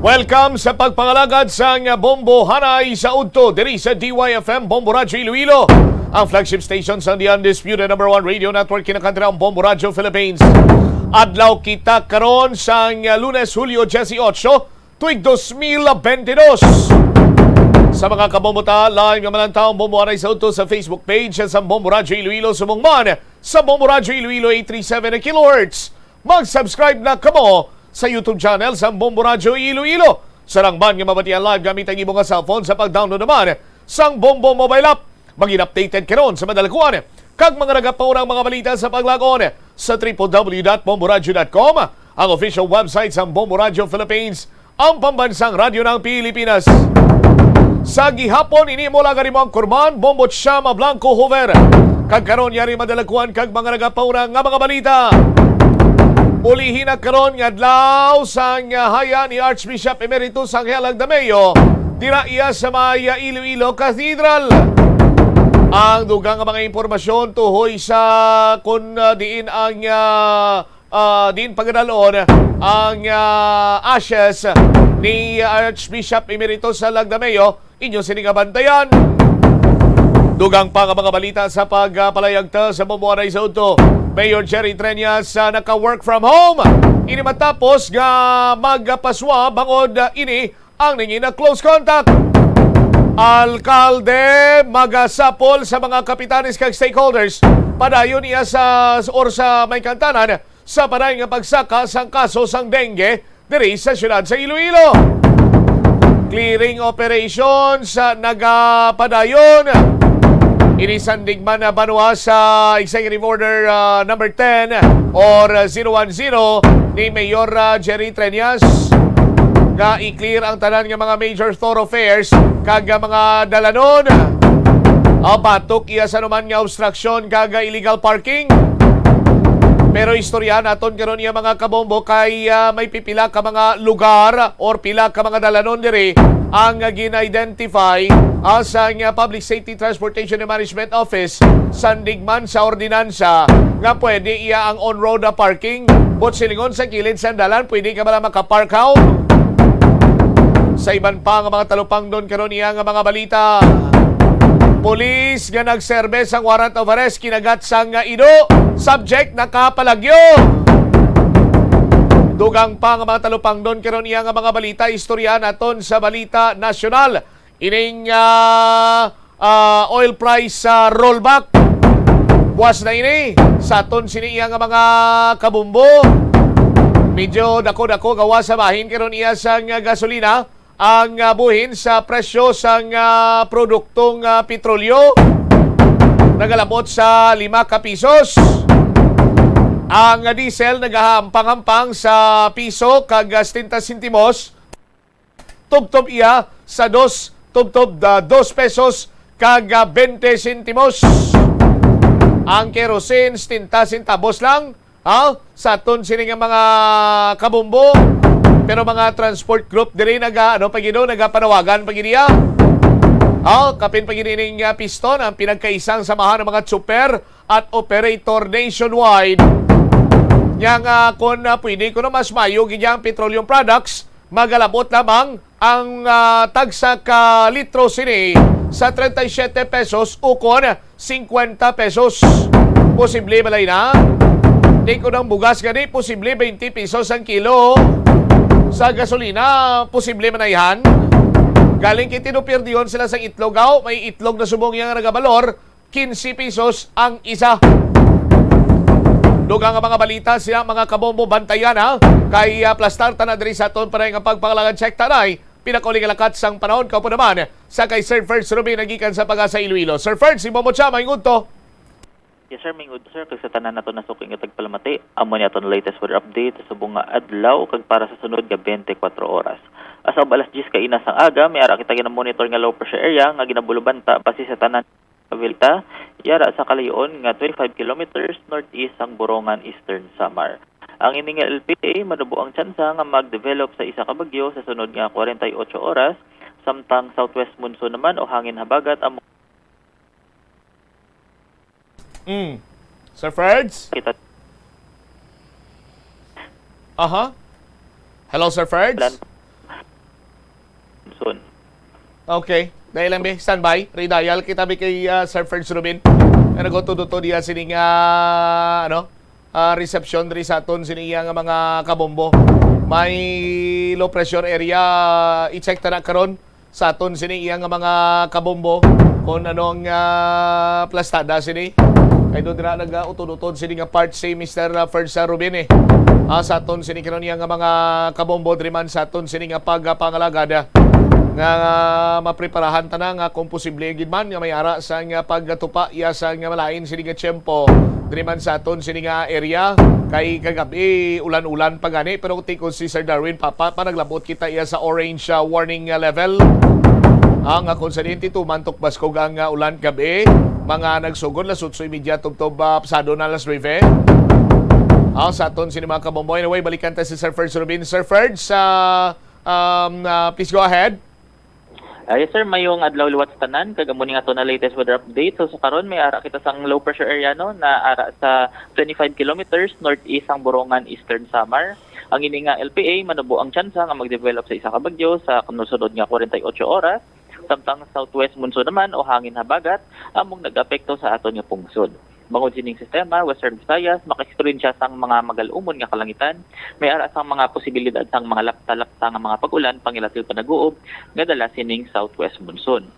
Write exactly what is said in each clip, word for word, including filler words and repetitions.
Welcome sa pagpangalagad sang Bombo Hanay sa Udto diri sa D Y F M Bombo Radyo Iloilo, ang flagship station sang The Undisputed Number One Radio Network, kinakantira ang Bombo Radyo Philippines. Adlaw kita karon sang Lunes, Hulyo dieciocho, tuig dos mil bentidós. Sa mga kabombo ta, lain nga malantaw ang Bombo Hanay sa Udto sa Facebook page sa Bombo Radyo Iloilo, subong man sa Bombo Radyo Iloilo eight three seven kilohertz. Mag-subscribe na kamo sa YouTube channel sang Bombo Radyo Iloilo. Sarang man nga mabatian live gamit ang imo nga cellphone sa pag-download naman sang Bombo mobile app. Maging updated karon sa madalakuan kag mga nagapaunang mga balita sa paglagon sa triple W dot bomboradyo dot com, ang official website sang Bombo Radyo Philippines, ang pambansang radyo ng Pilipinas. Sa gihapon, ini mo lang ang imong kurman, Bombo Chama Blanco Hoover. Kag karon, yari madalakuan kag mga nagapauna nga mga balita. Ulihi na karon nga adlaw sang haya ni Archbishop Emeritus Angel Agdameo, dira iya sa may Iloilo Cathedral. Ang dugang nga mga impormasyon tuhoy sa kun, ah, diin ang, ah, ah, diin pagadalon ang, ah, ashes ni Archbishop Emeritus Lagdameo, inyo sini nga bantayan. Dugang pa nga mga balita sa pagpalayag ta sa Bombo Hanay sa Udto. Mayor Jerry Treñas, ah, naka-work from home. Ini matapos nga magpaswa bangod, ah, ini ang nangin na close contact. Alkalde magasapol sa mga kapitanes kag stakeholders. Padayon niya sa, or sa may kantanan sa padayon nga pagsaka sang kaso sang dengue diri sa siyudad sa Iloilo. Clearing operations, ah, nagapadayon. Ini sandig man na banwa sa Executive Order, ah, number ten or zero one zero ni Mayor, ah, Jerry Treñas nga i-clear ang tanan nga mga major thoroughfares kag, ah, mga dalanon. Ah, batok iya sa anuman nga obstruction kag, ah, illegal parking. Pero istorya naton karon iya mga kabombo kay, ah, may pipila ka mga lugar or pila ka mga dalanon diri ang, ah, gin-identify, ah, sang, ah, Public Safety Transportation and Management Office, sandig man sa ordinansa nga pwede iya ang on-road na parking. But silingon sa kilid sang dalan, pwede ka bala makapark haw? Sa iban pa nga mga talupangdon karon iya nga mga balita, pulis nga nagserbe sang warrant of arrest kinagat sang ido, subject nakapalagyo. Dugang pa nga mga talupangdon karon iya nga mga balita, istorya naton sa balita nasyonal. Ining, ah, ah, oil price, ah, rollback. Buwas na ini. Sa aton sini iya nga mga kabumbo, medyo dako-dako gawas sa bahin karon iya sang gasolina. Ang, ah, buhin sa presyo sang, ah, produktong, ah, petrolyo nagalabot sa lima ka pisos. Ang, ah, diesel nagahampang-hampang sa piso kag, ah, setenta sentimos. Tubtob iya sa dos, tubtob, ah, dos pesos kag, ah, bente sentimos. Ang kerosene, setenta centavos lang, ha? Sa aton sini nga mga kabumbo. Pero mga transport group diri naga, ano, pa gid, nagapanawagan pa gid iya. Ha? Kapin pa gid ining, ah, piston ang pinagkaisang samahan ng mga tsuper at operator nationwide. Nya nga, kung, ah, pwede, kuno mas mayo gid ang petroleum products, magalabot lamang ang, ah, tagsa ka litro sini sa treinta y siete pesos ukon cincuenta pesos. Posible balay na? Di ko nang bugas gani, posible twenty pesos ang kilo. Sa gasolina, posible manayhan. Galing kay tinupirdihon sila sa itlog, aw, may itlog na subong yang nagabalor quince pesos ang isa. Dugang nga mga balita siya, mga kabombo, bantayan, ha? Kay, ah, plastar ta na diri sa aton panay nga pagpangalagad, check tanay. Pinakauli nga lakat sang panahon, kaupo naman sa kay Sir Ferds Rubin, nagikan sa Pagasa Iloilo. Sir Ferds, si Bombo Cha, maayong udto. Yes, sir, maayong udto, sir, kag sa tanan nato nasuki nga tagpalamati. Amo ni aton latest weather update sa subong nga adlaw kag para sa sunod nga twenty-four oras. As of alas diyes kaina sang aga, may ara kita ginamonitor nga low pressure area nga ginabulubanta base sa tanan Avilta, yara sa kalayo-on nga twenty-five kilometers northeast sang Borongan, Eastern Samar. Ang ini nga L P A, manubo ang tsansa nga mag-develop sa isa ka bagyo sa sunod nga forty-eight oras, samtang southwest monsoon naman o hangin habagat amo. Mm. Sir Ferds? Kita Aha. Hello, Sir Ferds? Plan- Monsoon. Okay. Dahil lang, be, standby. Re-dial kita, be, kay ah, Sir Ferds Rubin. Nga nagutod-utod diya sini nga, ano, ah, reception diri sa aton sini iya nga mga kabombo. May low pressure area, i-check ta na karon sa aton sini iya nga mga kabombo kung anong ah, plastada sini. Kay doon dira nag-utod-utod sini nga part si Mister Ferds Rubin, eh. Ah, sa aton sini karon iya nga mga kabombo diri man sa aton sini nga pagpangalagad, ah, nga mapreparahan ta na nga kung posible gid man nga may ara sa nga pagtupa iya sa nga malain sini nga tiyempo diri man sa aton sini nga area. Kay kagab-i ulan-ulan pa gani, pero tikod si Sir Darwin Papa pa naglabot kita iya sa orange ah, warning ah, level. Ang akon sa dinti tuman tukbas ko ang ah, ulan gabi, mga nagsugod las otso y media tubtob ah, pasado na las nuebe. Ah, sa aton sini mga kabombo. Anyway, balikan ta si Sir Ferds Rubin. Sir Ferds, ah, um, ah, please go ahead. Ah, yes, sir, mayong adlaw liwat sa tanan, kag amo ning ato na latest weather update. So, sa karon, may ara kita sang low pressure area, no, na ara sa twenty-five kilometers northeast sang Borongan, Eastern Samar. Ang ini nga L P A, manubo ang tsansa nga mag-develop sa isa ka bagyo sa sunod nga forty-eight oras. Samtang southwest monsoon naman o hangin habagat among nag-apekto sa aton nga pungsod. Bangod sining sistema, Western Visayas maka-eksperyensya sang mga magal-umon nga kalangitan. May ara sang mga posibilidad sang mga lapta-lapta nga mga pag-ulan, pangilatil panaguob nga dala sining southwest monsoon.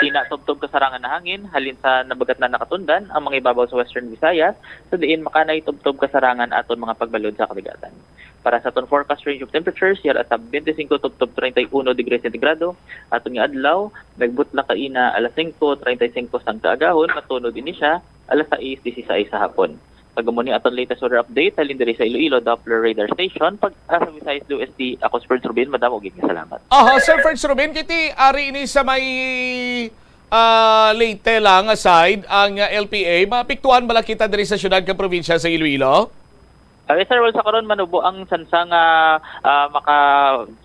Tina tubtob kasarangan na hangin halin sa nabagatnan nakatundan ang mga ibabaw sa Western Visayas, sa diin makanay tubtob kasarangan aton mga pagbalod sa kadagatan. Para sa aton forecast range of temperatures, yara sa twenty-five tubtob thirty-one degrees centigrado. Aton nga adlaw, nagbutla kaina alas singko treinta y cinco sang kaagahon, matunod ini siya alas sais dieciséis sa hapon. Kag amo ni aton latest weather update halin diri sa Iloilo Doppler Radar Station. Pag-asa Visayas D O S T, ako si Prince Rubin. Madamo gid nga salamat. Aha, Sir Ferds Rubin, kiti ari ini sa may ah, Leyte lang aside ang ah, L P A, maapektuhan bala kita diri sa syudad kag probinsya sa Iloilo? Ah, yes, sir. Well, sa karon manubo ang tsansa nga ah, maka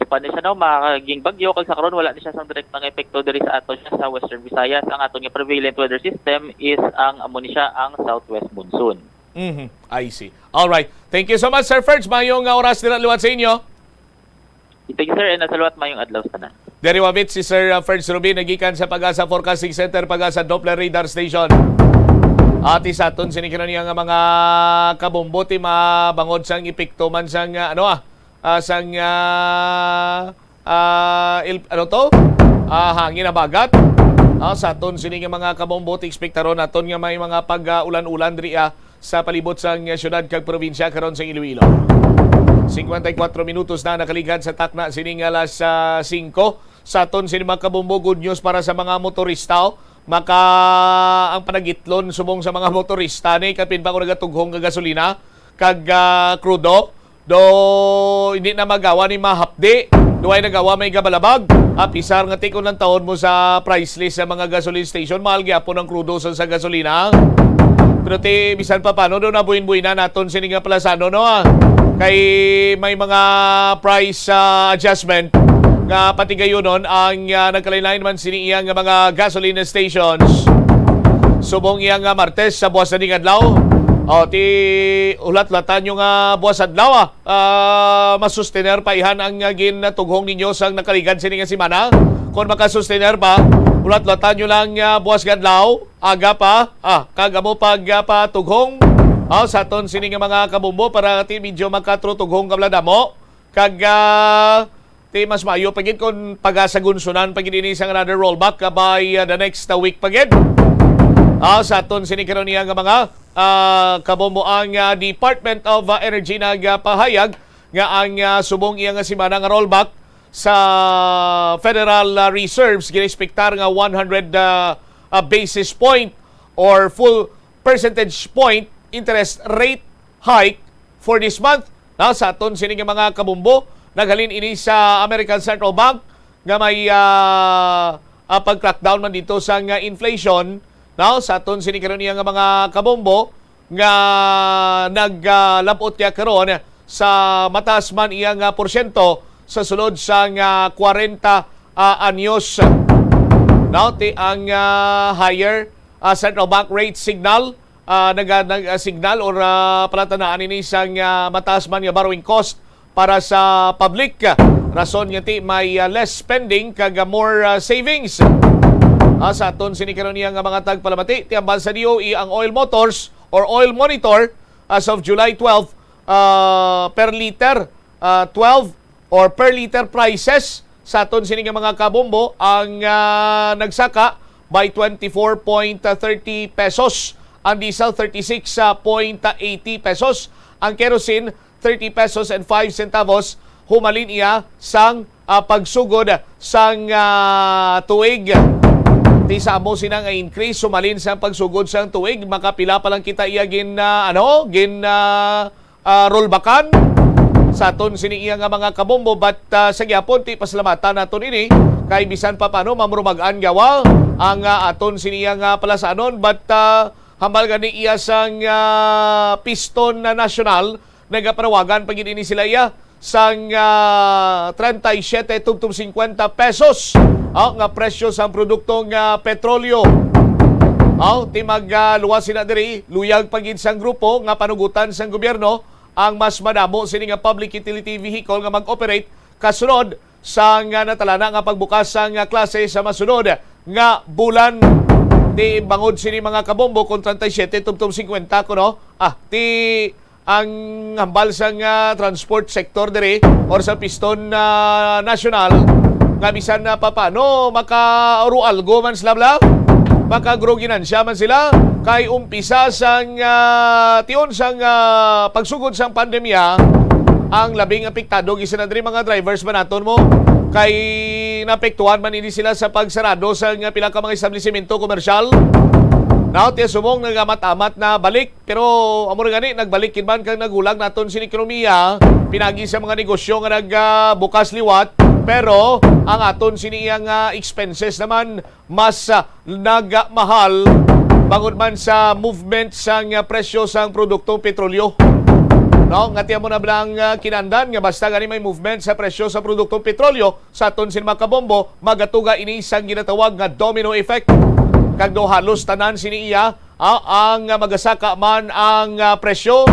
kuan ni siya, no, maging bagyo, kag sa karon wala ni siya sang direktang epekto diri sa ato siya sa Western Visayas. Ang aton nga prevalent weather system is ang amo ni siya ang southwest monsoon. Mhm. I see. All right. Thank you so much, Sir Ferds. Mayong nga oras dira liwat sa inyo. Thank you, sir, and nasaluwat mayong adlaw sa tanan. Diri wabit si Sir uh, Ferds Rubin nagikan sa Pag-asa Forecasting Center, Pag-asa Doppler Radar Station. Ati sa aton sini kinaniya nga mga kabombo ti mabangod sang epekto man sang uh, ano ah, ah, sang ah, ah, il, ano to? Ah, hangin habagat. Ah, sa aton sini nga mga kabombo ti ekspektaron naton nga may mga pag-ulan-ulan diri ah, sa palibot sang syudad kag probinsya karon sa Iloilo. Cincuenta y cuatro minutos na nakaligad sa takna sining alas ah, singko. Sa aton sini mga kabombo, good news para sa mga motorista, oh. Maka ang panagitlon subong sa mga motorista ni kapin pa ko nagatughong ka gasolina kag ah, krudo. Do hindi na magawa ni mahapdi. Do ay nagawa may gabalabag. Apisar nga tikon lang taon mo sa price list sa mga gasoline station, mahal gyapon ang krudo sa, sa gasolina. Pero ti bisan pa paano do nabuin-buinan naton sini nga palasanon, no, ah? Kay may mga price ah, adjustment nga patigayunon ang ah, nagkalain-lain man sini iya nga mga gasoline stations. Subong iya nga Martes sa buwas na ning adlaw. O, ti ulat-latan nyo nga buwas adlaw, ah, ah, masustener pa ihan ang ah, ginatughong ninyo sang nakaligad sini nga semana. Kung makasustener pa, ulat-latan nyo lang ah, buwas nga adlaw, aga pa, ah, kag amo pag ah, patughong ah, sa aton sini nga mga kabombo para ti medyo makatrutughong kabla damo. Kag ah, ti mas maayo pa gid kung pagasagunsunan pa gid ini sang another rollback ah, by ah, the next ah, week pa gid. Ah, sa aton sini karon niya nga mga ah, kabombo ang ah, Department of ah, Energy nagapahayag nga ang ah, subong iya nga semana nga rollback sa Federal ah, Reserves ginaekspektar nga one hundred ah, ah, basis point or full percentage point interest rate hike for this month. Na sa aton sini nga mga kabombo, naghalin ini sa American Central Bank nga may ah, ah, pag-crackdown man dito sa nga inflation. Now, sa aton sini karon niya nga mga kabombo nga naglabot niya karon sa mataas man iya nga porsyento sa sulod sa nga kwarenta ah, anyos. Now, ti ang ah, higher ah, central bank rate signal ah, naga, nag, ah, signal or ah, palatanaan ini sang ah, mataas man nga borrowing cost para sa public. Rason nga ti may, ah, less spending kag, ah, more, ah, savings. Ah, sa aton sini karon niya nga mga tagpalamati, ti hambal sa D O E ang oil motors or oil monitor as of July twelve, ah, per liter, ah, twelve or per liter prices sa aton sini nga mga kabombo ang, ah, nagsaka by twenty-four point thirty pesos, ang diesel thirty-six point eighty pesos, ang kerosene thirty pesos and five centavos, humalin iya sang, ah, pagsugod sang, ah, tuig. Ti sa amo sina nga increase, humalin sang pagsugod sang tuig, makapila pa lang kita iya gin, ah, ano, gin, ah, ah, rollbackan sa aton sini iya nga mga kabombo, but, ah, sa gyapon ti pasalamatan naton ini kay bisan pa paano mamrumag-an gawa ang, ah, aton sini iya nga palasanon, but, ah, hambal gani iya sang, ah, piston na nasyonal, nagapanawagan pa gid ini sila iya sang, ah, treinta y siete tubtob cincuenta pesos, ah, nga presyo sang produktong, ah, petrolyo. Ah, ti mag, ah, luwas sila diri, luyag pa gid sang grupo nga panugutan sang gobyerno ang mas madamo sini nga public utility vehicle nga mag-operate kasunod sang, ah, natalana nga pagbukas sang, ah, klase sa masunod nga bulan. Ti bangod sini mga kabombo kung treinta y siete tubtob cincuenta kuno, ah, ti ang hambal sang, ah, transport sector diri or sa piston, ah, nasyonal nga bisan na papano makarualgo man sila bla, makagro ginansya man sila kay umpisa sang, ah, tion sang, ah, pagsugod sang pandemya ang labing apektado gisa na diri mga drivers ba naton mo kay naapektuhan man ini sila sa pagsarado sa nga pila ka mga establisimento komersyal. Now, ti subong nagamat-amat na balik. Pero amo ra gani, nagbalik gid man kag nagulag naton sini ekonomiya, pinagi sa mga negosyo nga nagbukas liwat, pero ang aton sini iya nga expenses naman mas, ah, nagmahal bangod man sa movement sang, ah, presyo sang produktong petrolyo. No, nga ti amo na lang, ah, kinandan nga basta gani may movement sa presyo sa produktong petrolyo sa aton sini mga kabombo, magatuga ini sang ginatawag nga domino effect. Kag daw halos tanan sini iya ah, ang, ah, magasaka man ang, ah, presyo.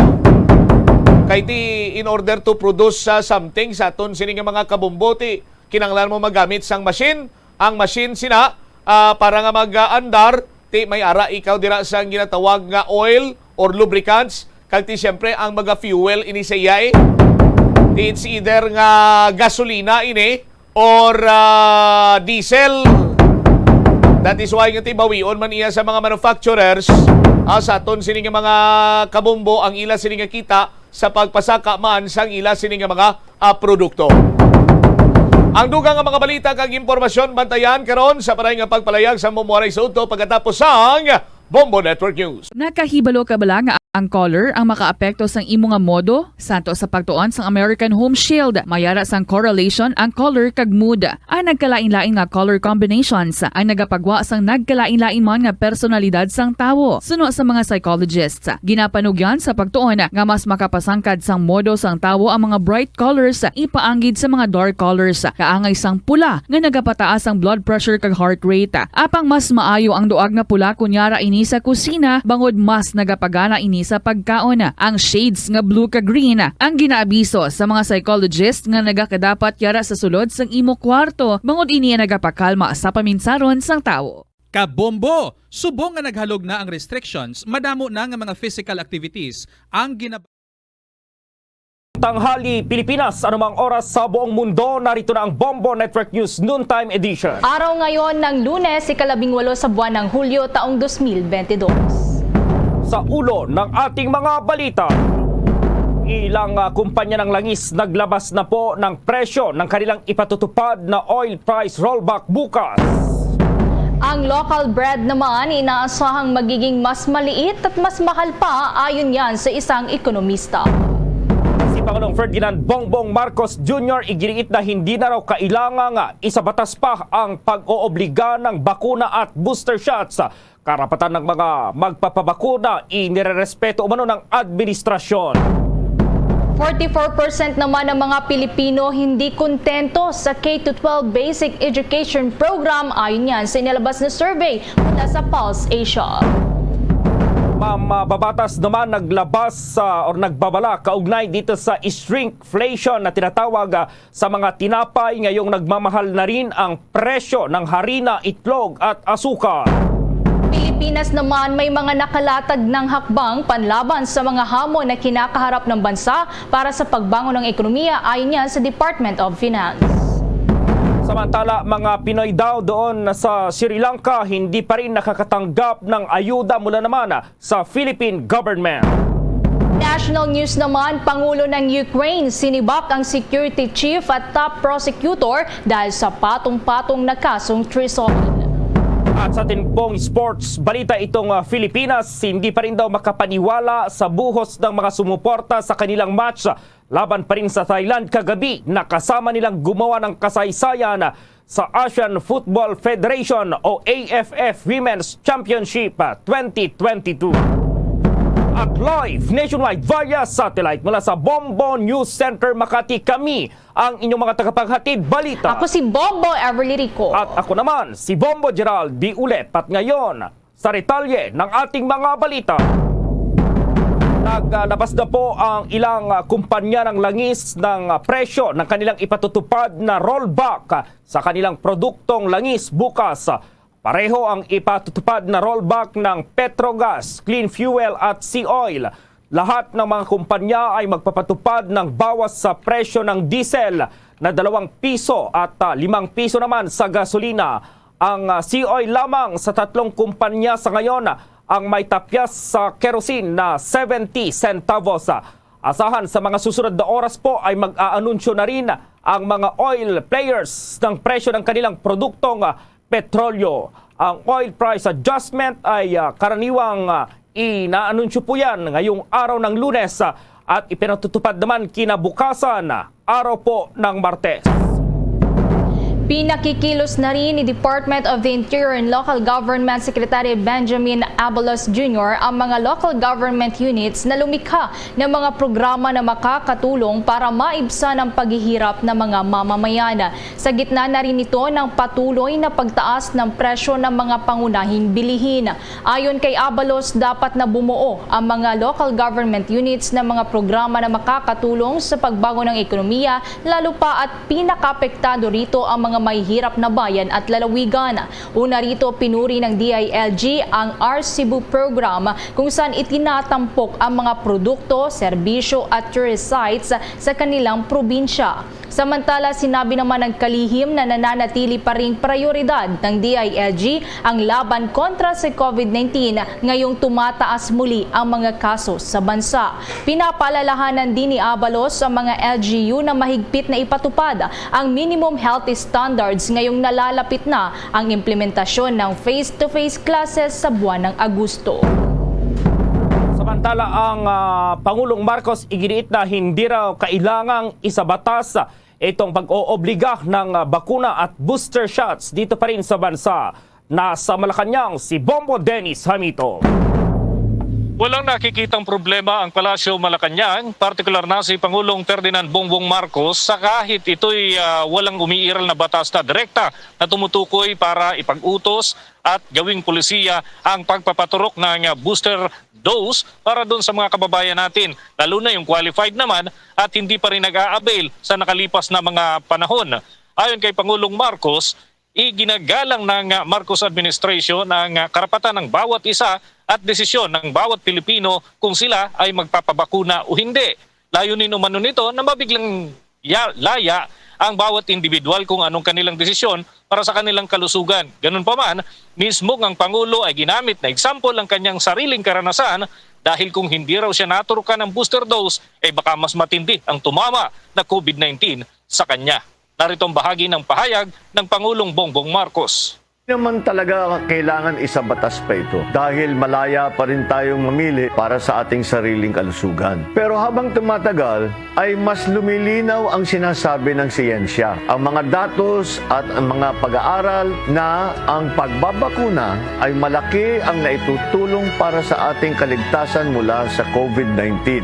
Kay ti, in order to produce, ah, something sa aton sini nga mga kabombo, ti kinahanglan mo magamit sang machine. Ang machine sina, ah, para nga mag-andar, ti may ara ikaw dira sang ginatawag nga oil or lubricants, kag ti siyempre ang mga fuel ini sa iya, eh. Ti it's either nga gasolina ini or, ah, diesel. That is why nga ti bawion man iya sa mga manufacturers, ah, sa aton sini nga mga kabombo ang ila sini nga kita sa pagpasaka man sang ila sini nga mga, ah, produkto. Ang dugang nga mga balita kag impormasyon bantayan karon sa paray nga pagpalayag sa Bombo Aray sa Udto pagkatapos sang Bombo Network News. Nakahibalo ka bala nga ang color ang makaapekto sang imo nga modo? Santo sa pagtuon sang American Home Shield, may ara sang correlation ang color kag mood. Ang nagkalain-lain nga color combinations ang nagapagwa sang nagkalain-lain man nga personalidad sang tawo. Suno sa mga psychologists, ginapanugyan sa pagtuon nga mas makapasangkad sang modo sang tawo ang mga bright colors ipaanggid sa mga dark colors, kaangay sang pula nga nagapataas ang blood pressure kag heart rate. Apang mas maayo ang duag nga pula kon yara ini sa kusina, bangod mas nagapagana ini sa pagkaon. Ang shades nga blue kag green ang ginaabiso sa mga psychologist nga nagakadapat yara sa sulod sang imo kwarto, bangod ini ang nagapakalma sa paminsaron sang tawo. Kabombo! Subong nga naghalog na ang restrictions, madamo na nga mga physical activities ang gina- Tanghali, Pilipinas, anumang oras sa buong mundo, narito na ang Bombo Network News Noontime Edition. Araw ngayon ng Lunes, ikalabing walo sa buwan ng Hulyo, taong dos mil bente dos. Sa ulo ng ating mga balita, ilang, ah, kumpanya ng langis naglabas na po ng presyo ng kanilang ipatutupad na oil price rollback bukas. Ang local bread naman inaasahang magiging mas maliit at mas mahal pa, ayon yan sa isang ekonomista. Si Pangulong Ferdinand Bongbong Marcos Junior iginiit na hindi na raw kailangang isabatas pa ang pag-oobliga ng bakuna at booster shots. Karapatan ng mga magpapabakuna inirerespeto umano ng administrasyon. Forty-four percent naman ng mga Pilipino hindi kontento sa K to twelve Basic Education Program, ayon yan sa inilabas na survey mula sa Pulse Asia. Ma'am, Mababatas naman naglabas sa or nagbabala kaugnay dito sa shrinkflation na tinatawag, ah, sa mga tinapay. Ngayong nagmamahal na rin ang presyo ng harina, itlog at asukar. Pilipinas naman may mga nakalatag ng hakbang panlaban sa mga hamon na kinakaharap ng bansa para sa pagbangon ng ekonomiya, ayon niya sa Department of Finance. Samantala, mga Pinoy daw doon sa Sri Lanka hindi pa rin nakakatanggap ng ayuda mula naman sa Philippine government. National news naman, Pangulo ng Ukraine, sinibak ang security chief at top prosecutor dahil sa patong-patong na kasong treason. At sa atin pong sports balita, itong, ah, Filipinas hindi pa rin daw makapaniwala sa buhos ng mga sumuporta sa kanilang match laban pa rin sa Thailand kagabi na kasama nilang gumawa ng kasaysayan sa Asian Football Federation o A F F Women's Championship twenty twenty-two. At live nationwide via satellite mula sa Bombo News Center Makati, kami ang inyong mga tagapaghatid balita. Ako si Bombo Everly Rico. At ako naman si Bombo Gerald Biulet. At ngayon, sa detalye ng ating mga balita. Naglabas na po ang ilang, ah, kumpanya ng langis ng, ah, presyo ng kanilang ipatutupad na rollback sa kanilang produktong langis bukas. Pareho ang ipatutupad na rollback ng Petrogas, Clean Fuel at Sea Oil. Lahat ng mga kumpanya ay magpapatupad ng bawas sa presyo ng diesel na dalawang piso at, ah, limang piso naman sa gasolina. Ang, ah, Sea Oil lamang sa tatlong kumpanya sa ngayon ang may tapyas sa kerosene na seventy centavos. Asahan sa mga susunod na oras po ay mag-aanunsyo na rin ang mga oil players ng presyo ng kanilang produktong, ah, petrolyo. Ang oil price adjustment ay, ah, karaniwang, ah, inaanunsyo po yan ngayong araw ng Lunes, ah, at ipinatutupad naman kinabukasan, ah, araw po ng Martes. Pinakikilos na rin ni Department of the Interior and Local Government Secretary Benjamin Abalos Junior ang mga local government units na lumikha ng mga programa na makakatulong para maibsan ang paghihirap ng mga mamamayan. Sa gitna na rin ito ng patuloy na pagtaas ng presyo ng mga pangunahing bilihin. Ayon kay Abalos, dapat na bumuo ang mga local government units ng mga programa na makakatulong sa pagbangon ng ekonomiya, lalo pa at pinakaapektado rito ang mga mahihirap na bayan at lalawigan. Una rito, pinuri ng D I L G ang Our Cebu Program, kung saan itinatampok ang mga produkto, serbisyo at tourist sites sa kanilang probinsya. Samantala, sinabi naman ng kalihim na nananatili pa ring prayoridad ng D I L G ang laban kontra sa COVID nineteen ngayong tumataas muli ang mga kaso sa bansa. Pinapaalalahanan din ni Abalos ang mga L G U na mahigpit na ipatupad ang minimum health standards ngayong nalalapit na ang implementasyon ng face-to-face classes sa buwan ng Agosto. Samantala, ang, ah, Pangulong Marcos iginiit na hindi raw kailangang isabatas itong pag-oobliga ng, ah, bakuna at booster shots dito pa rin sa bansa. Nasa Malacañang si Bombo Dennis Hamito. Walang nakikitang problema ang Palasyo Malacañang, partikular na si Pangulong Ferdinand Bongbong Marcos, sa kahit ito'y, ah, walang umiiral na batas na direkta na tumutukoy para ipag-utos at gawing polisiya ang pagpapaturok ng, ah, booster dose para doon sa mga kababayan natin, lalo na yung qualified naman at hindi pa rin nag-a-avail sa nakalipas na mga panahon. Ayon kay Pangulong Marcos, iginagalang ng Marcos administration ang karapatan ng bawat isa at desisyon ng bawat Pilipino kung sila ay magpapabakuna o hindi. Layunin umano nito na mabiglang ya-, laya ang bawat individual kung anong kanilang desisyon para sa kanilang kalusugan. Ganun pa man, mismo ang Pangulo ay ginamit na example ang kanyang sariling karanasan, dahil kung hindi raw siya naturukan ng booster dose, ay baka mas matindi ang tumama na COVID nineteen sa kanya. Narito ang bahagi ng pahayag ng Pangulong Bongbong Marcos. Hindi naman talaga kailangan isabatas pa ito dahil malaya pa rin tayong mamili para sa ating sariling kalusugan. Pero habang tumatagal, ay mas lumilinaw ang sinasabi ng siyensya, ang mga datos at ang mga pag-aaral na ang pagbabakuna ay malaki ang naitutulong para sa ating kaligtasan mula sa COVID nineteen.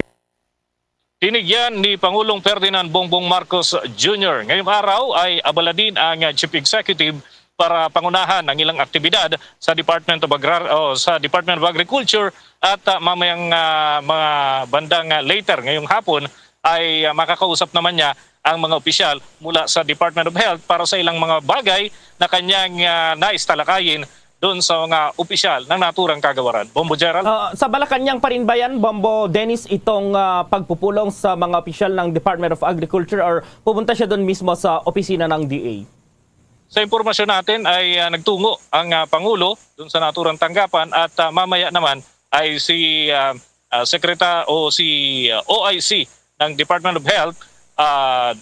Tinigyan ni Pangulong Ferdinand Bongbong Marcos Junior. Ngayong araw ay abala din ang Chief Executive para pangunahan ang ilang aktibidad sa Department of Agrar-, o sa Department of Agriculture at, ah, mamayang, ah, mga bandang, ah, later ngayong hapon ay, ah, makakausap naman niya ang mga opisyal mula sa Department of Health para sa ilang mga bagay na kanyang, ah, nais talakayin doon sa mga opisyal ng naturang kagawaran. Bombo Gerald? Ah, sa Malacañang pa rin ba yan, Bombo Dennis, itong, ah, pagpupulong sa mga opisyal ng Department of Agriculture, or pupunta siya doon mismo sa opisina ng D A? Sa impormasyon natin ay, ah, nagtungo ang, ah, Pangulo doon sa naturang tanggapan at, ah, mamaya naman ay si, ah, ah, Sekreta-, o si, ah, O I C ng Department of Health, ah,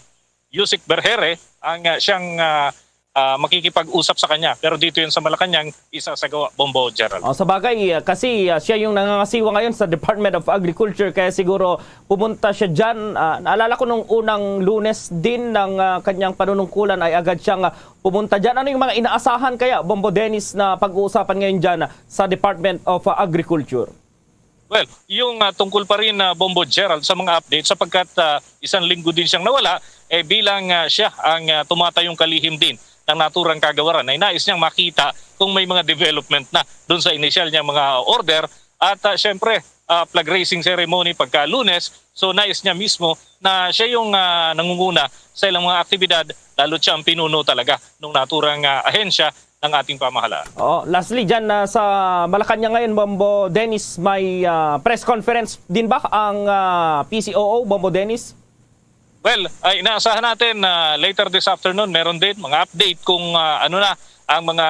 Yusik Berhere, ang, ah, siyang, ah, ah, makikipag-usap sa kanya. Pero dito yun sa Malacañang, isasagawa, Bombo Gerald. Oh, sa bagay, ah, kasi, ah, siya yung nangangasiwa ngayon sa Department of Agriculture, kaya siguro pumunta siya dyan. Ah, naalala ko nung unang Lunes din ng, ah, kanyang panunungkulan ay agad siyang, ah, pumunta dyan. Ano yung mga inaasahan kaya, Bombo Dennis, na pag-uusapan ngayon dyan sa Department of, ah, Agriculture? Well, yung, ah, tungkol pa rin, ah, Bombo Gerald, sa mga update, sapagkat, ah, isang linggo din siyang nawala, eh, bilang, ah, siya ang, ah, tumatayong kalihim din ng naturang kagawaran, ay nais niyang makita kung may mga development na dun sa inisyal niyang mga order. At, ah, syempre, ah, flag raising ceremony pagka Lunes, so nais niya mismo na siya yung, ah, nangunguna sa ilang mga aktibidad, lalo't siya ang pinuno talaga nung naturang, ah, ahensya ng ating pamahalaan. Oo. Lastly, dyan, ah, sa Malacañang ngayon, Bombo Dennis, may, ah, press conference din ba ang, ah, P C O O, Bombo Dennis? Well, ay inaasahan natin na later this afternoon, meron din mga update kung, ah, ano na ang mga,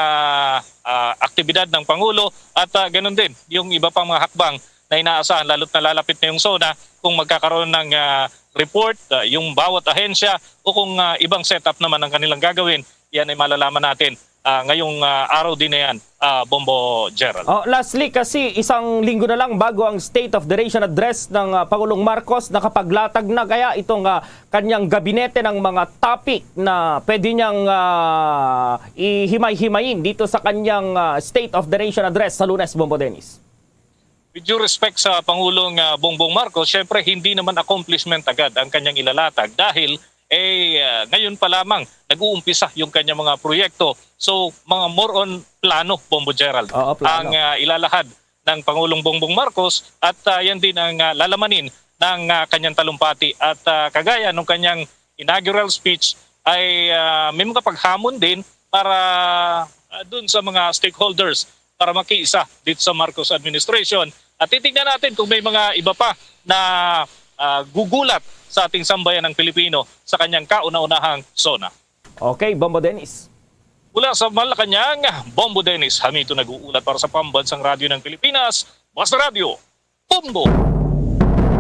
ah, aktibidad ng Pangulo at, ah, ganun din yung iba pang mga hakbang na inaasahan, lalo't nalalapit na yung SONA, kung magkakaroon ng, ah, report, ah, yung bawat ahensya o kung, ah, ibang setup naman ang kanilang gagawin. Yan ay malalaman natin, ah, ngayong, ah, araw din na yan, ah, Bombo Gerald. Oh, lastly, kasi isang linggo na lang bago ang State of the Nation Address ng, ah, Pangulong Marcos, nakapaglatag na kaya itong, ah, kanyang gabinete ng mga topic na pwede niyang, ah, ihimay-himayin dito sa kanyang, ah, State of the Nation Address sa Lunes, Bombo Dennis? With due respect sa Pangulong, ah, Bongbong Marcos, syempre hindi naman accomplishment agad ang kanyang ilalatag dahil, eh, ah, ngayon pa lamang nag-uumpisa yung kanyang mga proyekto. So, mga more on plano, Bombo Gerald, Oo, plano. ang, ah, ilalahad ng Pangulong Bongbong Marcos at, ah, yan din ang, ah, lalamanin ng, ah, kanyang talumpati. At, ah, kagaya nung kanyang inaugural speech ay, ah, may mga paghamon din para, ah, dun sa mga stakeholders para makiisa dito sa Marcos administration. At titignan natin kung may mga iba pa na, ah, gugulat sa ating sambayanang Pilipino sa kanyang kauna-unahang SONA. Okay, Bombo Dennis. Mula sa Malacañang, Bombo Dennis, hamito nag-uulat para sa Pambansang Radyo ng Pilipinas, Basta Radyo, Bombo!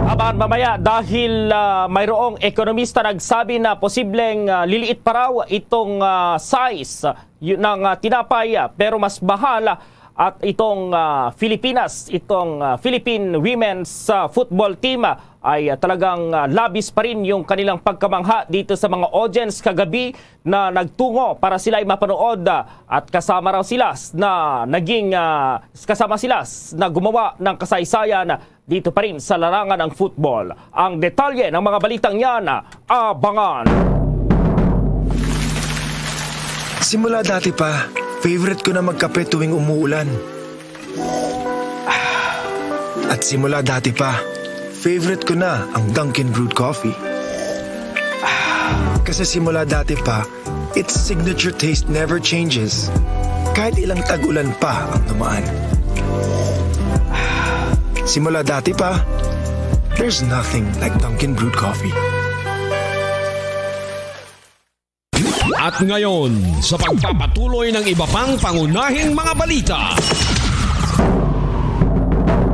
Abangan mamaya dahil, ah, mayroong ekonomista nagsabi na posibleng, ah, liliit pa raw itong, ah, size, ah, yu-, ng, ah, tinapay, ah, pero mas mahal, ah, at itong, ah, Filipinas, itong, ah, Philippine Women's, ah, Football Team, ah, ay, ah, talagang, ah, labis pa rin yung kanilang pagkamangha dito sa mga audience kagabi na nagtungo para sila ay mapanood, ah, at kasama raw sila s-, na naging, ah, kasama sila s-, na gumawa ng kasaysayan dito pa rin sa larangan ng football. Ang detalye ng mga balitang yan, abangan. Simula dati pa, favorite ko na magkape tuwing umuulan. At simula dati pa, favorite ko na ang Dunkin' Brewed Coffee. Kasi simula dati pa, its signature taste never changes. Kahit ilang tag-ulan pa ang dumaan. Simula dati pa, there's nothing like Dunkin' Brewed Coffee. At ngayon, sa pagpapatuloy ng iba pang pangunahing mga balita.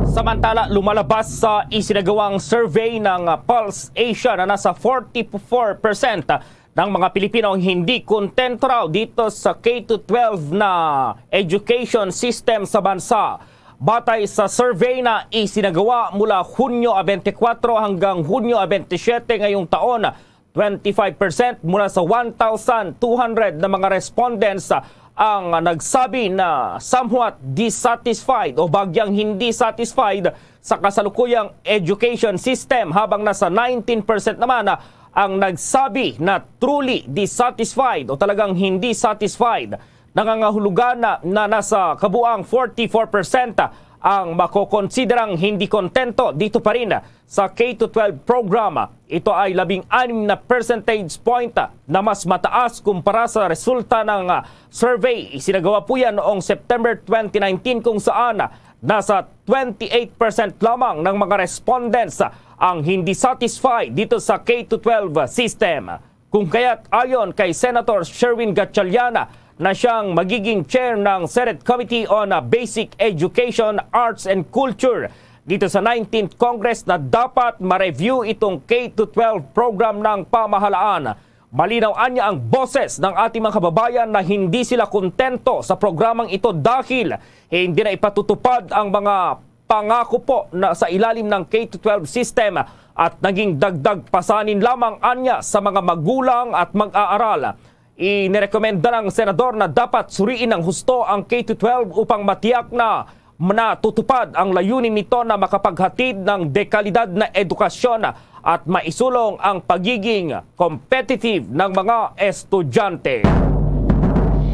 Samantala, lumalabas sa isinagawang survey ng, ah, Pulse Asia na nasa forty-four percent ng mga Pilipino ang hindi kontento raw dito sa K to twelve na education system sa bansa. Batay sa survey na isinagawa mula Hunyo twenty-four hanggang Hunyo twenty-seven ngayong taon, twenty-five percent mula sa one thousand two hundred na mga respondents ang nagsabi na somewhat dissatisfied o bagyang hindi satisfied sa kasalukuyang education system, habang nasa nineteen percent naman ang nagsabi na truly dissatisfied o talagang hindi satisfied. Nangangahulugan na, na nasa kabuang forty-four percent ang makokonsiderang hindi kontento dito pa rin sa K to twelve program. Ito ay labing anim na percentage point na mas mataas kumpara sa resulta ng, ah, survey. Isinagawa po yan noong September twenty nineteen, kung saan nasa twenty-eight percent lamang ng mga respondents ang hindi satisfied dito sa K to twelve system. Kung kaya't, ayon kay Senator Sherwin Gatchalian, na siyang magiging chair ng Senate Committee on, uh, Basic Education, Arts and Culture dito sa nineteenth Congress, na dapat ma-review itong K to twelve program ng pamahalaan. Malinaw anya ang boses ng ating mga kababayan na hindi sila kontento sa programang ito dahil hindi na ipatutupad ang mga pangako po na sa ilalim ng K to twelve system at naging dagdag pasanin lamang anya sa mga magulang at mag-aaral. Inirekomenda ng senador na dapat suriin ng husto ang K to twelve upang matiyak na natutupad ang layunin nito na makapaghatid ng dekalidad na edukasyon at maisulong ang pagiging competitive ng mga estudyante.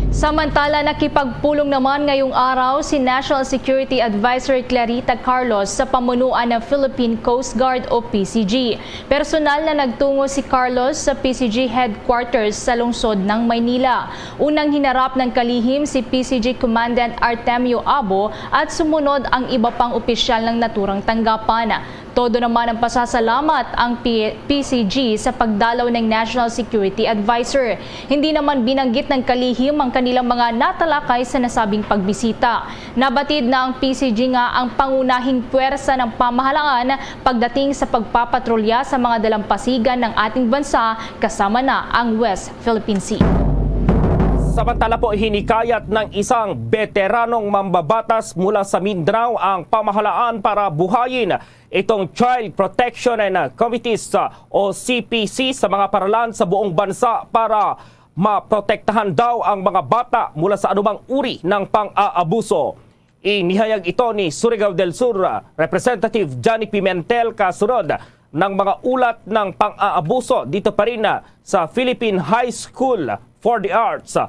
Samantala, nakipagpulong naman ngayong araw si National Security Advisor Clarita Carlos sa pamunuan ng Philippine Coast Guard o P C G. Personal na nagtungo si Carlos sa P C G headquarters sa lungsod ng Maynila. Unang hinarap ng kalihim si P C G Commandant Artemio Abo at sumunod ang iba pang opisyal ng naturang tanggapan. Todo naman ang pasasalamat ang P-, P C G sa pagdalaw ng National Security Advisor. Hindi naman binanggit ng kalihim ang kanilang mga natalakay sa nasabing pagbisita. Nabatid na ang P C G nga ang pangunahing puwersa ng pamahalaan pagdating sa pagpapatrolya sa mga dalampasigan ng ating bansa, kasama na ang West Philippine Sea. Samantala po, hinikayat ng isang beteranong mambabatas mula sa Mindanao ang pamahalaan para buhayin itong Child Protection and, uh, Committees, uh, o C P C sa mga paralan sa buong bansa para maprotektahan daw ang mga bata mula sa anumang uri ng pang-aabuso. Inihayag ito ni Surigao del Sur, uh, Representative Johnny Pimentel, kasunod ng mga ulat ng pang-aabuso dito pa rin, uh, sa Philippine High School for the Arts.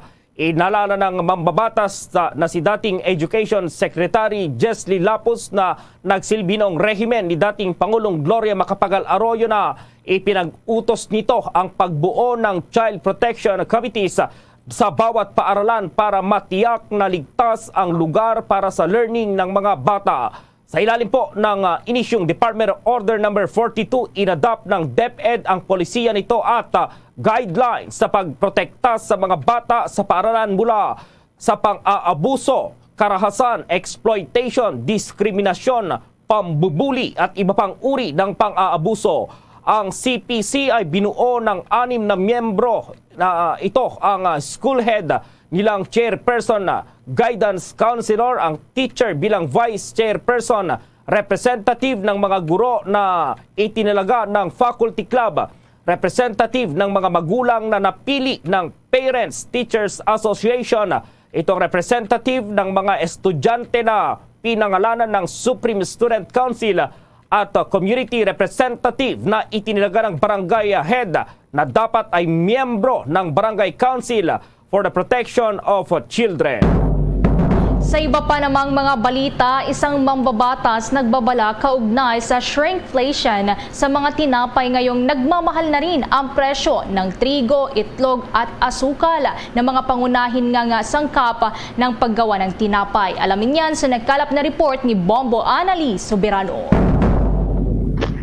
Inalala ng mambabatas na, na si dating Education Secretary Jesly Lapus na nagsilbi noong rehimen ni dating Pangulong Gloria Macapagal Arroyo na ipinag-utos nito ang pagbuo ng Child Protection Committees sa bawat paaralan para matiyak na ligtas ang lugar para sa learning ng mga bata. Sa ilalim po ng, ah, inisyong Department of Order Number forty-two, inadapt ng DepEd ang polisiya nito at, ah, guidelines sa pagprotekta sa mga bata sa paaralan mula sa pang-aabuso, karahasan, exploitation, diskriminasyon, pambubuli at iba pang uri ng pang-aabuso. Ang C P C ay binuo ng anim na miyembro na, ah, ito ang, ah, school head nilang chairperson, ah, guidance counselor, ang teacher bilang vice chairperson, representative ng mga guro na itinalaga ng faculty club, representative ng mga magulang na napili ng Parents Teachers Association, itong representative ng mga estudyante na pinangalanan ng Supreme Student Council, at, uh, community representative na itinilaga ng barangay, uh, head na dapat ay miyembro ng Barangay Council for the Protection of Children. Sa iba pa namang mga balita, isang mambabatas nagbabala kaugnay sa shrinkflation sa mga tinapay ngayong nagmamahal na rin ang presyo ng trigo, itlog at asukal na mga pangunahin nga, nga sangkap ng paggawa ng tinapay. Alamin yan sa nagkalap na report ni Bombo Anali Soberano.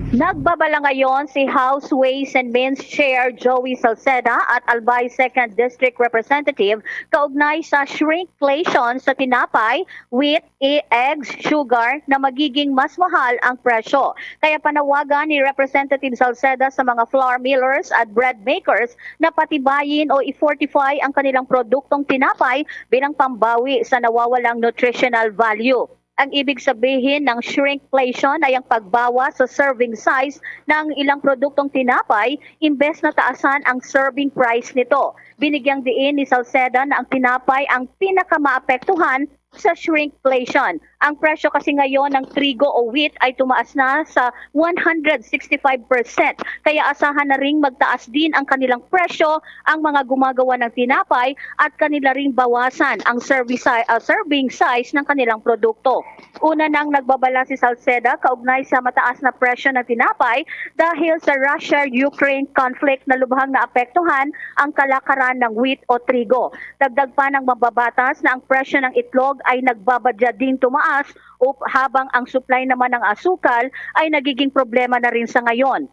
Nagbabala ngayon si House Ways and Means Chair Joey Salceda at Albay Second District Representative kaugnay sa shrinkflation sa tinapay, wheat, e-, eggs, sugar na magiging mas mahal ang presyo. Kaya panawagan ni Representative Salceda sa mga flour millers at bread makers na patibayin o i-fortify ang kanilang produktong tinapay bilang pambawi sa nawawalang nutritional value. Ang ibig sabihin ng shrinkflation ay ang pagbawas sa serving size ng ilang produktong tinapay imbes na taasan ang serving price nito. Binigyang diin ni Salceda na ang tinapay ang pinakamaapektuhan sa shrinkflation. Ang presyo kasi ngayon ng trigo o wheat ay tumaas na sa one hundred sixty-five percent, kaya asahan na ring magtaas din ang kanilang presyo ang mga gumagawa ng tinapay at kanila ring bawasan ang service si-, ah, serving size ng kanilang produkto. Una nang nagbabala si Salceda kaugnay sa mataas na presyo ng tinapay dahil sa Russia-Ukraine conflict na lubhang naapektuhan ang kalakaran ng wheat o trigo. Dagdag pa ng mambabatas na ang presyo ng itlog ay nagbabadya ding tumaas up-, habang ang supply naman ng asukal ay nagiging problema na rin sa ngayon.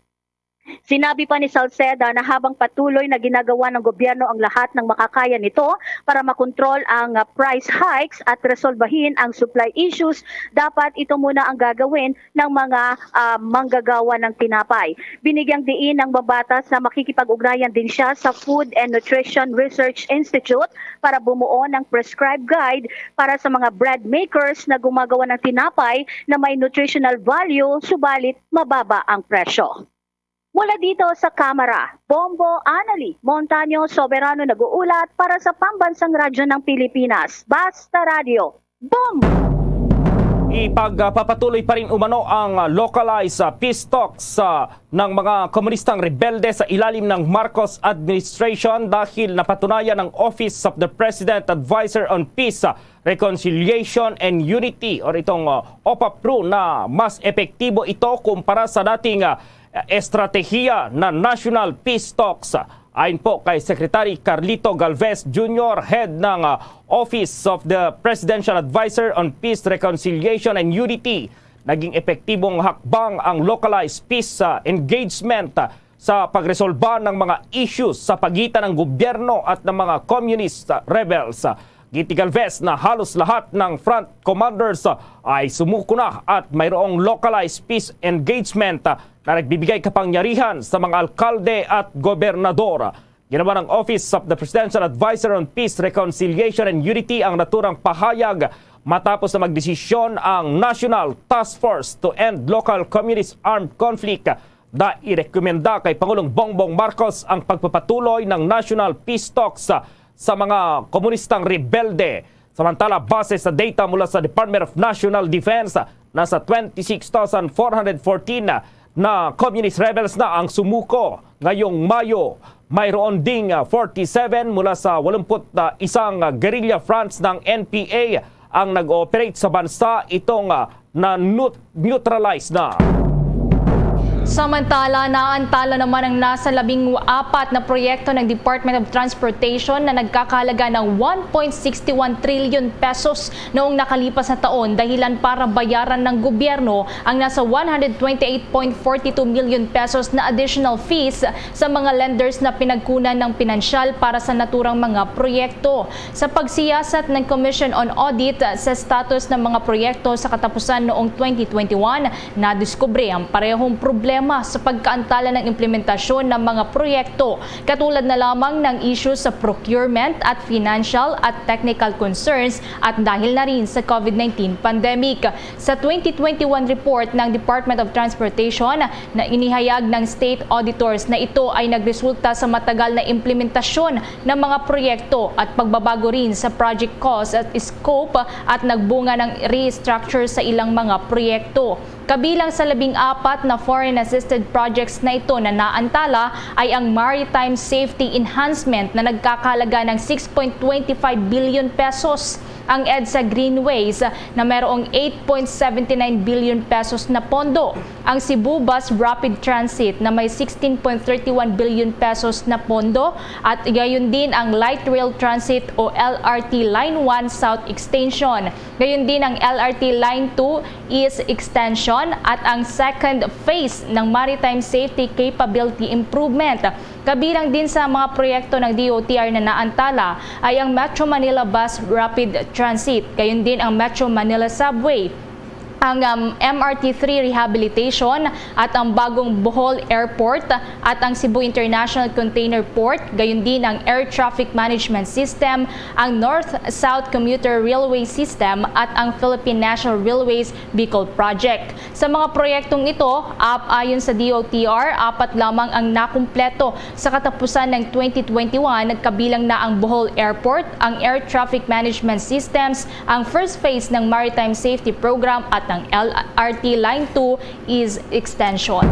Sinabi pa ni Salceda na habang patuloy na ginagawa ng gobyerno ang lahat ng makakaya nito para makontrol ang, ah, price hikes at resolbahin ang supply issues, dapat ito muna ang gagawin ng mga, ah, manggagawa ng tinapay. Binigyang diin ng mambabatas na makikipag-ugnayan din siya sa Food and Nutrition Research Institute para bumuo ng prescribed guide para sa mga bread makers na gumagawa ng tinapay na may nutritional value subalit mababa ang presyo. Mula dito sa Kamara, Bombo Anali Montaño Soberano nag-uulat para sa Pambansang Radyo ng Pilipinas, Basta Radyo. Bombo! Ipagpapatuloy pa rin umano ang, ah, localized, ah, peace talks, ah, ng mga komunistang rebelde sa ilalim ng Marcos administration dahil napatunayan ng Office of the President Advisor on Peace, ah, Reconciliation and Unity or itong, ah, OPAPRU na mas epektibo ito kumpara sa dating, ah, estratehiya na National Peace Talks. Ayon po kay Secretary Carlito Galvez Junior, head ng, ah, Office of the Presidential Advisor on Peace, Reconciliation and Unity, naging epektibong hakbang ang localized peace, ah, engagement, ah, sa pagresolba ng mga issues sa pagitan ng gobyerno at ng mga communist, ah, rebels. Ginti ni Galvez na halos lahat ng front commanders, ah, ay sumuko na at mayroong localized peace engagement, ah, na nagbibigay kapangyarihan sa mga alkalde at gobernador. Ginawa ng Office of the Presidential Advisor on Peace, Reconciliation and Unity ang naturang pahayag matapos na magdesisyon ang National Task Force to End Local Communist Armed Conflict na irekomenda kay Pangulong Bongbong Marcos ang pagpapatuloy ng National Peace Talks sa mga komunistang rebelde. Samantala, base sa data mula sa Department of National Defense, nasa twenty-six thousand four hundred fourteen na communist rebels na ang sumuko ngayong Mayo. Mayroon ding, ah, forty-seven mula sa walumput isang guerrilla fronts ng N P A ang nag-ooperate sa bansa. Itong, ah, na neut-, neutralize na. Samantala, naantala naman ang nasa labing apat na proyekto ng Department of Transportation na nagkakahalaga ng one point six one trillion pesos noong nakalipas na taon, dahilan para bayaran ng gobyerno ang nasa one hundred twenty-eight point four two million pesos na additional fees sa mga lenders na pinagkunan ng pinansyal para sa naturang mga proyekto. Sa pagsiyasat ng Commission on Audit sa status ng mga proyekto sa katapusan noong twenty twenty-one, nadiskubre ang parehong problema sa pagkaantala ng implementasyon ng mga proyekto, katulad na lamang ng isyu sa procurement at financial at technical concerns at dahil na rin sa COVID nineteen pandemic. Sa twenty twenty-one report ng Department of Transportation na inihayag ng state auditors na ito ay nagresulta sa matagal na implementasyon ng mga proyekto at pagbabago rin sa project cost at scope at nagbunga ng restructure sa ilang mga proyekto. Kabilang sa labing apat na foreign-assisted projects na ito na naantala ay ang Maritime Safety Enhancement na nagkakahalaga ng six point twenty five billion pesos, ang EDSA Greenways na mayroong eight point seventy nine billion pesos na pondo, ang Cebu Bus Rapid Transit na may sixteen point thirty one billion pesos na pondo, at gayon din ang Light Rail Transit o L R T Line one South Extension, gayon din ang L R T Line two East Extension at ang second phase ng Maritime Safety Capability Improvement. Kabilang din sa mga proyekto ng D O T R na naantala ay ang Metro Manila Bus Rapid Transit, gayon din ang Metro Manila Subway, ang, um, M R T three rehabilitation at ang bagong Bohol Airport at ang Cebu International Container Port, gayon din ang Air Traffic Management System, ang North-South Commuter Railway System at ang Philippine National Railways Bicol Project. Sa mga proyektong ito, ap-, ayon sa D O T R, apat lamang ang nakumpleto sa katapusan ng twenty twenty-one, kabilang na ang Bohol Airport, ang Air Traffic Management Systems, ang first phase ng Maritime Safety Program at ang L R T Line two East Extension.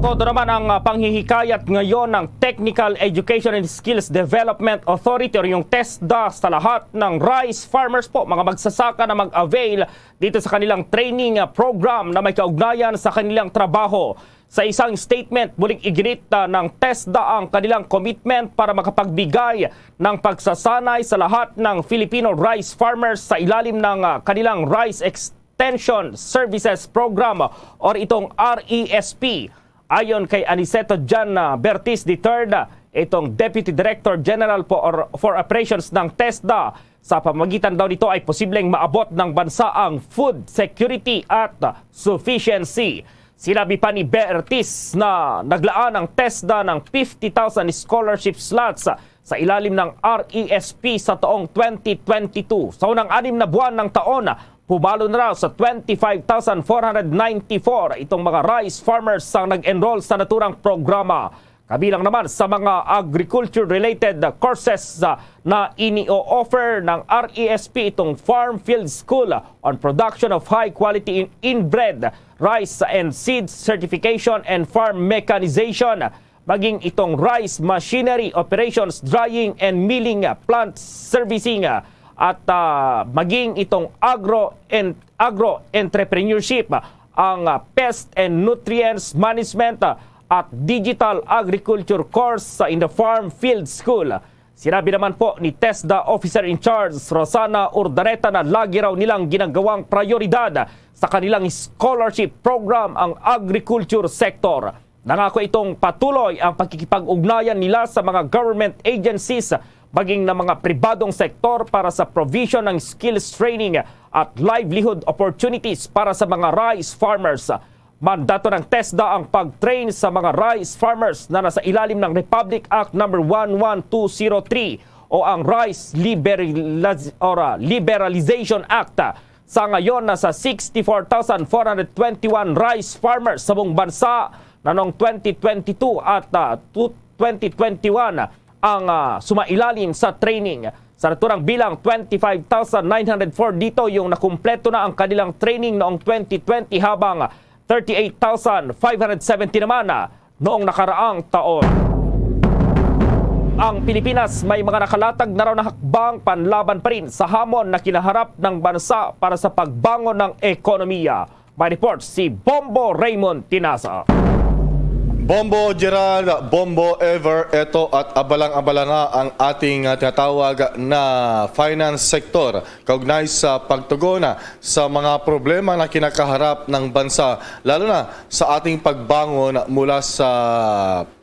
Todo naman ang, ah, panghihikayat ngayon ng Technical Education and Skills Development Authority or yung TESDA sa lahat ng rice farmers po, mga magsasaka na mag-avail dito sa kanilang training, ah, program na may kaugnayan sa kanilang trabaho. Sa isang statement, muling iginit, ah, ng TESDA ang kanilang commitment para makapagbigay ng pagsasanay sa lahat ng Filipino rice farmers sa ilalim ng, ah, kanilang Rice Extension Services Program or itong R E S P. Ayon kay Aniceto Jan, ah, Bertis the third, ah, itong Deputy Director General for, for Operations ng TESDA, sa pamagitan daw nito ay posibleng maabot ng bansa ang food security at sufficiency. Sinabi pa ni Bertis na naglaan ang TESDA ng fifty thousand scholarship slots sa ilalim ng R E S P sa taong twenty twenty-two. Sa unang anim na buwan ng taon, pumalo na raw sa twenty-five thousand four hundred ninety-four itong mga rice farmers ang nag-enroll sa naturang programa. Kabilang naman sa mga agriculture-related courses, ah, na ini-o-offer ng R E S P itong Farm Field School on Production of High Quality in Inbred Rice and Seed Certification and Farm Mechanization, maging itong Rice Machinery Operations, Drying and Milling, ah, Plant Servicing, ah, at, ah, maging itong Agro and Agro Entrepreneurship, ah, ang, ah, Pest and Nutrients Management, ah, at Digital Agriculture Course, ah, in the Farm Field School. Sinabi naman po ni TESDA Officer in Charge Rosana Urdaneta na lagi raw nilang ginagawang prayoridad sa kanilang scholarship program ang agriculture sector. Nangako itong patuloy ang pakikipag-ugnayan nila sa mga government agencies, maging na mga pribadong sektor para sa provision ng skills training at livelihood opportunities para sa mga rice farmers. Mandato ng TESDA ang pag-train sa mga rice farmers na nasa ilalim ng Republic Act number one one two zero three o ang Rice Liberaliz-, or, ah, Liberalization Act. Sa ngayon, nasa sixty-four thousand four hundred twenty-one rice farmers sa buong bansa na noong twenty twenty-two at, ah, tu-, twenty twenty-one ang, ah, sumailalim sa training. Sa naturang bilang, twenty-five thousand nine hundred four dito yung nakumpleto na ang kanilang training noong twenty twenty, habang thirty-eight thousand five hundred seventy naman, ah, noong nakaraang taon. Ang Pilipinas may mga nakalatag na raw na hakbang panlaban pa rin sa hamon na kinaharap ng bansa para sa pagbangon ng ekonomiya. May report si Bombo Raymond Tinaza. Bombo Gerald, Bombo Ever, eto at abalang-abala nga ang ating, ah, tinatawag na finance sector kaugnay sa pagtugon, ah, sa mga problema na kinakaharap ng bansa, lalo na sa ating pagbangon mula sa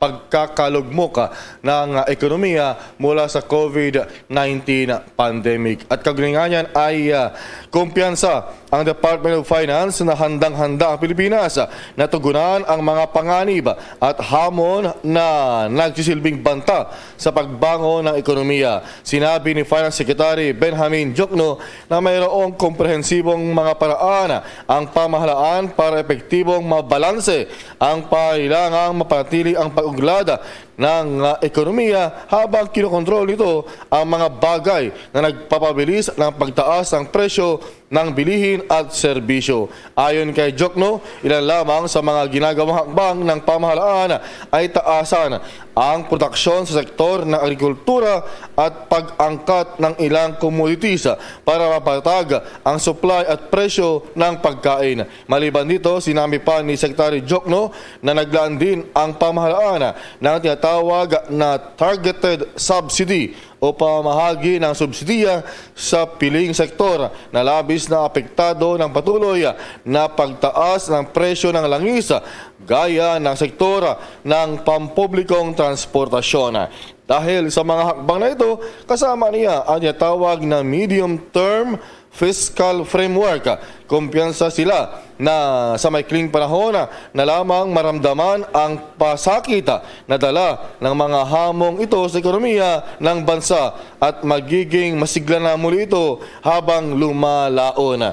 pagkakalugmok, ah, ng, ah, ekonomiya mula sa COVID nineteen pandemic. At kaugnay niyan ay, ah, kumpiyansa ang Department of Finance na handang-handa ang Pilipinas na tugunan ang mga panganib at hamon na nagsisilbing banta sa pagbangon ng ekonomiya. Sinabi ni Finance Secretary Benjamin Diokno na mayroong komprehensibong mga paraan ang pamahalaan para epektibong mabalanse ang pangangailangang mapanatili ang pag-unlad ng, ah, ekonomiya habang kinokontrol nito ang mga bagay na nagpapabilis ng pagtaas ng presyo ng bilihin at serbisyo. Ayon kay Diokno, ilan lamang sa mga ginagawang hakbang ng pamahalaan ay taasan ang produksyon sa sektor ng agrikultura at pag-angkat ng ilang commodities para mapatag ang supply at presyo ng pagkain. Maliban dito, sinabi pa ni Secretary Diokno na naglaan din ang pamahalaan ng tinatawag na targeted subsidy o pamahagi ng subsidiya sa piling sektor na labis na apektado ng patuloy na pagtaas ng presyo ng langis, gaya ng sektor ng pampublikong transportasyon. Dahil sa mga hakbang na ito, kasama niya ang tinatawag na medium-term fiscal framework. Kumpiyansa sila na sa maikling panahon na lamang maramdaman ang pasakit na dala ng mga hamong ito sa ekonomiya ng bansa at magiging masigla na muli ito habang lumalaon.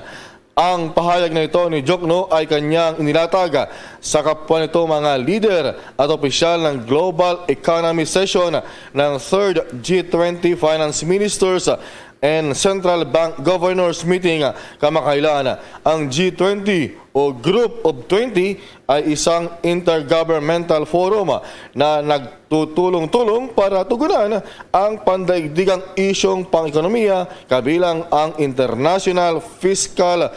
Ang pahayag na ito ni Jokno ay kanyang inilatag sa kapwa nito mga leader at opisyal ng Global Economy Session ng Third G twenty Finance Ministers and Central Bank Governors Meeting kamakailan. Ang G twenty o Group of twenty ay isang intergovernmental forum na nagtutulong-tulong para tugunan ang pandaigdigang isyung pang-ekonomiya, kabilang ang international fiscal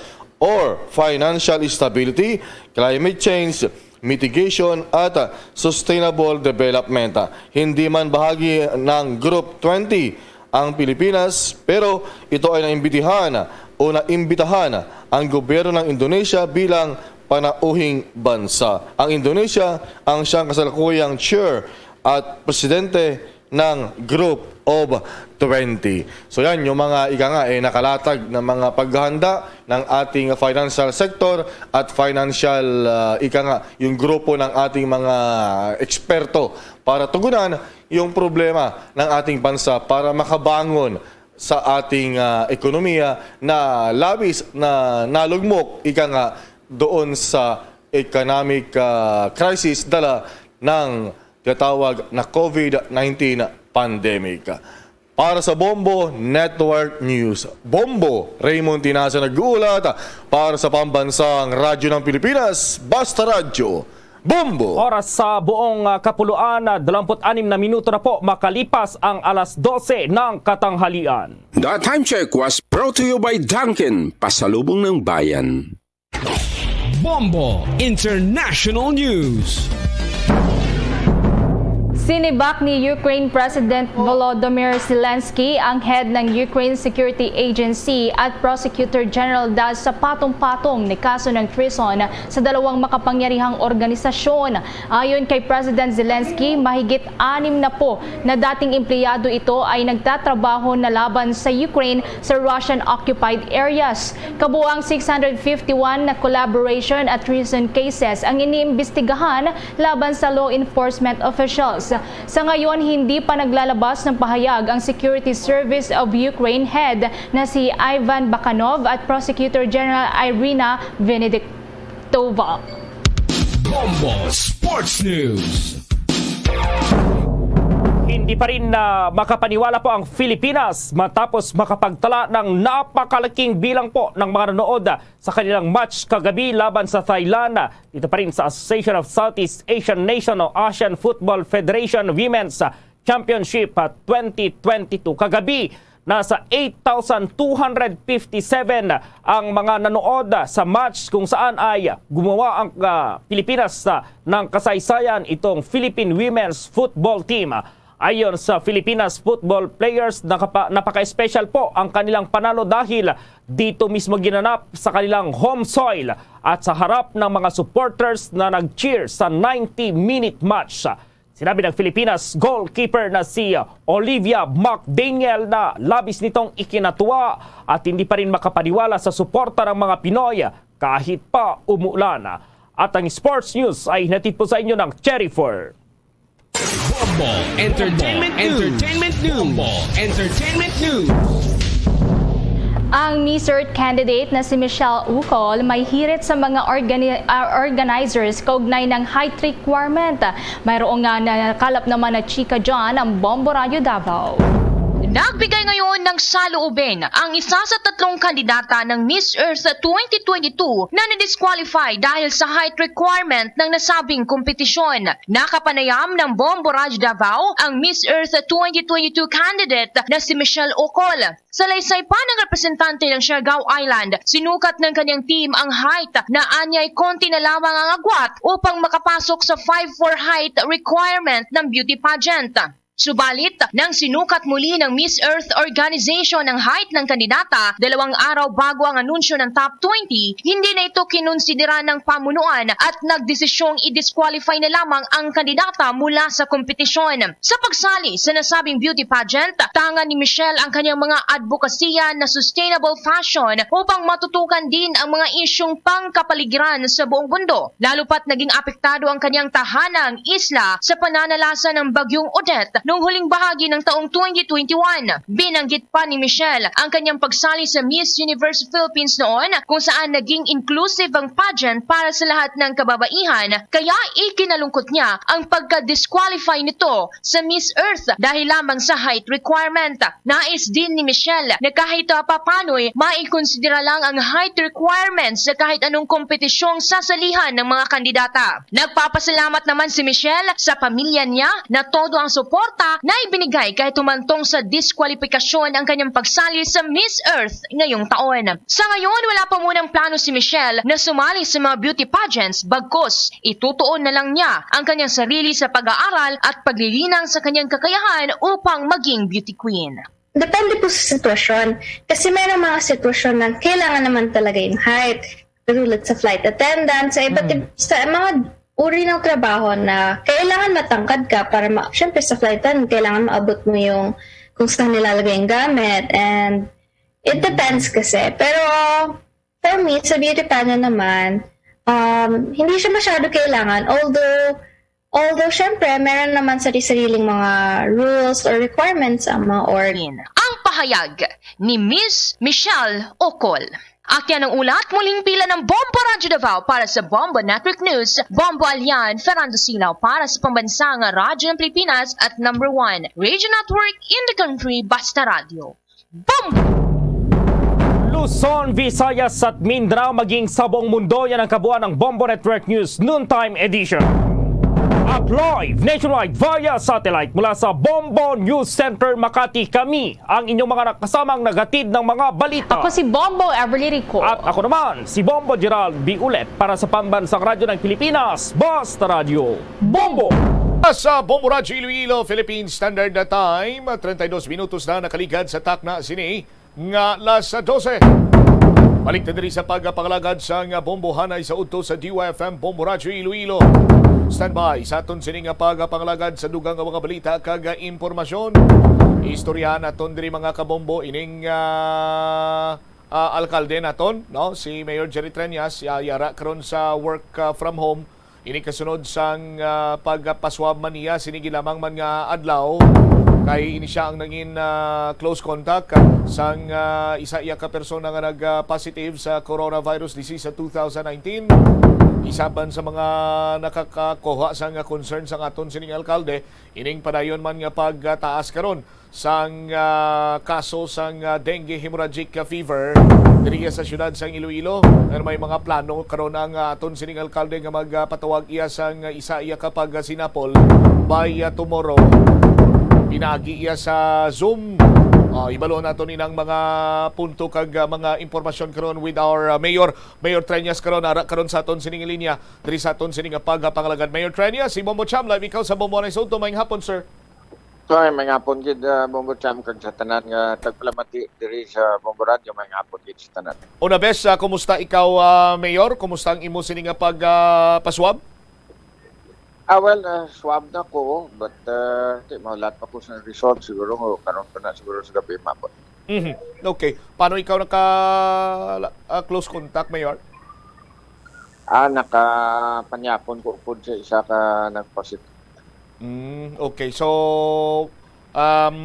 or financial stability, climate change mitigation, at sustainable development. Hindi man bahagi ng Group twenty ang Pilipinas, pero ito ay naimbitahan o naimbitahan ang gobyerno ng Indonesia bilang panauhing bansa. Ang Indonesia ang siyang kasalukuyang chair at presidente ng Group of twenty. So yan, yung mga ika nga, eh, nakalatag ng mga paghahanda ng ating financial sector at financial, ah, ika nga, yung grupo ng ating mga eksperto para tugunan yung problema ng ating bansa para makabangon sa ating, ah, ekonomiya na labis na nalugmok, ika nga, doon sa economic, ah, crisis dala ng tinatawag na COVID nineteen pandemic. Para sa Bombo Network News, Bombo Raymond Tinaza nag-uulat para sa Pambansang Radyo ng Pilipinas, Basta Radyo, Bombo! Oras sa buong, ah, kapuluan, ah, dalawamput anim na minuto na po makalipas ang alas dose ng katanghalian. The time check was brought to you by Dunkin, pasalubong ng bayan. Bombo International News. Sinibak ni Ukraine President Volodymyr Zelensky ang head ng Ukraine Security Agency at Prosecutor General Daz sa patong-patong ni kaso ng treason sa dalawang makapangyarihang organisasyon. Ayon kay President Zelensky, mahigit anim na po na dating empleyado ito ay nagtatrabaho na laban sa Ukraine sa Russian-occupied areas. Kabuang six hundred fifty-one na collaboration at treason cases ang iniimbestigahan laban sa law enforcement officials. Sa ngayon, hindi pa naglalabas ng pahayag ang Security Service of Ukraine head na si Ivan Bakanov at Prosecutor General Irina Venediktova. Bombo Sports News. Hindi pa rin na makapaniwala po ang Filipinas matapos makapagtala ng napakalaking bilang po ng mga nanood sa kanilang match kagabi laban sa Thailand. Dito pa rin sa Association of Southeast Asian Nation o Asian Football Federation Women's Championship, ah, twenty twenty-two. Kagabi, nasa eight thousand two hundred fifty-seven ang mga nanood sa match kung saan ay gumawa ang, ah, Pilipinas, ah, ng kasaysayan itong Philippine Women's Football Team. Ayon sa Filipinas football players, nakapa-, napaka-espesyal po ang kanilang panalo dahil dito mismo ginanap sa kanilang home soil at sa harap ng mga supporters na nag-cheer sa ninety-minute match. Sinabi ng Filipinas goalkeeper na si Olivia McDaniel na labis nitong ikinatuwa at hindi pa rin makapaniwala sa suporta ng mga Pinoy kahit pa umuulan. At ang sports news ay hinatid po sa inyo ng Cherry Four. Bombo Entertainment News. Entertainment News. Bombo Entertainment News. Ang Miss Earth candidate na si Michelle Ucol may hirit sa mga organi-, ah, organizers kaugnay ng height requirement. Mayroong nga nakalap naman na chika dyan ang Bombo Radyo Davao. Nagbigay ngayon ng saloobin ang isa sa tatlong kandidata ng Miss Earth twenty twenty-two na na-disqualify dahil sa height requirement ng nasabing kompetisyon. Nakapanayam ng Bombo Radyo Davao ang Miss Earth twenty twenty-two candidate na si Michelle Ocol. Salaysay pa ng representante ng Siargao Island, sinukat ng kanyang team ang height na anyay konti na lamang ang agwat upang makapasok sa five four height requirement ng beauty pageant. Subalit, nang sinukat muli ng Miss Earth Organization ang height ng kandidata dalawang araw bago ang anunsyo ng top twenty, hindi na ito kinonsidera ng pamunuan at nagdesisyong i-disqualify na lamang ang kandidata mula sa kompetisyon. Sa pagsali sa nasabing beauty pageant, tangan ni Michelle ang kanyang mga advokasya na sustainable fashion upang matutukan din ang mga isyung pangkapaligiran sa buong mundo. Lalo pat naging apektado ang kanyang tahanang isla sa pananalasa ng Bagyong Odette noong huling bahagi ng taong twenty twenty-one. Binanggit pa ni Michelle ang kanyang pagsali sa Miss Universe Philippines noon, kung saan naging inclusive ang pageant para sa lahat ng kababaihan, kaya ikinalungkot niya ang pagka-disqualify nito sa Miss Earth dahil lamang sa height requirement. Nais din ni Michelle na kahit papano'y maikonsidera lang ang height requirements sa kahit anong kompetisyong sasalihan ng mga kandidata. Nagpapasalamat naman si Michelle sa pamilya niya na todo ang suporta na ibinigay kahit humantong sa diskwalipikasyon ang kanyang pagsali sa Miss Earth ngayong taon. Sa ngayon, wala pa munang plano si Michelle na sumali sa mga beauty pageants, bagkus itutuon na lang niya ang kanyang sarili sa pag-aaral at paglilinang sa kanyang kakayahan upang maging beauty queen. Depende po sa sitwasyon. Kasi may mga sitwasyon na kailangan naman talaga yung height. Katulad sa flight attendant, sa iba't Mm. ib-, sa mga uri ng trabaho na kailangan matangkad ka para ma-, syempre sa flight attendant, kailangan maabot mo yung kung saan nilalagay yung gamit. And it depends kasi. Pero for me, sa beauty pageant naman, um, hindi siya masyado kailangan. Although, although, syempre, meron naman sari-sariling mga rules or requirements ang mga org. Ang pahayag ni Miss Michelle Ocol. Akin ang ulat, muling pila ng Bombo Radyo Davao para sa Bombo Network News, Bombo Alian, Fernando Silao para sa Pambansang Radyo ng Pilipinas at number one Radio Network in the country, Basta Radyo. Bombo! Luzon, Visayas at Mindanao, maging sa buong mundo, yan ang kabuuan ng Bombo Network News Noontime Edition. At live nationwide via satellite mula sa Bombo News Center Makati, kami ang inyong mga nakasamang naghatid ng mga balita. Ako si Bombo Everly Rico. At ako naman, si Bombo Gerald Biulet para sa Pambansang Radyo ng Pilipinas, Basta Radyo Bombo! Sa Bombo Radyo Iloilo, Philippine Standard Time, treinta y dos minutos na nakaligad sa takna sini nga alas dose. Balik ta diri sa pagpangalagad sang bombohanay sa udto sa D Y F M Bombo Radyo Iloilo. Standby sa aton sini nga pagpangalagad sa dugang nga mga balita kag impormasyon. Istoryahan naton diri, mga kabombo, ining, ah, ah, alkalde naton, no, si Mayor Jerry Treñas, ya-, yara karon sa work, ah, from home. Ini kasunod sang, ah, pagpaswab man niya sini gilamang man nga adlaw, kay ini sia ang nangin, ah, close contact, ah, sang, ah, isa iya ka persona nga nag, ah, positive sa coronavirus disease sa two thousand nineteen. Isa man sa mga nakakakuha sang, ah, concern sang aton sining alkalde, ining padayon man nga pagtaas karon sang, ah, kaso sang, ah, dengue hemorrhagic, ah, fever diri sa siyudad sang Iloilo. Pero may mga plano karon ang, ah, aton sining alkalde nga magpatawag iya sang, ah, isa iya ka pag, ah, sinapol by, ah, tomorrow. Pinaagi iya sa Zoom. Ah, ibalo naton inang mga punto kag, ah, mga impormasyon karon with our, ah, Mayor, Mayor Treñas karon, ara karon sa aton sining linya diri sa aton sining pagpangalagad. Mayor Treñas, si Bombo Cham, live ikaw sa Bombo Anay Soto. Maayong hapon, sir. Ay, maayong hapon gid, ah, Bombo Cham, kag sa tanan nga tagpalamati diri sa Bombo Radyo, maayong hapon gid sa tanan. Una bes, ah, kumusta ikaw, ah, Mayor? Kumusta ang imo sini nga pag, ah, paswab? Ah, well, ah, swab na ko, but, ah, di, mahulat pa ko sa result siguro, karon pa na siguro sa gabi maabot. Mhm. Okay. Paano ikaw naka, ah, close contact, Mayor? Ah, nakapanyapon ko pod sa isa ka nagpasit-, Mm, okay. So, um,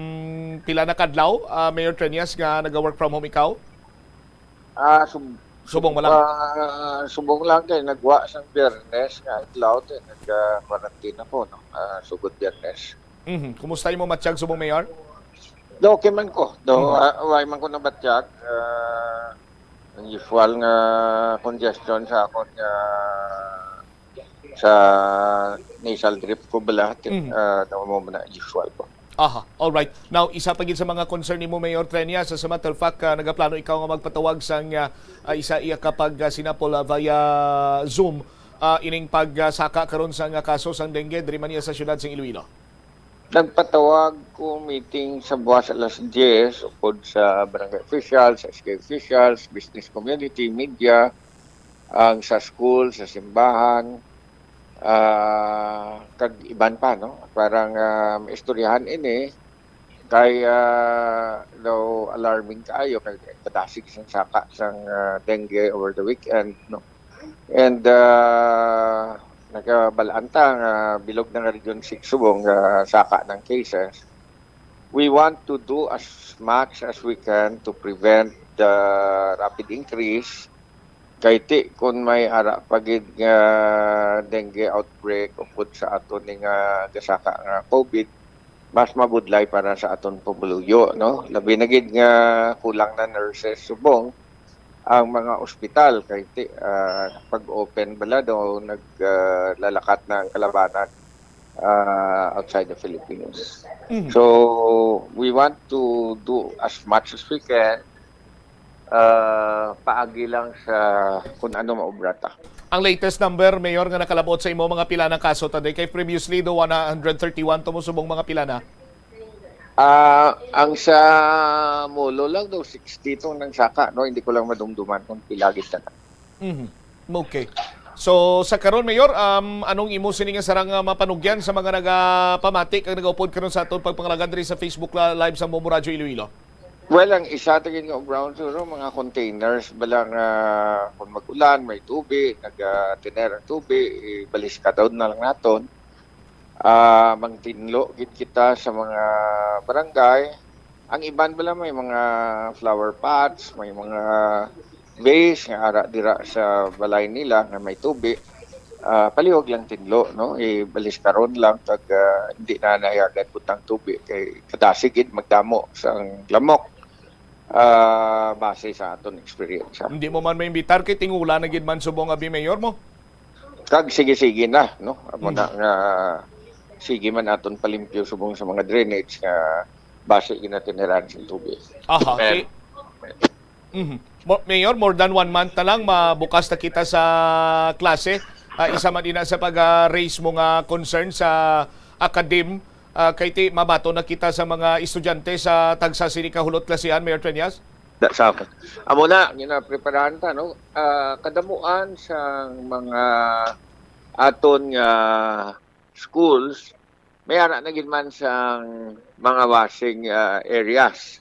pila na kadlaw, ah, Mayor Treñas, nga naga-work from home ikaw? Ah, sub-, Subong mo lang? Ah, subong lang kay nagwa sang Biyernes nga adlaw, te, nag, ah, quarantine ako, no? Ah, sugod Biyernes. Mhm. Kumusta imo matyag subong, Mayor? Do, okay man ko. Do, Mhm. ah, way man ko nabatyag. Ah, ang usual nga congestion sa akon nga sa nasal drip ko bala, ti-, Mm. ah, tama mo na usual ko. Aha, all right. Now, isa pa gid sa mga concern nimo, Mayor Treñas, as a matter of fact, ah, nagaplano ikaw nga magpatawag sang, ah, ah, isa iya ka pag, ah, sinapol, ah, via Zoom, ah, ining pag, ah, saka karon sang, ah, kaso sang dengue diri man niya sa siyudad sang Iloilo. Nagpatawag ko meeting sa buwas alas diyes, upod sa barangay officials, S K officials, business community, media, ang sa school, sa simbahan, ah, kag iban pa, no? Para nga maistoryahan ini, kay, ah, daw alarming kaayo, kay kadasig sang saka sang, ah, dengue over the weekend, no? And, ah, nagabal-an ta nga bilog na nga Region six subong nga saka ng cases. We want to do as much as we can to prevent the rapid increase. Kay ti, kung may ara pa gid nga dengue outbreak upod sa aton ni nga gasaka nga COVID, mas mabudlay para sa aton pumuluyo, no? Labi na gid nga kulang na nurses subong ang mga ospital kay ti, ah, pag-open bala daw nag, ah, lalakat na ang kalabanan, ah, outside the Philippines. Mhm. So, we want to do as much as we can, ah, paagi lang sa kung ano maobra ta. Ang latest number, Mayor, nga nakalabot sa imo, mga pila na kaso ta, day? Kay previously, do one hundred thirty-one to mo subong, mga pila na? Ah, ang sa Molo lang daw sixty tong nagsaka, no? Hindi ko lang madumduman kung pila gid na. Mhm. Okay. So, sa karon, Mayor, um, anong imo sini nga sarang, ah, mapanugyan sa mga nagapamati kag nagaupod karon sa aton pagpangalagad diri sa Facebook la-, Live sa Bombo Radyo Iloilo? Well, ang isa ta gid nga obra siguro, mga containers, bala nga kung mag-ulan, may tubi, nagatiner ang tubi, ibalis ka daw na lang naton. Ah, mangtinlo gid kita sa mga barangay. Ang iban bala may mga flower pots, may mga vase nga ara dira sa balay nila nga may tubi. Ah, palihog lang tinlo, no? Ibalis karon lang kag, ah, hindi na nayagan butang tubi kay kadasig gid magdamo sang lamok, ah, base sa aton eksperyensya. Hindi mo man maimbitar kay ting-ulan na gid man subong, abi, Mayor, mo? Kag sige-sige na, no? Amo na Mm. nga sige man aton palimpyo subong sa mga drainage nga base ginatiniran sa tubig. Aha, Amen. si-, Mhm. Mo-, Mayor, more than one month na lang, mabukas na kita sa klase. Ah, isa man ina sa pag-raise mo nga concern sa academe, ah, kay ti mabaton na kita sa mga estudyante sa tagsa sini ka hulot klasihan, Mayor Treñas? Da, sa, amo na, ginapreparahan ta, no? Ah, kadamuan sa mga aton nga schools, may ara na gid man sang mga washing, ah, areas.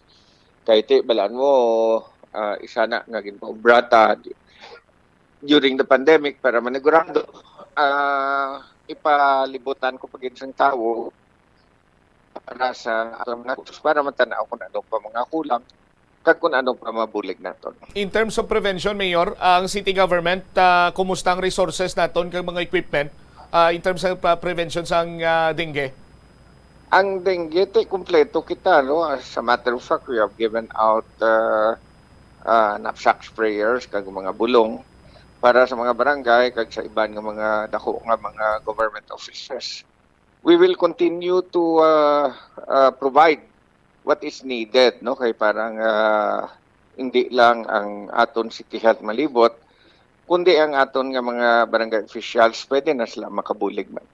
Kay ti, balaan mo, ah, isa na nga ginpaobra ta during the pandemic para manigurado, ah, ipalibutan ko pa gid sang tawo para sa aton mga kursos para matanaw kung ano pa mga kulang kag kung ano pa mabulig naton. In terms of prevention, Mayor, ang city government, ah, kumusta ang resources naton kag mga equipment, ah, in terms of, ah, prevention sang, ah, dengue? Ang dengue, ti, kompleto kita, no? As a matter of fact, we have given out, ah, ah, knapsack sprayers kag mga bulong para sa mga barangay kag sa iban nga mga dako nga mga government offices. We will continue to, ah, ah, provide what is needed, no? Kay parang, ah, hindi lang ang aton City Health malibot, kundi ang aton nga mga barangay officials, pwede na sila makabulig man.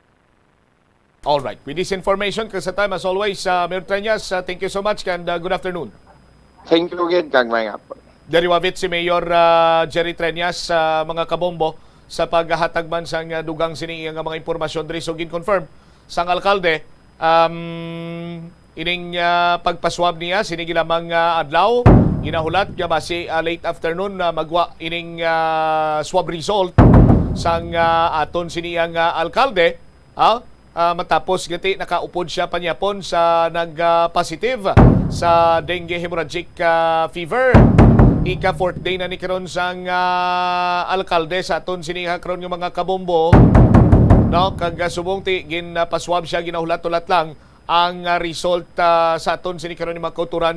All right. With this information, kag sa time, as always, uh, Mayor Treñas, uh, thank you so much and, uh, good afternoon. Thank you again, kag may hapon. Diri wavit si Mayor, uh, Jerry Treñas, uh, mga kabombo, sa paghatag man sang, uh, dugang sini nga mga impormasyon diri. So, gin-confirm sang alkalde, um, ining, uh, pagpaswab niya, sini lamang, uh, adlaw, ginahulat nga basi, uh, late afternoon na magwa ining, uh, swab result sang, uh, aton sini ang, uh, alkalde. Ah, ah, matapos gati nakaupod siya panyapon sa nag, ah, positive sa dengue hemorrhagic, ah, fever. Ika fourth day na ni karon sang, ah, alkalde sa aton sini ha karon nga mga kabombo, no? Kag, ah, subong ti gin, ah, paswab siya, ginahulat-hulat lang ang, ah, result, ah, sa aton sini karon ni mga kauturan.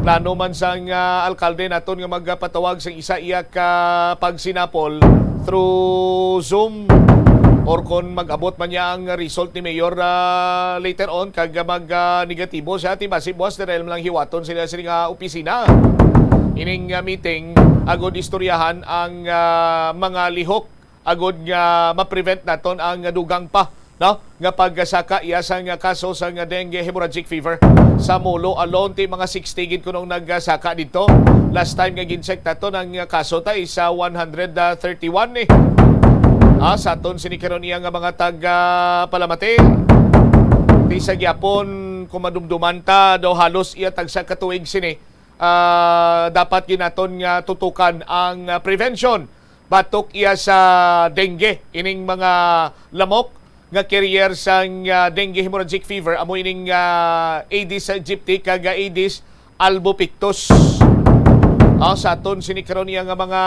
Plano man sang, ah, alkalde naton nga magpatawag sang isa iya ka pagsinapol through Zoom, or kon mag-abot man niya ang result ni Mayor, ah, later on, kag mag, ah, negatibo siya, ti basi buwas diri lang hiwaton sila sini nga opisina. Ining, ah, meeting, agod istoryahan ang, ah, mga lihok agod nga ma-prevent naton ang dugang pa no, nga pagsaka iya sang kaso sang dengue hemorrhagic fever. Sa Molo alone, ti mga sixty gid kunong nagsaka dito. Last time nga gin-check nato, ang kaso ta is sa one hundred thirty-one ni. Ah, sa aton sini karon iya nga mga tag, ah, palamati. Ti sa gyapon, kung madumduman ta, daw halos iya tagsa ka tuig sini, ah, dapat gid naton nga tutukan ang, ah, prevention batok iya sa dengue. Ining mga lamok nga carrier sang, ah, dengue hemorrhagic fever amo ining, ah, Aedes aegypti kag, ah, Aedes albopictus. Ah, sa aton sini karon iya nga mga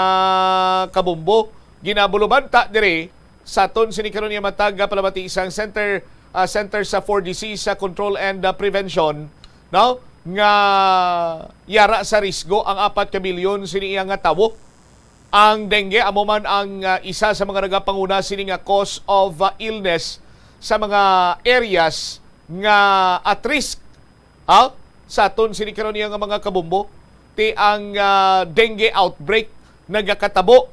kabumbo, ginabulubanta diri sa aton sini karon iya matag, ah, palamati sang center, ah, center sa four Disease, ah, Control and, ah, Prevention, no, nga yara sa risgo ang apat ka bilyon sini iya nga tawo. Ang dengue amo man ang, ah, isa sa mga nagapanguna sini nga cause of, ah, illness sa mga areas nga at risk. Ah, sa aton sini karon iya nga mga kabumbo, ti ang, ah, dengue outbreak nagakatabo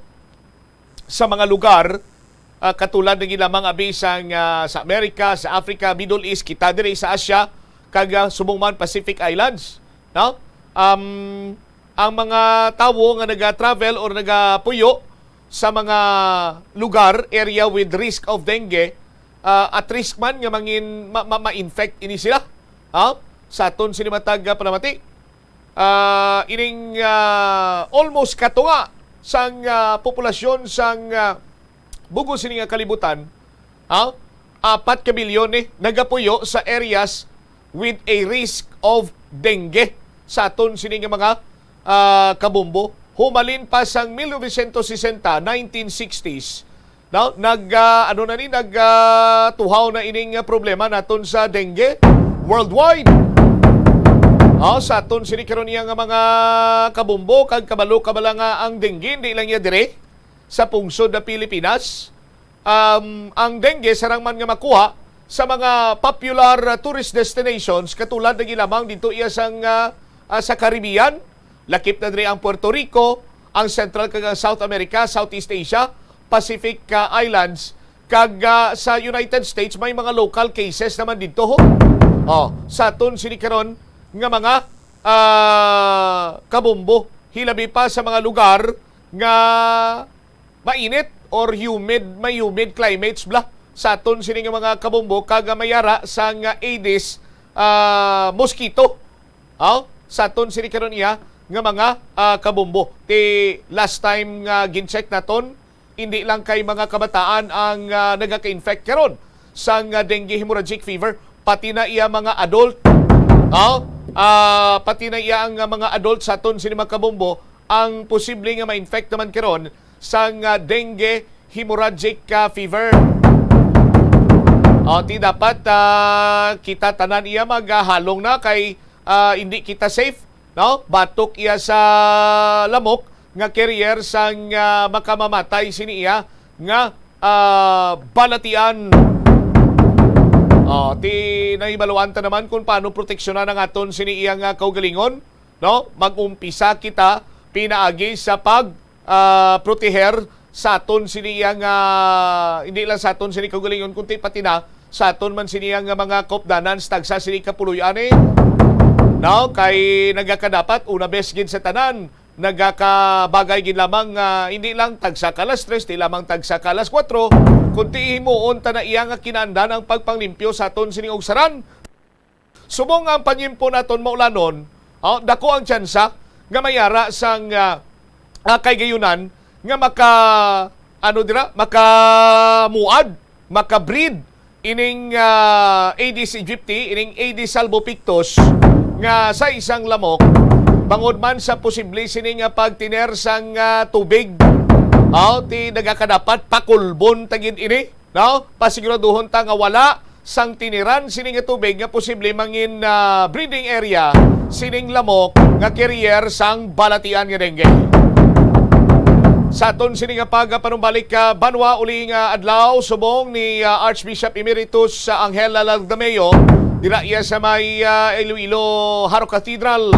sa mga lugar, ah, katulad na gid lamang abi sang, ah, sa America, sa Africa, Middle East, kita diri sa Asia, kag, ah, subong man Pacific Islands, no? Um, ang mga tawo nga naga-travel or nagapuyo sa mga lugar, area with risk of dengue, ah, at risk man nga mangin-, ma-, ma-, ma-infect ini sila, ha? Sa aton sini matag, ah, palamati, ah, ining, ah, almost katunga sang, ah, populasyon sang, ah, bug-os sini nga kalibutan, ha? Apat ka bilyon ni nagapuyo sa areas with a risk of dengue sa aton sini nga mga, ah, kabumbo. Humalin pa sang mil novecientos sesenta, nineteen sixties, no? Nag, ah, ano na ni, nag, ah, tuhaw na ining, ah, problema naton sa dengue worldwide. Ah, sa aton sini karon iya nga mga kabumbo, kag kabalo ka bala nga ang dengue, hindi lang iya dire sa pungsod na Pilipinas. Um, ang dengue sarang man nga makuha sa mga popular, ah, tourist destinations, katulad na gid lamang dito iya sang, ah, ah, sa Caribbean, lakip na diri ang Puerto Rico, ang Central kag ang South America, Southeast Asia, Pacific, ah, Islands, kag, ah, sa United States may mga local cases naman dito, ho. Oh, sa aton sini karon nga mga, ah, kabumbo, hilabi pa sa mga lugar nga mainit or humid, may humid climates bala sa aton sini nga mga kabumbo, kag mayara sang Aedes, ah, mosquito. Aw, sa aton sini karon iya nga mga, ah, kabumbo. Ti last time nga gin-check naton, hindi lang kay mga kabataan ang, ah, nagaka-infect karon sang, ah, dengue hemorrhagic fever, pati na iya mga adult. Aw, ah, pati na iya ang, ah, mga adult sa aton sini mga kabumbo ang posible nga ma-infect naman karon sang, ah, dengue hemorrhagic, ah, fever. O, ti dapat, ah, kita tanan iya maghalong na kay, ah, hindi kita safe, no? Batok iya sa lamok nga carrier sang, ah, makamamatay sini iya nga, ah, balatian. O, ti nahibaluan ta naman kung paano proteksyonan ang aton sini iya nga kaugalingon, no? Mag-umpisa kita pinaagi sa pag, ah, proteher sa aton sini iya nga, hindi lang sa aton sini kaugalingon, kundi pati na sa aton man sini iya nga mga kaupdanan sa tagsa sini ka puloy-an, eh. No? Kay nagakadapat, una bes gid sa tanan, nagakabagay gid lamang nga hindi lang tagsa ka alas tres, di lamang tagsa ka alas kuwatro, kundi himuon ta na iya nga kinaandan ang pagpanglimpyo sa aton sini ugsaran. Subong nga ang panyimpo naton maulanon, ah, dako ang tsansa nga mayara sang, ah, ah, kahigayonan nga maka, ano dira, makamuad, makabreed ining, ah, Aedes aegypti, ining Aedes albopictus nga sa isang lamok, bangod man sa posible sini nga pagtiner sang, ah, tubig. Aw, ti nagakadapat pakulbon ta gid ini. No? Pasiguraduhon ta nga wala sang tiniran sini nga tubig nga posible mangin, ah, breeding area sining lamok nga carrier sang balatian nga dengue. Sa aton sini nga pagpanumbalik ka banwa, uli nga adlaw, subong ni, ah, Archbishop Emeritus sa Angel Lalagdameo, dira iya sa may, ah, Iloilo Haro Cathedral.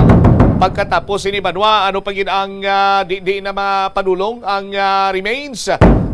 Pagkatapos sini banwa, ano pa gid ang, ah, di, di na mapadulong ang, ah, remains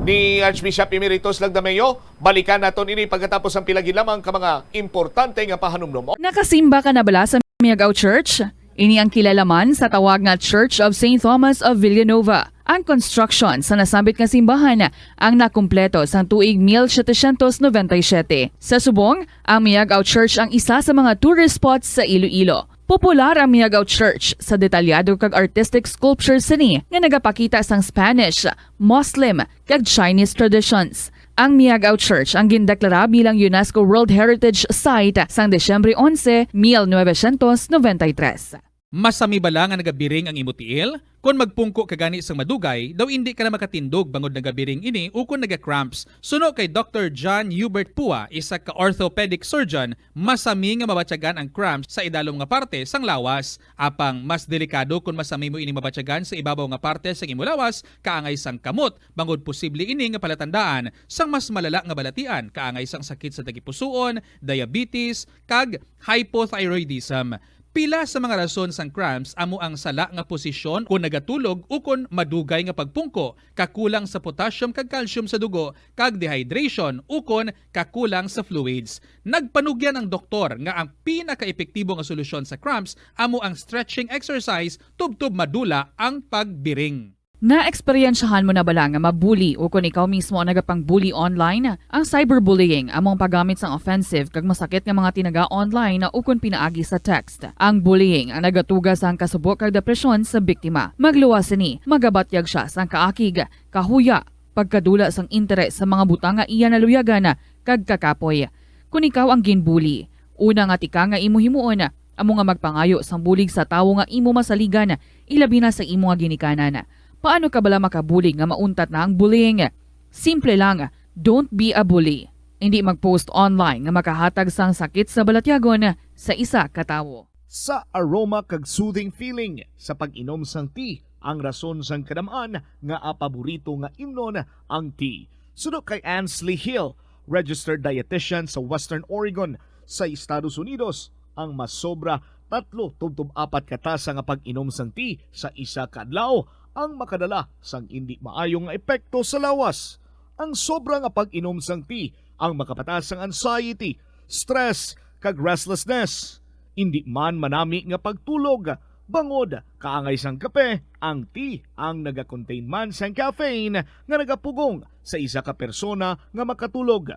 Ni Archbishop Emeritus Lagdameo, balikan naton ini pagkatapos ang pila gid lamang ka mga importante nga pahanumdom. Nakasimba ka na bala sa Miagao Church? Ini ang kilala man sa tawag nga Church of Saint Thomas of Villanova. Ang construction sa nasambit nga simbahan ang nakumpleto sang tuig mil setecientos noventa y siete. Sa subong, ang Miagao Church ang isa sa mga tourist spots sa Iloilo. Popular ang Miagao Church sa detalyado kag artistic sculptures sini nga nagapakita sang Spanish, Muslim, kag Chinese traditions. Ang Miagao Church ang gindeklara bilang UNESCO World Heritage Site sang Disyembre onse, mil novecientos noventa y tres. Masami bala nga nagabiring ang imo tiil? Kon magpungko ka gani sang madugay, daw indi ka na makatindog bangod nagabiring ini ukon naga-cramps. Suno kay Doctor John Hubert Pua, isa ka orthopedic surgeon, masami nga mabatyagan ang cramps sa idalom nga parte sang lawas. Apang mas delikado kon masami mo ining mabatyagan sa ibabaw nga parte sang imo lawas, kaangay sang kamot, bangod posible ini nga palatandaan sang mas malala nga balatian, kaangay sang sakit sa tagipusoon, diabetes, kag hypothyroidism. Pila sa mga rason sang cramps amo ang sala nga posisyon kon nagatulog ukon madugay nga pagpungko, kakulang sa potassium kag calcium sa dugo, kag dehydration ukon kakulang sa fluids. Nagpanugyan ang doktor nga ang pinakaepektibo nga solusyon sa cramps amo ang stretching exercise tubtob madula ang pagbiring. Naeksperyensyahan mo na bala nga ma-bully ukon ikaw mismo ang nagapang-bully online? Ang cyberbullying amo ang paggamit sang offensive kag masakit nga mga tinaga online ukon pinaagi sa text. Ang bullying ang nagatuga sang kasubo kag depresyon sa biktima. Magluwas sini, magabatyag sia sang kaakig, kahuya, pagkadula sang interes sa mga butang nga iya naluyagan, kag kakapoy. Kon ikaw ang ginbully, una nga tikang nga imo himuon amo nga magpangayo sang bulig sa tawo nga imo masaligan, ilabi na sa imo nga ginikanan. Paano ka bala makabulig nga mauntat na ang bullying? Simple lang, don't be a bully. Indi mag-post online nga makahatag sang sakit sa balatyagon sa isa ka tawo. Sa aroma kag soothing feeling sa pag-inom sang tea ang rason sang kadam-an nga apaborito nga imnon ang tea. Suno kay Ansley Hill, registered dietitian sa Western Oregon, sa Estados Unidos, ang masobra tatlo tubtob apat ka tasa nga pag-inom sang tea sa isa ka adlaw ang makadala sang indi maayo nga epekto sa lawas. Ang sobra nga pag-inom sang tea ang makapataas sang anxiety, stress, kag restlessness. Indi man manami nga pagtulog, bangod kaangay sang kape, ang tea ang nagakontain man sang caffeine nga nagapugong sa isa ka persona nga makatulog.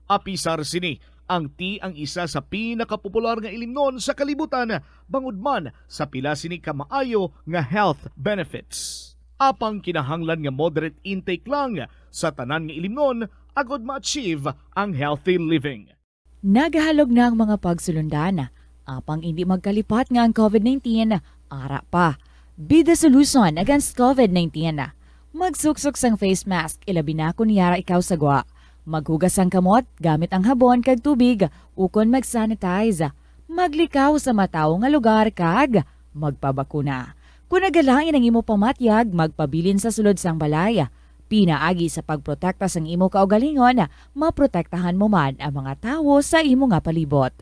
Apisar sini, ang tea ang isa sa pinakapopular nga ilimnon sa kalibutan, bangod man sa pila sini ka maayo nga health benefits. Apang kinahanglan nga moderate intake lang sa tanan nga ilimnon agod ma-achieve ang healthy living. Nagahalog na ang mga pagsulundan, apang indi magkalipat nga ang COVID nineteen ara pa. Be the solution against COVID nineteen. Magsuksok sang face mask, ilabi na kon yara ikaw sa gwa. Maghugas sang kamot gamit ang habon kag tubig, ukon mag-sanitize. Maglikaw sa matawo nga lugar kag magpabakuna. Kon nagalain ang imo pamatyag, magpabilin sa sulod sang balay. Pinaagi sa pagprotekta sang imo kaugalingon, maprotektahan mo man ang mga tawo sa imo nga palibot.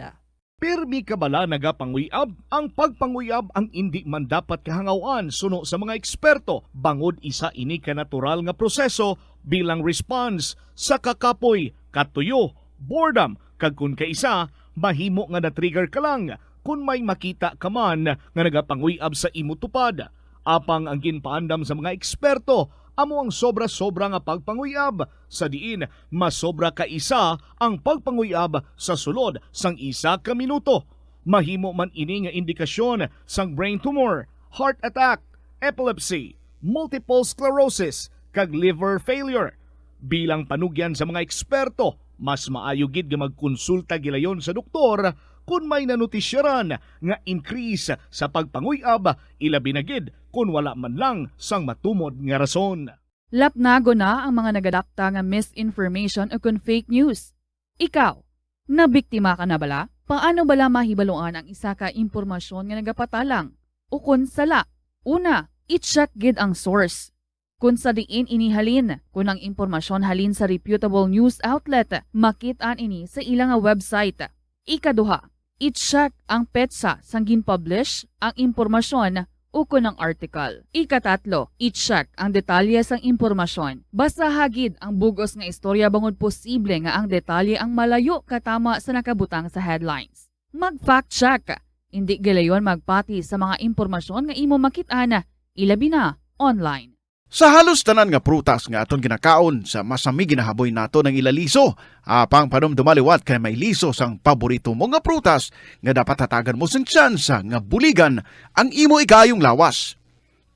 Pirmi ka bala nagapanguyab? Ang pagpanguyab ang indi man dapat kahangawan suno sa mga eksperto, bangod isa ini ka natural nga proseso bilang response sa kakapoy, katuyo, boredom, kag kon kaisa, mahimo nga na-trigger ka lang kon may makita ka man nga nagapanguyab sa imo tupad. Apang ang ginpaandam sa mga eksperto amo ang sobra-sobra nga pagpanguyab, sa diin masobra ka isa ang pagpanguyab sa sulod sang isa ka minuto. Mahimo man ini nga indikasyon sang brain tumor, heart attack, epilepsy, multiple sclerosis, kag liver failure. Bilang panugyan sa mga eksperto, mas maayo gid nga magkonsulta gilayon sa doktor kon may nanotisyaran nga increase sa pagpanguyab, ilabi na gid kon wala man lang sang matumod nga rason. Lapnagon na ang mga nagadakta nga misinformation ukon fake news. Ikaw, nabiktima ka na bala? Paano bala mahibaluan ang isa ka impormasyon nga nagapatalang ukon sala? Una, i-check gid ang source. Kon sa diin ini halin, kon ang impormasyon halin sa reputable news outlet, makit-an ini sa ila nga website. Ikaduha, i-check ang petsa sang gin-publish ang impormasyon ukon ang article. Ikatatlo, i-check ang detalye sang impormasyon. Basaha gid ang bug-os nga istorya bangod posible nga ang detalye ang malayo katama sa nakabutang sa headlines. Mag-fact check. Indi gilayon magpati sa mga impormasyon nga imo makit-an, ilabi na online. Sa halos tanan nga prutas nga aton ginakaon, sa masami ginahaboy naton ang ila liso. Apang panumduma liwat kay may liso sang paborito mo nga prutas nga dapat hatagan mo sing tsansa nga buligan ang imo ikaayong lawas.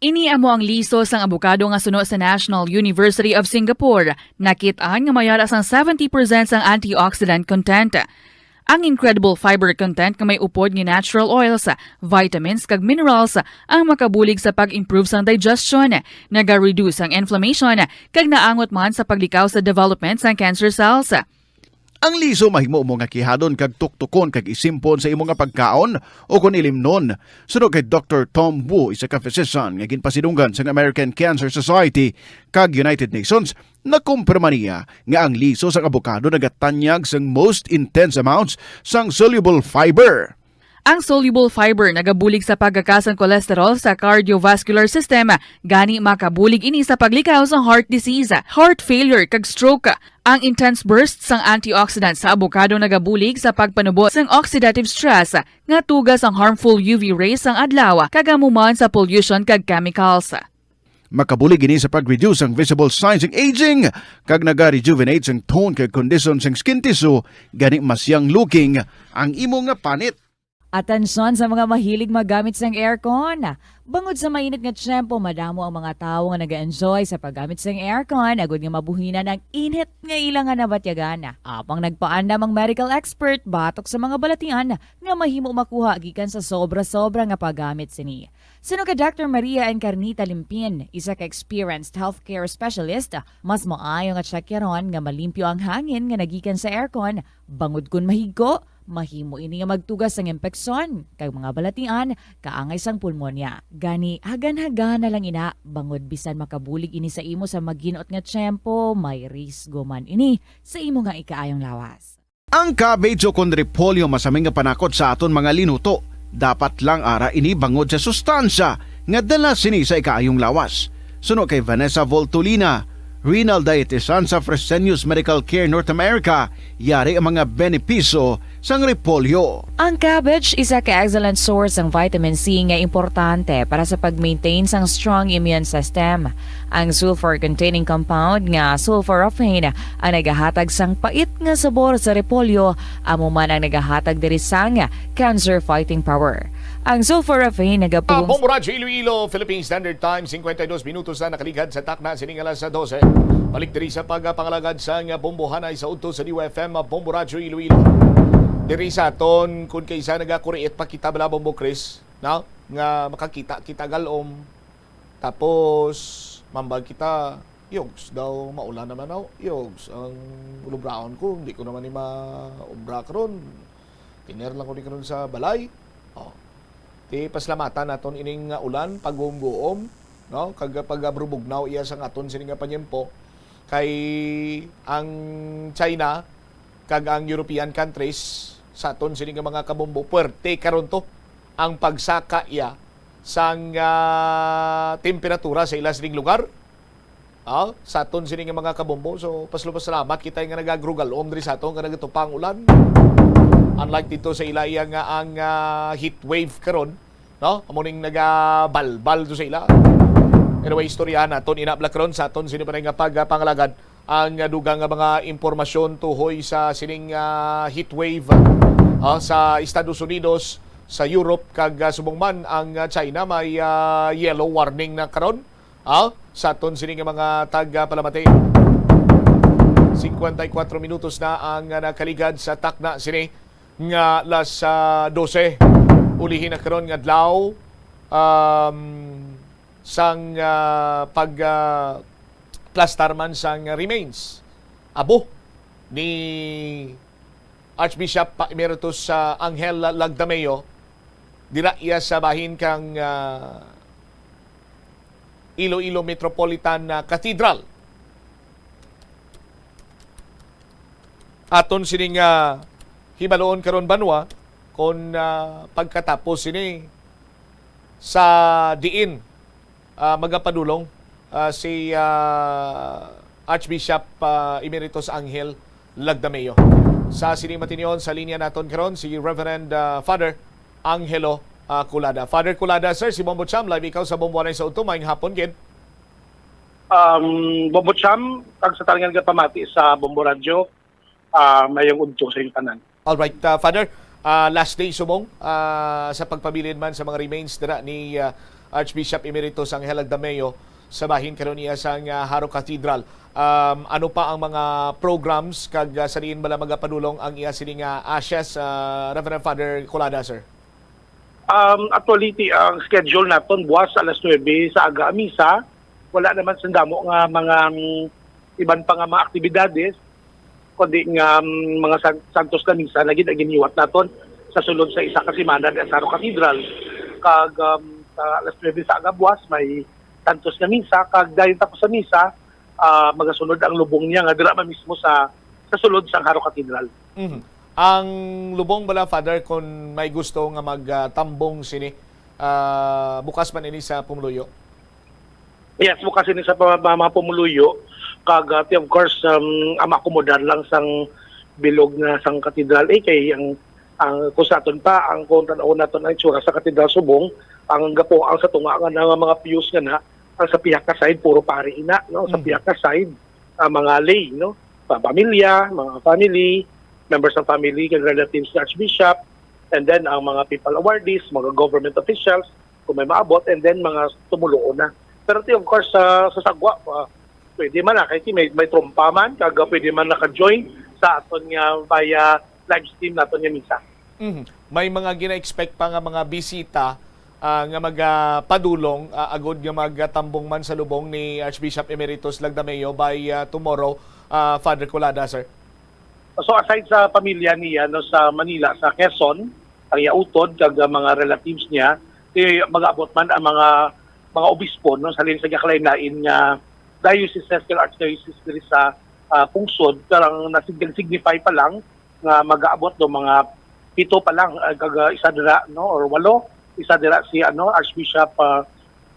Ini amo ang liso sang abokado nga suno sa National University of Singapore. Nakit-an nga may ara sang seventy percent sang antioxidant content. Ang incredible fiber content nga may upod nga natural oils, vitamins, kag minerals ang makabulig sa pag-improve sang digestion, naga-reduce ang inflammation, kag naangot man sa paglikaw sa development sang cancer cells. Ang liso mahimo mo nga kihadon kag tuktukon kag isimpon sa imo nga pagkaon o kon ilimnon. Suno kay Doktor Tom Wu, isa ka physician nga ginpasidunggan sang American Cancer Society kag United Nations, nakumpirma niya nga ang liso sang abokado nagatanyag sang most intense amounts sang soluble fiber. Ang soluble fiber nagabulig sa pagkaka sang cholesterol sa cardiovascular system, gani makabulig ini sa paglikaw sa heart disease, heart failure, kag stroke. Ang intense burst sang antioxidant sa abokado nagabulig sa pagpanubo sang oxidative stress nga tuga sang harmful U V rays sang adlaw kag amo man sa pollution kag chemicals. Makabulig ini sa pag-reduce sang visible signs sang aging kag naga-rejuvenate sang tone kag kondisyon sang skin tissue, gani mas young looking ang imo nga panit. Atensyon sa mga mahilig maggamit sang aircon. Bangod sa mainit nga tiyempo, madamo ang mga tawo nga nag-enjoy sa paggamit sang aircon agud nga mabuhinan ang init nga ila nga nabatyagan. Apang nagpaandam ang medical expert batok sa mga balatian nga mahimo makuha gikan sa sobra-sobra nga paggamit sini. Suno kay Doktor Maria Encarnita Limpin, isa ka experienced healthcare specialist, mas maayo nga tsekyaron nga malimpyo ang hangin nga nagikan sa aircon, bangod kon mahigko, mahimo ini nga magtuga sang impeksyon kag mga balatian kaangay sang pulmonya. Gani, hagan-hagan na lang ina, bangod bisan makabulig ini sa imo sa maginot nga tiyempo, may risgo man ini sa imo nga ikaayong lawas. Ang cabbage o kon repolyo masami nga panakot sa aton mga linuto. Dapat lang ara ini bangod sa sustansya nga dala sini sa ikaayong lawas. Suno kay Vanessa Voltolina, renal dietitian sa Fresenius Medical Care North America, yari ang mga benepisyo sang repolyo. Ang cabbage isa ka excellent source sang vitamin C nga importante para sa pag-maintain sang strong immune system. Ang sulfur-containing compound nga sulforaphane ang nagahatag sang pait nga sabor sa repolyo, amo man ang nagahatag diri sang cancer-fighting power. Ang sulforaphane Ah, nagapugong Bombo Radyo Iloilo, Philippine Standard Time, cincuenta y dos minutos na nakaligad sa takna sining alas dose. Balik diri sa pagpangalagad sang Bombohanay sa udto sa D Y F M, Bombo Radyo Iloilo. Diri sa aton, kun kay isa nagakuriit pa kita bala, Bombo Chris, no? Nga makakita kita galom. Tapos, mambag kita, yogs, daw maulan naman, aw, yogs, ang ulubraon ko, hindi ko naman ni maubra karon. Tiner lang ko ni karon sa balay. Oh. Ti pasalamatan naton ining nga ulan, pagguom-guom, no? Kag pagabrubugnaw iya sang aton sini nga panyempo. Kay ang China kag ang European countries sa aton sini nga mga kabombo, puwerte karon to ang pagsaka iya sang, ah, temperatura sa ila sining lugar. Ah, sa aton sini nga mga kabombo. So, pasalamat kita nga nagagrugalom diri sa aton nga nagatupa ang ulan. Unlike dito sa ila iya nga ang, ah, heat wave karon, no? Amo ning nagabalbal to sa ila. Anyway, istoryahan naton ina bala karon sa aton sini pa nga pagpangalagad ang, ah, dugang nga mga impormasyon tuhoy sa sining, ah, heat wave, ah, sa Estados Unidos, sa Europe, kag, ah, subong man ang, ah, China may, ah, yellow warning na karon. Ah, sa aton sini nga mga tagapalamati. Cincuenta y cuatro minutos na ang, ah, nakaligad sa takna sini nga alas, ah, dose. Ulihi na karon nga adlaw, um, sang, ah, pag, ah, plastar man sang remains. Abo ni Archbishop Emeritus, ah, Angel Lagdameo, dira iya sa bahin kang, ah, Iloilo Metropolitan, ah, Cathedral. Aton sining, ah, hibaloon karon, banwa, kon, ah, pagkatapos sini, sa diin, ah, magapadulong, ah, si, ah, Archbishop, ah, Emeritus Angel Lagdameo. Sa sining matinyon, sa linya naton karon si Reverend, ah, Father Angelo, ah, Culada. Father Culada, sir, si Bombo Cham, live ikaw sa Bombo Anay sa Udto. Maayong hapon gid. Um, Bombo Cham, kag sa tanan nga pamati sa Bombo Radyo, ah, maayong udto sa inyo tanan. All right, uh, Father, uh, last day subong, uh, sa pagpabilin man sa mga remains dira ni, uh, Archbishop Emeritus Angel Lagdameo sa bahin karon niya sang, uh, Jaro Cathedral. Um, ano pa ang mga programs kag, uh, sa diin bala magapadulong ang iya sini nga ashes, uh, Reverend Father Culada, sir? Um, actually, ti-, ang schedule naton buwas alas nuebe sa aga ang misa. Wala naman sa damo nga mga, um, iban pa nga mga aktibidades, kundi nga, um, mga san-, santos na misa na gid ang giniwat naton sa sulod sa isa ka semana sa Jaro Cathedral. Kag, um, sa alas nuebe sa aga buwas, may santos na misa, kag dayon tapos sa misa, ah, magasunod ang lubong niya nga dira man mismo sa, sa sulod sang Jaro Cathedral. Mhm. Ang lubong bala, Father, kung may gusto nga magtambong sini, ah, bukas man ini sa pumuluyo? Yes, bukas ini sa pa-, pa-, mga pumuluyo. Kag, ah, of course, um, ang maakomodar lang sang bilog nga sang katedral, eh, kay ang, ang kung sa aton pa, ang kung tan-awon naton ang itsura sa Katedral Subong, ang gapuang sa tunga nga na, mga pews nga na, ang sa pihak nga side, puro pari ina, no? Sa Mhm. pihak nga side, ang mga lay, no? Pa-, pamilya, mga family, members ng family, kag relatives ni Archbishop, and then ang mga papal awardees, mga government officials, kung may maabot, and then mga tumuluo na. Pero ti, of course, sa, sa sagwa, ah, pwede man na, kay may, may trompa man, kag pwede man naka-join sa aton nga via live stream naton nga misa. Mhm. May mga gina-expect pa nga mga bisita, ah, nga magapadulong, ah, agud nga magatambong man sa lubong ni Archbishop Emeritus Lagdameo by, ah, tomorrow, ah, Father Culada, sir? So, aside sa pamilya niya, no, sa Manila, sa Quezon, ang iya utod kag, ah, mga relatives niya, eh, mag-abot man ang mga, mga obispo, no, sa halin sa gakalain-lain nga dioceses kag archdiocese diri sa, ah, pungsod, karang nasigdag signify pa lang nga mag-aabot do mga pito pa lang, ah, kag, ah, isa dira, no, or walo, isa dira si, ano, Archbishop, ah,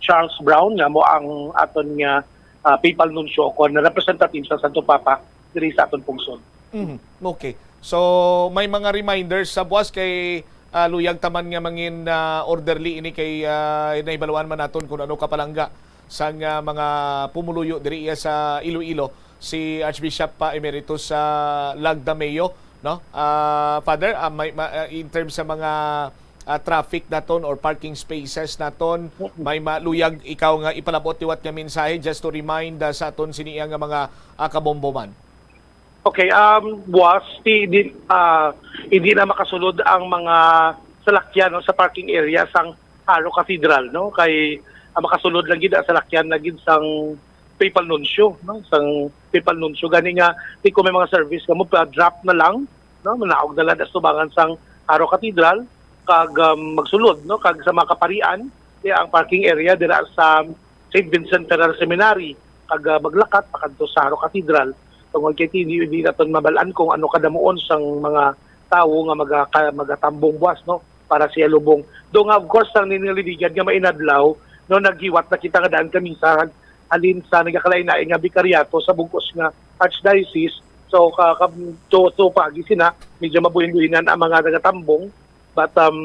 Charles Brown, nga mo ang aton nga, ah, papal nuncio o kon representative sa Santo Papa diri sa aton pungsod. Mhm. Okay. So, may mga reminders sa buwas kay, ah, luyag taman nga mangin, ah, orderly ini kay, ah, nahibaluan man naton kung ano kapalangga sang, ah, mga pumuluyo diri iya sa Iloilo, si Archbishop pa Emeritus, ah, Lagdameo, no? Ah, Father, ah, may, ma-, ah, in terms sa mga, ah, traffic naton or parking spaces naton, Mm. may maluyag ikaw nga ipalabot liwat nga mensahe just to remind, ah, sa aton sini nga mga, ah, kabomboman? Okay, um, buwas, ti-, di, ah, hindi na makasulod ang mga salakyan, no, sa parking area sang Jaro Cathedral, no? Kay, ah, makasulod lang gid ang salakyan na gid sang papal nuncio, no? Sang papal nuncio. Gani nga, ti, kung may mga service kamo, pa-drop na lang, no? Manaog na lang sa tubangan sang Jaro Cathedral, kag, um, magsulod, no? Kag sa mga kaparian, ti, ang parking area dira sa Saint Vincent Ferrer Seminary, kag, ah, maglakat pakadto sa Jaro Cathedral. Tungod kay ti-, hindi, hindi naton mabal-an kung ano kadamuon sang mga tawo nga maga-, ka-, magatambong buwas, no, para sa iya lubong. Do nga, of course, ang ninililigan nga mainadlaw, no, naghiwat na kita nga daan ka misa halin sa nagakalain-lain nga bikaryato sa bug-os nga archdiocese. So, ka, ka, to, to pagi sina, medyo mabuhin-buhinan ang mga nagatambong. But, um,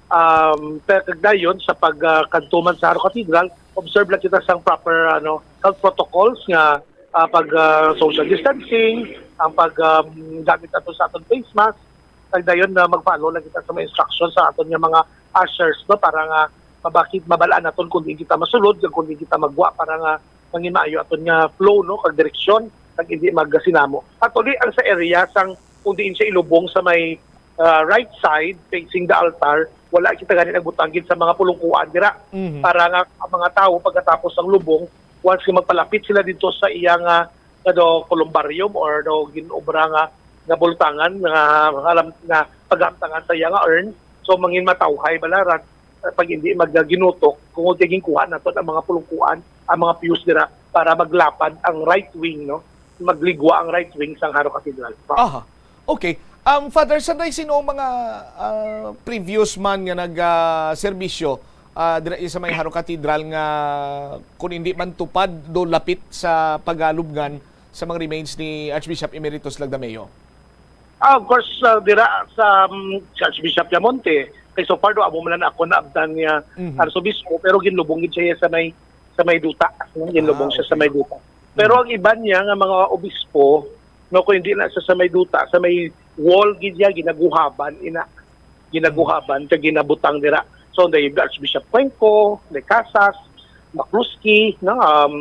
um, pero kag dayon, sa pag, ah, kadto man sa Jaro Cathedral, observe lang kita sang proper, ano, health protocols nga, ah, pag, ah, social distancing, ang pag, um, gamit ato sa aton face mask, kag dayon na mag-follow lang kita sa mga instructions sa aton nga mga ushers, no, para nga mabakit, mabal-an naton kung di kita masulod, kag kung di kita magwa, para nga mangin maayo aton nga flow, no, kag direksyon, kag hindi magasinamo. Actually, ang sa area sang kung diin siya ilubong sa may, ah, right side, facing the altar, wala kita gani nagbutang gid sa mga pulungkuan dira. Mhm. Para nga ang mga tawo pagkatapos ang lubong, once nga magpalapit sila dito sa iya nga, nga do columbarium or do ginobra nga, nga bultangan, nga alam nga paghamtangan sa iya nga urn, so mangin matawhay bala ra, eh, pag hindi magaginutok, kung ginkuha nato ang mga pulungkuan, ang mga pews dira para maglapad ang right wing, no? Magligwa ang right wing sang Jaro Cathedral. Aha. Okay. Um, Father, sanday sino ang mga, ah, previous man nga nag, ah, serbisyo, ah, dira sa may Jaro Cathedral nga kung hindi man tupad do lapit sa pagalubngan sa mga remains ni Archbishop Emeritus Lagdameo? Ah, of course, ah, dira sa, um, si Archbishop Llamonte, kay so far do amo man lang ako naabtan niya Mhm. Arsobispo, pero ginlubong gid siya sa may, sa may duta, no? Ginlubong Ah, siya sa okay. may duta. Pero Mhm. ang iban niya nga mga obispo, no, kung hindi na sa, sa may duta, sa may wall gid niya ginaguhaban ina, ginaguhaban kag ginabutang dira. So the Archbishop Cuenco, the Casas, McCloskey, no, um,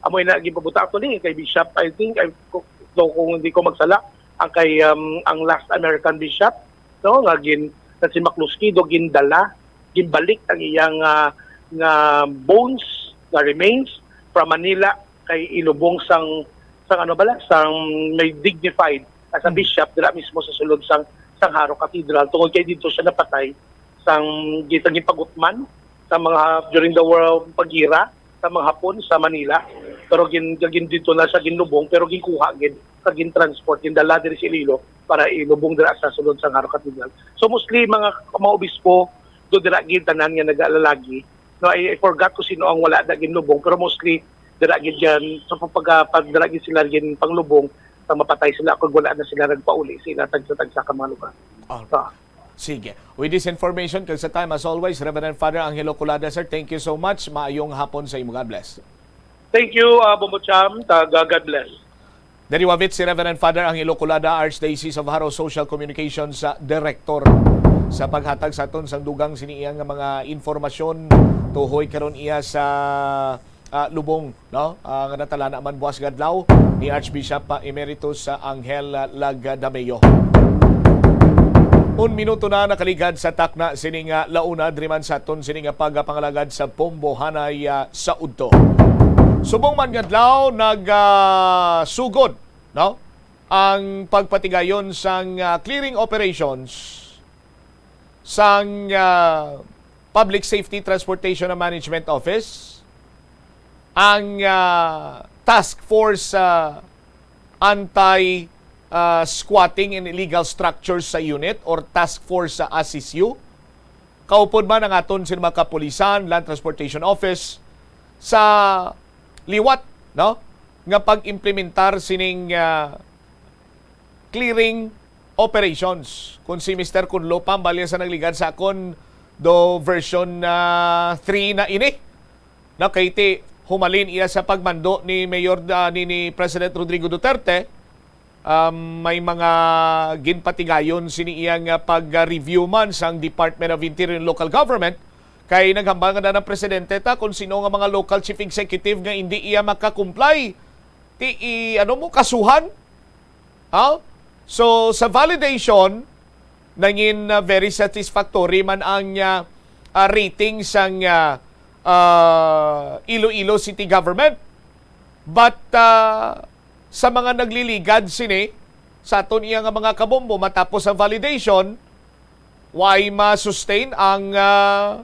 amo ina ginpabutang, actually, kay Bishop, I think, I, kung, kung hindi ko magsala, ang kay, um, ang last American Bishop, no, nga gin, nga si McCloskey, do gindala, ginbalik ang iyang, ah, nga bones, nga remains from Manila kay ilubong sang, sang ano bala, sang may dignified as a Mm. bishop dira mismo sa sulod sang, sang Jaro Cathedral, tungod kay dito siya napatay sang gitang gipagutman sa mga, during the war, pagira sa mga Hapon sa Manila. Pero gin, gin dito na siya ginlubong, pero ginkuha gid kag gin-transport, gindala diri sa Iloilo para ilubong dira sa sulod sang Jaro Cathedral. So mostly mga, mga obispo do dira gid tanan nga nagalalagi. No, I, I forgot kung sino ang wala na ginlubong, pero mostly dira gid yan. So pag, pag, pag dira gid sila gin panglubong, sa mapatay sila kung wala na sila nagpauli sa ila tagsa-tagsa ka mga lugar. Ah, Ah. Sige. With this information, kag sa time, as always, Reverend Father Angelo Culada, sir, thank you so much. Maayong hapon sa imo. God bless. Thank you, uh, Bombo Cham. Tag, uh, God bless. Diri wavit si Reverend Father Angelo Culada, Archdiocese of Jaro Social Communications, ah, Director, sa paghatag sa aton sang dugang sini iya nga mga informasyon tuhoy karon iya sa, ah, lubong, no? Ah, nga natalana man buas nga adlaw ni Archbishop, ah, Emeritus, ah, Angel, ah, Lagdameo. Un minuto na nakaligad sa takna sini nga launa, diri man sa aton sini nga pagapangalagad sa Bombo Hanay, ah, sa udto. Subong man nga adlaw, nag, ah, sugod, no, ang pagpatigayon sang, ah, clearing operations sang, ah, Public Safety Transportation and Management Office, ang, ah, Task Force, ah, Anti, ah, Squatting and Illegal Structures sa unit or Task Force sa ASISU. Kaupod man ang aton sini mga kapulisan, Land Transportation Office, sa liwat, no, nga pag-implementar sining, ah, clearing operations. Kung si Mister Kunlo pa, balya sa nagligad sa akon, do version, ah, three na ini. No, kay ti, humalin iya sa pagmando ni Mayor, ah, ni, ni President Rodrigo Duterte, um, may mga ginpatigayon sini iya nga pag-review man sang Department of Interior and Local Government, kay naghambal nga na ang presidente ta kung sino nga mga local chief executive nga hindi iya maka-comply, ti i-, ano mo, kasuhan. Ha? So, sa validation, nangin, uh, very satisfactory man ang, uh, uh, rating sang, uh, uh, Iloilo City Government. But, uh, sa mga nagliligad sini, sa aton iya nga mga kabombo, matapos ang validation, why ma-sustain ang, uh,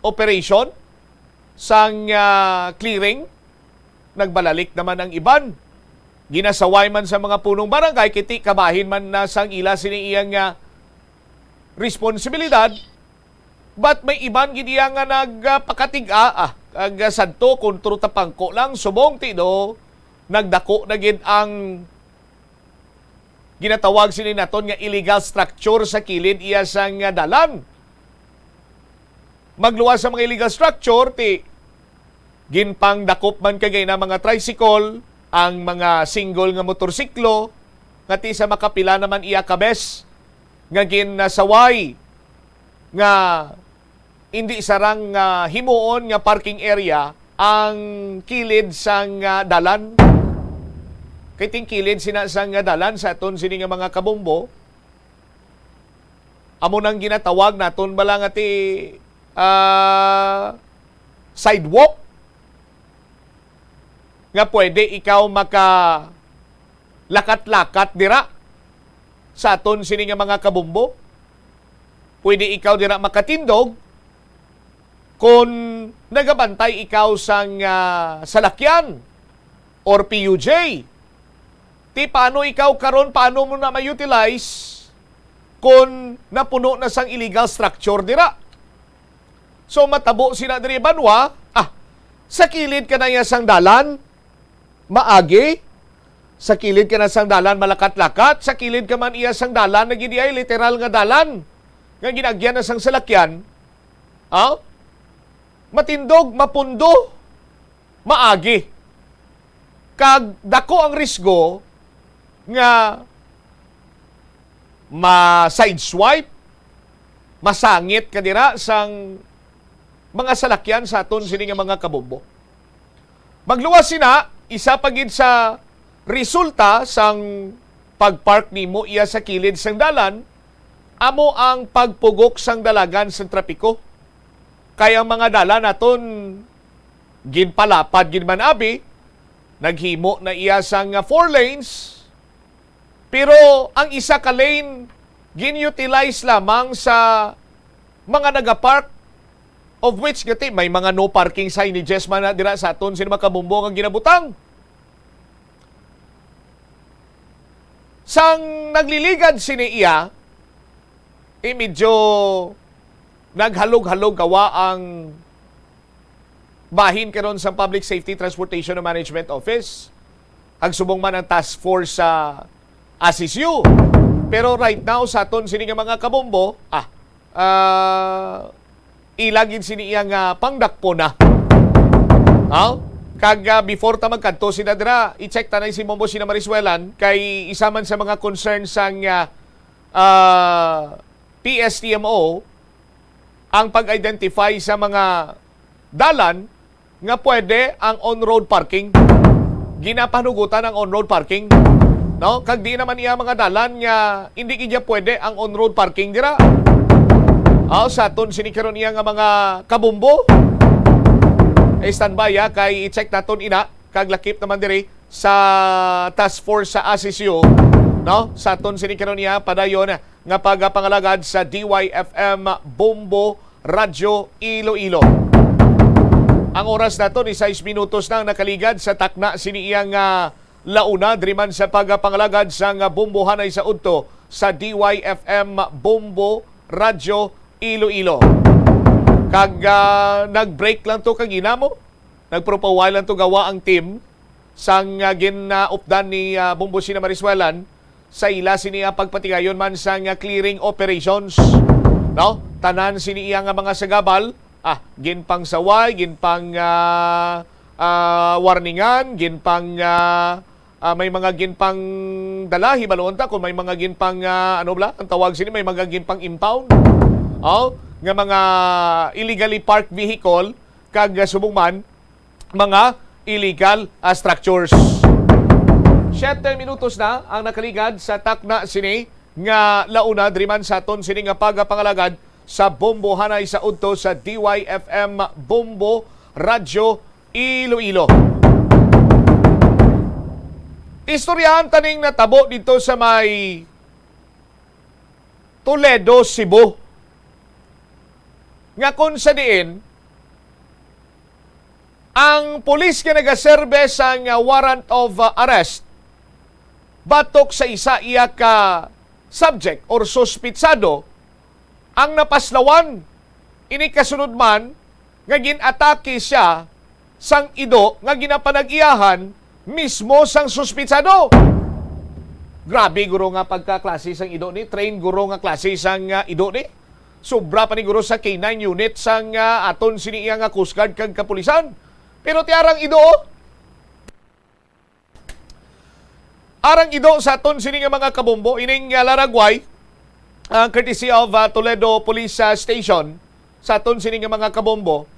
operation sang, ah, clearing? Nagbalalik naman ang iban. Ginasaway man sa mga punong barangay, kay ti kabahin man na sang ila sini iyang, ah, responsibilidad. But may iban gid iya nga nagpakatig-a, ah, ag, ah, sadto kon trutapangko lang, subong ti do nagdako na gid ang ginatawag sini naton nga illegal structure sa kilid iya sang, ah, dalan. Magluwas sa mga illegal structure, ti ginpangdakop man kay na mga tricycle, ang mga single nga motorsiklo, nga ti sa makapila naman iya ka bes nga ginasaway nga hindi sarang, ah, himuon nga parking area ang kilid sang, ah, dalan. Kay ting kilid sina sang, ah, dalan sa aton sini nga mga kabombo, amo nang ginatawag naton bala nga ti, ah, sidewalk, nga pwede ikaw maka lakat-lakat dira sa aton sini nga mga kabombo. Pwede ikaw dira makatindog kon nagabantay ikaw sang, ah, salakyan or P U J. Ti paano ikaw karon, paano mo na ma-utilize kon napuno na sang illegal structure dira? So, matabo sina diri, Banwa, ah, sa kilid ka na iya sang dalan, maagi. Sa kilid ka na sang dalan, malakat-lakat. Sa kilid ka man iya sang dalan, na gid ay literal nga dalan, nga ginagyan na sang salakyan, ah, matindog, mapundo, maagi. Kag dako ang risgo nga ma-sideswipe, masangit ka dira sang mga salakyan sa aton sini nga mga kabombo. Magluwas sina, isa pa gid sa resulta sang pag-park nimo iya sa kilid sang dalan, amo ang pagpugok sang dalagan sang trapiko. Kay ang mga dalan naton ginpalapad gid man abi, naghimo na iya sang, ah, four lanes, pero ang isa ka lane gin-utilize lamang sa mga nagapark, of which gati may mga no parking signages man na dira sa aton sini mga kabombo nga ginabutang. Sang nagliligad sini iya, eh, medyo naghalog-halog gawa ang bahin karon sa Public Safety Transportation and Management Office, ag subong man ang task force sa A C C U. Pero right now, sa aton sini nga mga kabombo, ah, ah, ila gid sini iya nga pangdakpon na. Ha? Kag, ah, before ta magkadto sina dira, i-check ta na si Bombo sina Mariswelan, kay isa man sa mga concern sang, ah, ah, P S T M O ang pag-identify sa mga dalan nga pwede ang on-road parking. Ginapanugutan ang on-road parking, no? Kag di naman iya mga dalan nga hindi gid pwede ang on-road parking dira. Aw, sa aton sini karon iya nga mga kabombo. Eh, standby, ah, kay i-check naton ina, kag lakip naman diri sa task force sa A C C U, no? Sa aton sini karon iya padayon nga pagapangalagad sa D Y F M Bombo Radyo Iloilo. Ang oras nato ni sais minutos na ang nakaligad sa takna sini iya nga launa, diri man sa pagapangalagad sa nga bombohanay sa udto sa D Y F M Bombo Radyo Iloilo. Kag, ah, nag-break lang to kagina mo. Nagpropaway lang to gawa ang team sang, ah, gin-, ah, updan ni, ah, Bombo sina Mariswelan sa ila sini ang pagpatigayon man sang, ah, clearing operations, no? Tanan sini iya nga mga sagabal, ah, ginpangsaway, ginpang, ah, ah, warningan, ginpang, ah, ah, may mga ginpang dala, hibalon ta kung may mga ginpang, ah, ano bala, ang tawag sini, may mga ginpang impound. Oh, nga mga illegally parked vehicle, kag, ah, subong man, mga illegal, ah, structures. Siyete minutos na ang nakaligad sa takna sini nga launa, diri man sa aton sini nga pagapangalagad sa bombohanay sa udto sa D Y F M Bombo Radyo Iloilo. Istoryahan taning natabo dito sa may Toledo, Cebu, nga kung sa diin ang pulis nga nagaserbe sang warrant of, uh, arrest batok sa isa iya ka subject or suspitsado ang napaslawan. Ini kasunod man nga gin-atake siya sang ido nga ginapanag-iyahan mismo sang suspitsado. Grabe guro nga pagkaklase sang ido ni, train guro nga klase sang, ah, ido ni. Sobra pa ni guro sa K nine unit sang, ah, aton sini iya nga Coast Guard kag kapulisan. Pero ti arang ido, oh. Arang ido sa aton sini nga mga kabombo, ining, ah, laragway, ah, courtesy of, ah, Toledo Police, ah, Station, sa aton sini nga mga kabombo.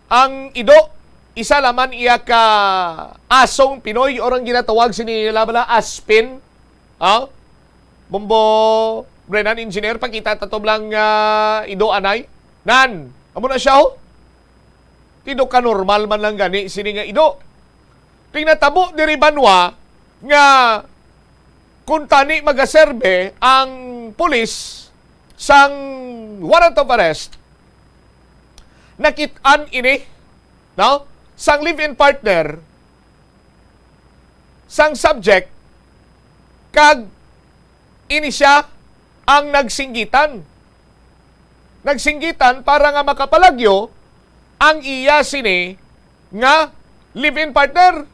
Ang ido, isa laman iya ka asong Pinoy, or ang ginatawag sini nila bala, aspin. Ah? Bombo, Brennan, engineer, pakita ta to lang, ah, ido anay. Nan, amo na siya, oh. Tido ka normal man lang gani sini nga ido. Tinatabo diri banwa nga kung tani magaserbe ang pulis sang warrant of arrest, nakit-an ini, no? Sang live-in partner sang subject, kag ini siya ang nagsinggitan. nagsinggitan para nga makapalagyo ang iya sini nga live-in partner.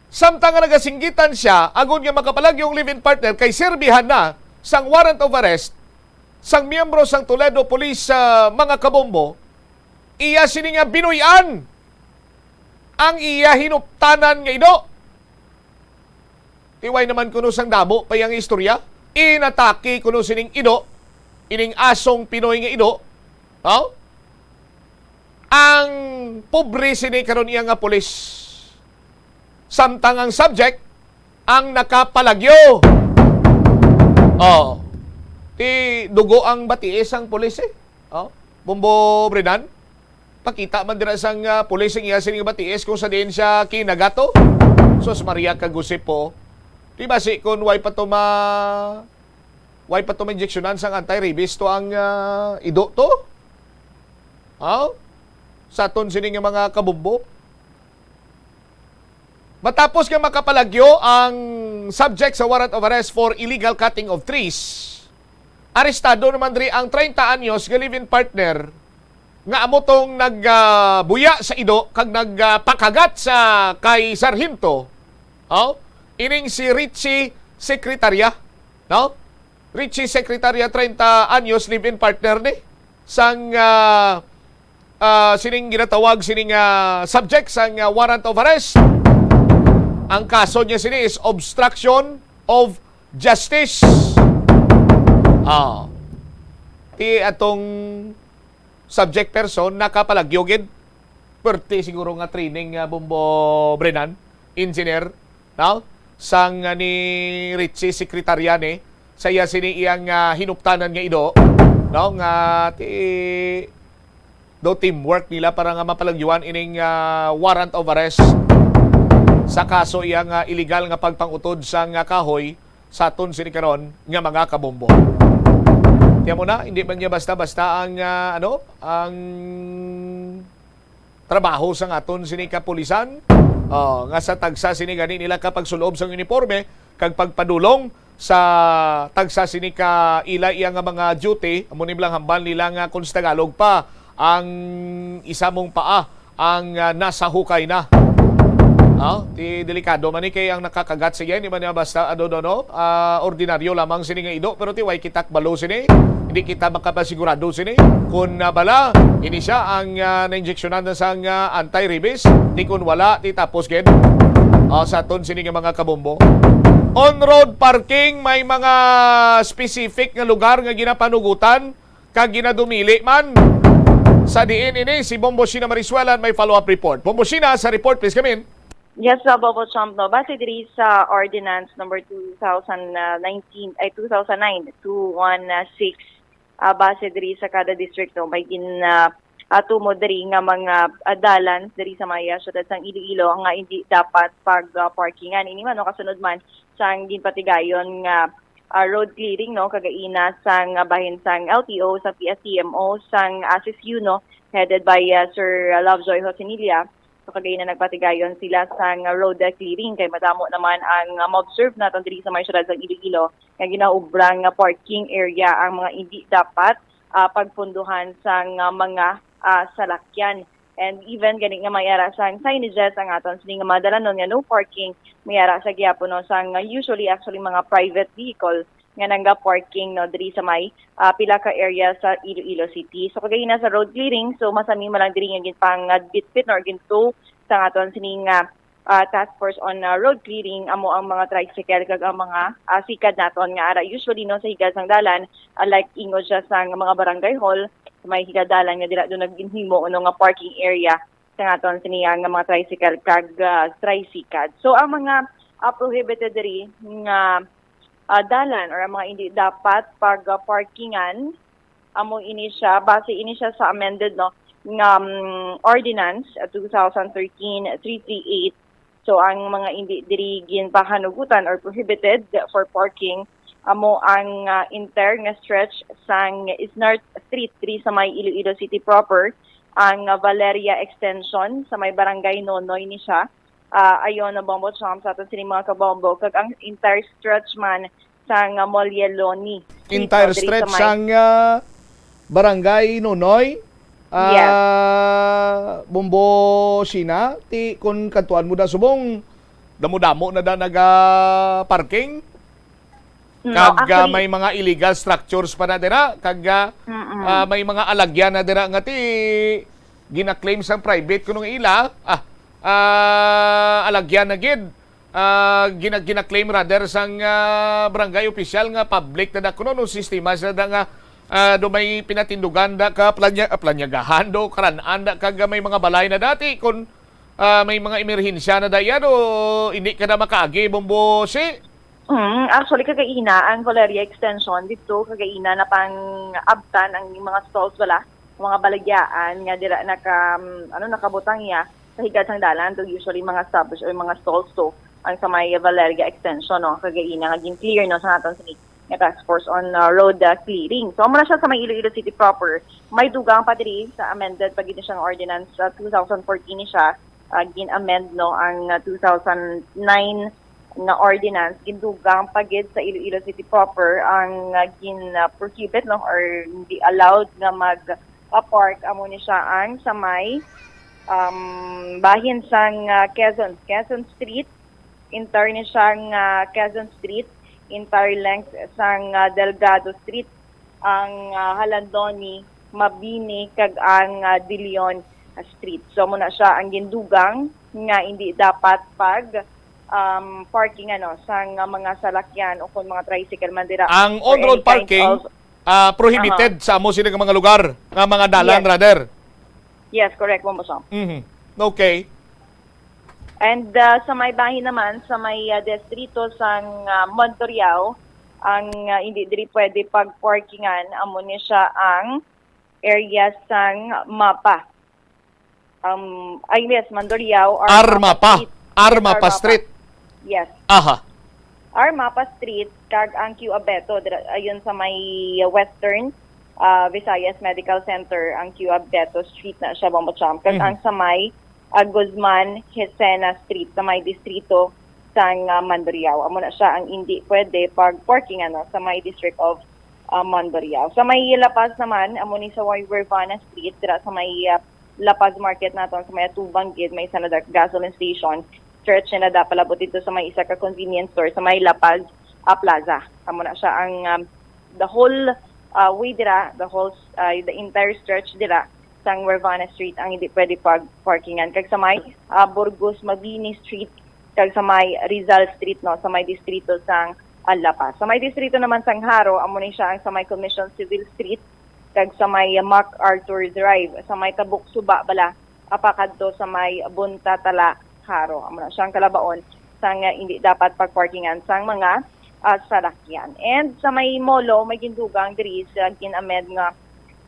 Samtang nga nagasinggitan siya, agod nga makapalagyo ang live-in partner kay serbihan na sang warrant of arrest sang miyembro sang Toledo Police sa mga kabombo, iya sini nga binuy-an ang iya hinuptanan nga ido. Tiway naman kuno sang damo pa yang istorya. Inatake kuno sining ido, ining asong Pinoy nga ido. Oh? Ang pobre sini karon iya nga pulis. Samtang ang subject, ang nakapalagyo. Oh. Ti dugo ang batiis ang pulis eh. Oh. Bombo Brenan. Pakita man dira sang, ah, pulis ang iya sining batiis kung sa diin siya kinagato. Sus Maria kag Joseph po. Di ba si kun way pa to ma-, way pa to ma-injeksyonan sang anti-rabies to ang, ah, ido to? Ha? Sa aton sini nga mga kabumbo? Matapos nga makapalagyo ang subject sa warrant of arrest for illegal cutting of trees, arestado naman diri ang treinta anyos nga live-in partner nga amo tong nag, ah, buya sa ido kag nagpakagat sa kay Sarhento. Oh, ining si Richie Secretaria, no? Richie Secretaria, treinta anyos, live-in partner ni sang, ah, ah, sining ginatawag sining, ah, subject sang, ah, warrant of arrest. Ang kaso niya sini is obstruction of justice. Ah. Ti atong subject person nakapalagyo gid. Perti siguro nga training nga Bombo Brenan, engineer, no? Sang, ah, ni Richie, sekretarya ni, sa iya sini iyang, ah, hinuptanan nga ido, no? Nga ti-, do teamwork nila para nga mapalagyuan ining, ah, warrant of arrest sa kaso iya nga illegal nga pagpangutod sang, ah, kahoy sa aton sini karon nga mga kabombo. Tiyan mo na, hindi man niya basta-basta ang, ah, ano, ang trabaho sang aton sini kapulisan, oh, nga sa tagsa sini gani nila ka pagsulob sang uniporme kag pagpadulong sa tagsa sini ka ila iya nga mga duty, amo ni bala ang hambal nila nga kung sa Tagalog pa, ang isa mong paa ang, ah, nasa hukay na. Ah, ti delikado man ni kay ang nakakagat sa iya, hindi man niya basta, ano, no, no? Ah, ordinaryo lamang sini nga ido, pero ti way kita kabalo sini. Hindi kita makapasigurado sini. Kung, ah, bala, ini siya ang, ah, nainjeksyonan na sang, ah, anti-rabies, ti kung wala, ti tapos gid. Ah, sa aton sini nga mga kabombo. On-road parking, may mga specific nga lugar nga ginapanugutan kag ginadumili man. Sa diin ini, si Bombo Sheena Marisuelan may follow-up report. Bombo Sheena, sa report, please come in. Yes, uh, Bobo Trump, no? Base diri sa Ordinance number two thousand nineteen, ay, two thousand nine, two one six, ah, base diri sa kada district, no? May gin, ah, ah, tumod diri nga mga, ah, dalan diri sa maya syudad sang Iloilo nga hindi dapat pag, ah, parkingan. Ini man, no, kasunod man sang ginpatigayon nga, ah, road clearing, no, kagaina sang, ah, bahin sang L T O, sa P S C M O, sang, ah, S E S U, no, headed by, ah, Sir Lovejoy Josinilla. So, kagaina nagpatigayon sila sang road clearing kay madamo naman ang, ah, ma-observe naton diri sa may syudad sang Iloilo nga ginaobra nga parking area ang mga hindi dapat, ah, pagpunduhan sang, ah, mga, ah, salakyan. And even gani nga may ara sang signages ang aton sini nga mga dalanon nga no parking, may ara sa gihapon, no, sang, ah, usually actually mga private vehicle nga nanga-parking, no, diri sa may, ah, pila ka area sa Iloilo City. So, kagaina sa road clearing, so masami man lang diri nga ginpangadbitbit, no, or ginto sa aton sini nga, ah, task force on, ah, road clearing, amo ang mga tricycle kag ang mga, ah, sikad naton nga ara usually, no, sa higas sang dalan, ah, like ingod siya sa mga barangay hall, sa may higa dalan nga dira do naghinhimo, no, nga parking area sa aton sini nga mga tricycle kag, ah, tricycad. So, ang mga, ah, prohibited diri nga, ah, dalan or ang mga hindi dapat pag, ah, parkingan, amo ini siya, base ini siya sa amended, no, nga, mm, ordinance, ah, two thousand thirteen three three eight. So, ang mga hindi diri ginpahanugutan or prohibited for parking, amo ang, ah, entire nga stretch sang Isnar Street diri sa may Iloilo City proper, ang, ah, Valeria Extension sa may Barangay Nonoy ni siya. Ah, ayon na Bombo Trump sa aton sini mga kabombo, kag ang entire stretch man sang, ah, Molleloni Street, Entire no, diri sa stretch may sang, ah, Barangay Nonoy, ah, Bombo Sina, ti kun kadtuan mo da subong, damo-damo na da naga-parking. No, kag, ah, actually may mga illegal structures pa na dira, kag, ah, Mm-mm. ah, may mga alagyan na dira nga ti gina-claim sang private kuno nga ila, ah, ah, alagyan na gid, ah, gina-, gina-claim rather sang, ah, barangay opisyal nga public na da kuno, no, sistema sa da nga, ah, do may pinatindugan da ka planya-, ah, planyagahan do, karan-an da, kag may mga balay na dati kun, ah, may mga emerhensya na da iya do, hindi ka na makaagi, Bombo, si Mm, actually, kagaina ang Valeria Extension dito, kagaina na pang-abtan ang mga stalls wala, mga balagyaan nga dira naka, um, ano, nakabutang niya sa higad sang dalan. To usually mga establish or mga stalls to ang sa may Valeria Extension, no, kagaina nga gin-clear, no, sa naton sa nga task force on, uh, road, uh, clearing. So, amo na siya sa may Iloilo City proper. May dugang pa diri sa amended pa gid siya nga ordinance sa two thousand fourteen ni siya, uh, gin-amend, no, ang, uh, two thousand nine nga ordinance, gindugang pa gid sa Iloilo City proper ang, ah, gin-prohibit, no, or hindi allowed nga mag-park. Amo ni siya ang sa may, um, bahin sang, ah, Quezon, Quezon Street, entire ni siya nga Quezon Street, entire length sang, ah, Delgado Street, ang, ah, Halandoni, Mabini, kag ang, ah, De Leon Street. So, amo na siya ang gindugang nga hindi dapat pag, um, parking, ano, sang, ah, mga salakyan o kung mga tricycle man dira, Ang or on-road any kind parking, of ah, prohibited Aha. sa amo sini nga mga lugar, nga mga dalan, Yes. rather. Yes, correct, Bombo Sam. Mhm. Okay. And, ah, sa may bahin naman, sa may, ah, distrito sang, ah, Mondoriao, ang, ah, hindi diri pwede pag-parkingan, amo ni siya ang area sang MAPA. Um, ay, yes, Mondoriao, Armapa Armapa. Street. Yes, Armapa Armapa. Street. Yes. Aha. Armapa Street, kag ang Q Abeto, dira, ayun sa may Western, ah, Visayas Medical Center, ang Q Abeto Street na siya, Bombo Cham. Kag Mhm. ang sa may, ah, Guzman Hesena Street, sa may distrito sang, ah, Mandurriao. Amo na siya ang hindi pwede pag parking, ano, sa may District of, ah, Mandurriao. Sa may La Paz naman, amo ni sa may Wervana Street, dira sa may, ah, La Paz Market naton, sa may atubang gid, may isa na da-, gasoline station. Stretch na da palabot dito sa may isa ka convenience store, sa may La Paz, ah, Plaza. Amo na siya ang, um, the whole, ah, way dira, the whole, ah, the entire stretch dira sang Wervana Street ang hindi pwede pag parkingan. Kag sa may, ah, Burgos Mabini Street, kag sa may Rizal Street, no, sa may distrito sang, ah, La Paz. Sa may distrito naman sang Jaro, amo ni siya ang sa may Commission Civil Street, kag sa may MacArthur Drive, sa may Tabuk Suba bala, ah, pakadto sa may Bunta Tala, Jaro. Amo na siyang kalabaon sang, ah, hindi dapat pagparkingan sang mga, ah, salakyan. And sa may Molo, may gindugang diri sa gin-amend nga,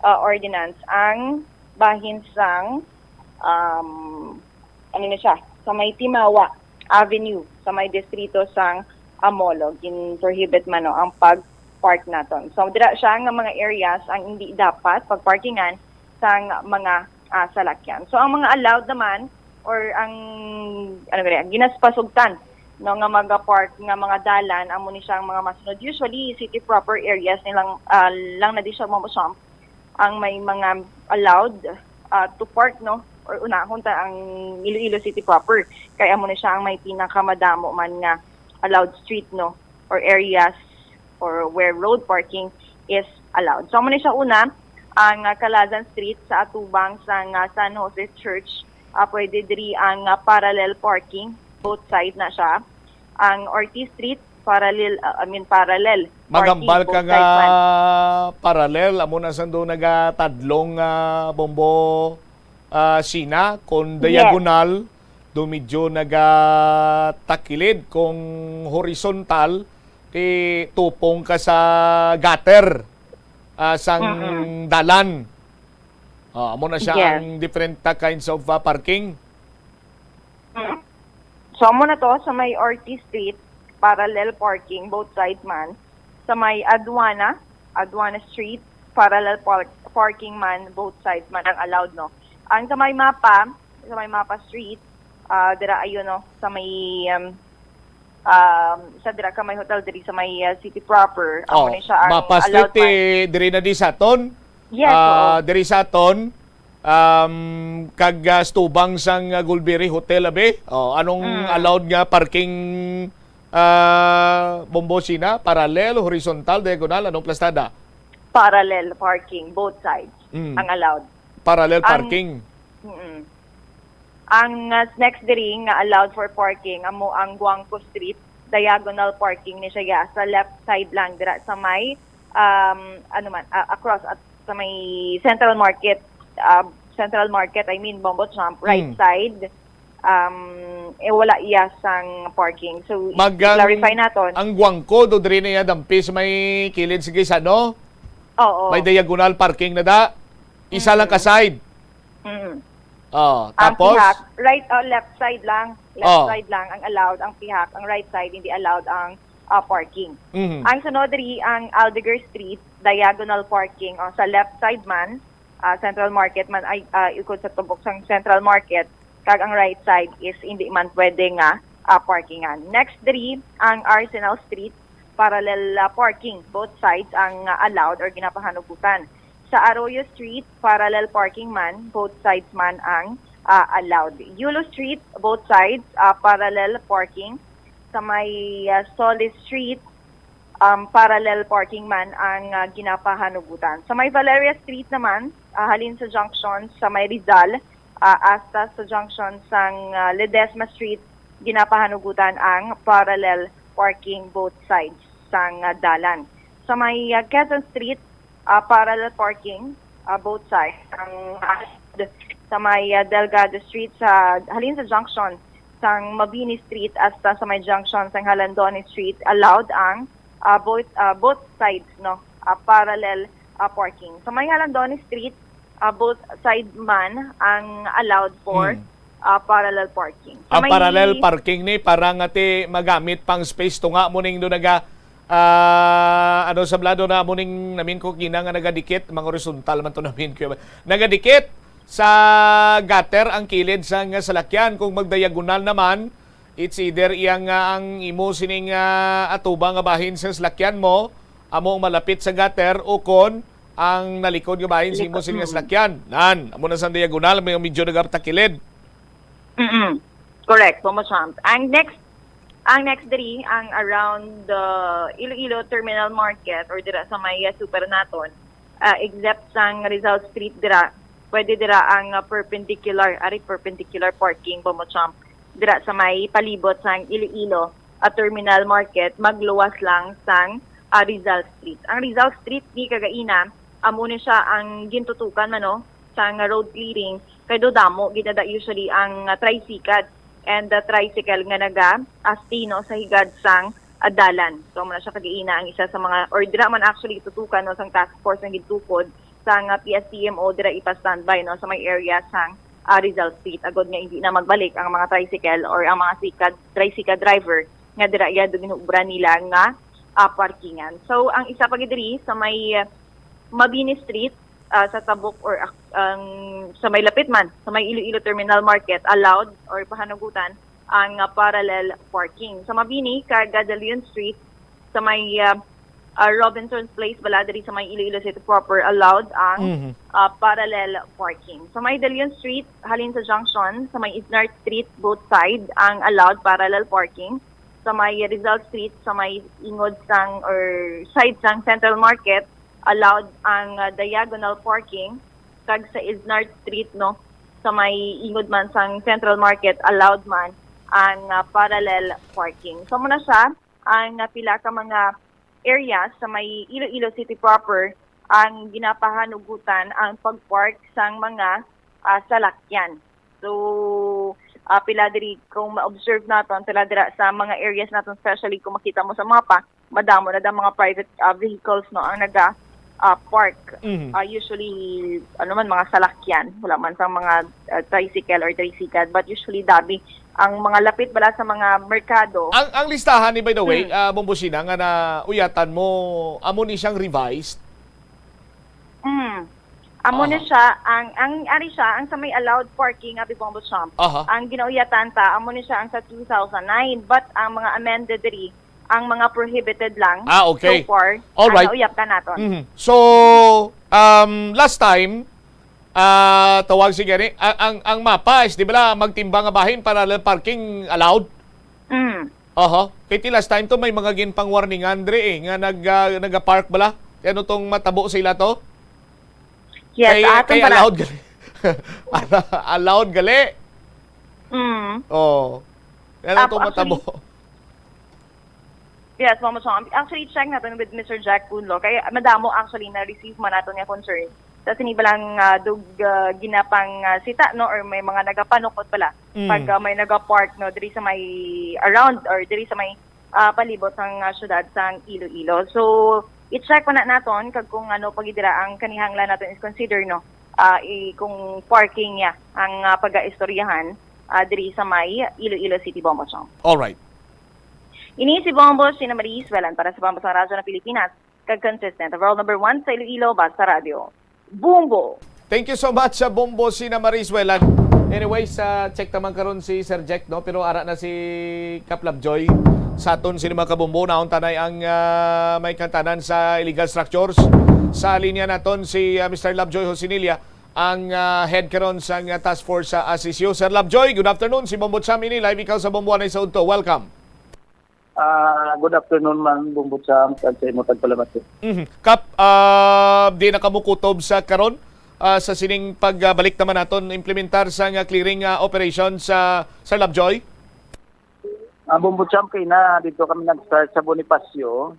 ah, ordinance ang bahin sang, um, ano na siya, sa may Timawa Avenue, sa may distrito sang, ah, Molo, gin-prohibit man, no, ang pag-park naton. So, dira siya nga mga areas ang hindi dapat pagparkingan sang mga, ah, salakyan. So, ang mga allowed naman or ang, ano ba yan, ginaspasugtan, no, nga mag-park nga mga dalan, amo ni siyang mga masunod. Usually, city proper areas nilang, ah, lang na di siya, Bombo Cham, ang may mga allowed, ah, to park, no? Or unahon ta ang Iloilo City proper. Kay amo ni siya ang may pinakamadamo man nga allowed street, no? Or areas or where road parking is allowed. So, amo ni siya una, ang, ah, Calazan Street sa atubang sang, ah, San Jose Church, ah, pwede diri ang, ah, parallel parking, both side na siya. Ang Ortiz Street, parallel, ah, I mean, parallel. Magambal parking, ka both nga sides man. Parallel, amo na sando nagatadlong, ah, Bombo, ah, Sina, kung Yes. diagonal, do medyo nagatakilid. Kung horizontal, ti tupong ka sa gutter, ah, sang Mm-mm. dalan. Ah, amo na siya Yes. ang different, ah, kinds of, ah, parking. Mm. So, amo na to, sa may Ortiz Street, parallel parking, both sides man. Sa may Aduana, Aduana Street, parallel park-, parking man, both sides man ang allowed, no? Ang sa may MAPA, sa may MAPA Street, ah, dira ayun, no, sa may, um, um, sa dira ka may hotel diri sa may, ah, city proper. Amo Oh, ni siya ang MAPA Street, allowed man. Eh, diri na di sa aton. Yes, ah, oo. Diri sa aton, um, kag, ah, stubang sang, ah, Gulbiri Hotel, abi? Oh, anong Mm. allowed nga parking, ah, Bombo Sina? Parallel, horizontal, diagonal? Anong plastada? Parallel parking, both sides Mm. ang allowed. Parallel Ang parking. Mm-mm. Ang, ah, next diri nga allowed for parking, amo ang Guangco Street, diagonal parking ni siya, ya, sa left side lang dira sa may, um, ano man, ah, across at sa may Central Market, ah, Central Market, I mean, Bombo Champ, right Mm. side, um, eh, wala iya sang parking. So, Mag-, ang, clarify naton. Ang Guangco, do diri na iya dampi sa may kilid sa Gaisano? Oo. May diagonal parking na da? Isa lang Mm. ka side? Mm. Oh, Ang tapos? pihak, right, oh, left side lang. Left Oh. side lang ang allowed, ang pihak. Ang right side, hindi allowed ang, ah, parking. Mhm. Ang sunod diri, ang Aldeguer Street, diagonal parking. Oh, sa left side man, ah, Central Market man, ay, ah, ikot sa tubok sang Central Market, kag ang right side is hindi man pwede nga, ah, parkingan. Next diri, ang Arsenal Street, parallel, ah, parking, both sides ang, ah, allowed or ginapahanugutan. Sa Arroyo Street, parallel parking man, both sides man ang, ah, allowed. Yulo Street, both sides, ah, parallel parking. Sa may, ah, Solis Street, um, parallel parking man ang, ah, ginapahanugutan. Sa may Valeria Street naman, ah, halin sa junction sa may Rizal, ah, hasta sa junction sang, ah, Ledesma Street, ginapahanugutan ang parallel parking both sides sang, ah, dalan. Sa may, ah, Quezon Street, ah, parallel parking, ah, both sides. Ang sa may, ah, Delgado Street, sa halin sa junction sang Mabini Street hasta sa may junction sang Jalandoni Street, allowed ang, ah, both, ah, both sides, no, ah, parallel, ah, parking. Sa may Jalandoni Street, ah, both side man ang allowed for, Hmm. ah, parallel parking. Sa Ang may parallel parking ni para nga ti magamit pang space to nga mo ning do naga, ah, ano sa blado na mo ning namin ko gina nga nagadikit, mga horizontal man to namin ko. Nagadikit sa gutter ang kilid sang salakyan. Kung magdiagonal naman, it's either iyang, ah, ang imo sining, ah, atuba nga bahin sa salakyan mo, amo ang malapit sa gutter, o kon ang nalikod nga bahin sa imo Likod, sining mm. salakyan. Nan, amo na sa diagonal, may medyo nagatakilid. Mm-mm. Correct, Bombo Champ. Ang next, ang next diri, ang around the Iloilo Terminal Market or dira sa may, uh, super naton, uh, except sang Rizal Street dira, pwede dira ang, uh, perpendicular, ari perpendicular parking, Bombo Champ, dira sa may palibot sang Iloilo, uh, Terminal Market, magluwas lang sang, uh, Rizal Street. Ang Rizal Street ni kagaina, amo ni siya ang gintutukan man, no, sang road clearing, kay do damo gid na da usually ang, ah, tricycad and the tricycle nga naga, ah, stay, no, sa higad sang, ah, dalan. So, amo na siya kagaina ang isa sa mga, or dira man actually tutukan, no, sang task force nga gintukod sang, ah, P S T M O dira ipa-standby, no, sa may area sang, ah, Rizal Street, agod nga hindi na magbalik ang mga tricycle or ang mga sikad, tricycle driver nga dira iya do ginubra nila nga, ah, parkingan. So, ang isa pa gid diri sa may, ah, Mabini Street, ah, sa tabok or ak-, ang sa may lapit man, sa may Iloilo Terminal Market, allowed or pahanugutan ang, ah, parallel parking. Sa Mabini, kag, ah, De Leon Street, sa may, ah, ah, Robinson's Place, bala diri sa may Iloilo City proper, allowed ang, Mhm. ah, parallel parking. Sa may De Leon Street, halin sa junction, sa may Isnard Street, both side, ang allowed parallel parking. Sa may Rizal Street, sa may ingod sang or side sang Central Market, allowed ang, ah, diagonal parking, kag sa Isnard Street, no, sa may ingod man sang Central Market, allowed man ang, ah, parallel parking. So, muna siya ang, ah, pila ka mga areas sa may Iloilo City proper ang ginapahanugutan ang pag-park sang mga, ah, salakyan. So, ah, pila diri, kung ma-observe naton, pila dira sa mga areas naton, especially kung makita mo sa mapa, madamo na da mga private, ah, vehicles, no, ang naga, ah, park. Mhm. Ah, usually, ano man, mga salakyan, wala man sa mga, ah, tricycle or tricycle, but usually dabi ang mga lapit bala sa mga merkado. Ang, ang listahan ni, by the way, Hmm. ah, Bombo Sina, nga nauyatan mo, amo ni siyang revised? Mm. Amo ni Aha. siya, ang, ang, ari siya, ang sa may allowed parking, abi, Bombo Champ. Aha. Ang ginauyatan ta, amo ni siya ang sa two thousand nine. But ang mga amended diri, ang mga prohibited lang Ah, okay. so far, All ang right. nauyatan naton. Mhm. So, Um, last time, ah, tawag si gani, a-, ang, ang mapa is, di ba, magtimbang nga bahin para lang parking allowed? Mm. Oho. Kay ti last time to, may mga ginpangwarningan diri eh, nga nag, ah, nagapark bala. Kay ano tong matabo sa ila to? Yes, kay, aton kay pala. Allowed gali. Allowed gali. Mm. Oh. Kay ano Apo, tong matabo? Actually, yes, Ma'am Chong. Actually, check natin with Mister Jack Cunlo. Kay madamo actually na receive man nato nga concern. Sa sini ba lang, ah, dug, ah, ginapang, ah, sita, no, or may mga nagapanukot pala Mm. pag, ah, may nagapark, no, diri sa may around or diri sa may, ah, palibot sang, ah, syudad sang Iloilo. So, i-check pa na naton kag kung ano pa gid dira ang kinahanglan naton is consider, no, ah, i-, kung parking ya ang, ah, pagaistoryahan, ah, diri sa may Iloilo City, Bombo Chong. Alright. Ini si Bombo Sina Marie Iswelan para sa Pambansang Radyo ng Pilipinas, kag consistent. Overall number one sa Iloilo, Basta Radyo. Bombo! Thank you so much sa Bombo Sina Marie Iswelan. Anyways, ah, check naman karon si Sir Jack, no? Pero ara na si Kap Lovejoy sa aton sini mga kabombo. Naon tanay ang, ah, may kantanan sa illegal structures. Sa linya naton si, ah, Mister Lovejoy Josinilla, ang, ah, head karon sa, ah, task force sa assessio. Sir Lovejoy, good afternoon. Si Bombo Cham ini, live ikaw sa Bombo Anay sa Udto. Welcome. Ah, good afternoon, Mang Bombo Cham, kag sa imo tagpalamati. Mhm. Kap, ah, di na kamo kutob sa karon, ah, sa sining pagbalik naman naton implementar sa nga clearing, ah, operation sa, Sir Lovejoy? Ah, Bombo Cham, kay na dito kami nag-start sa Bonifacio,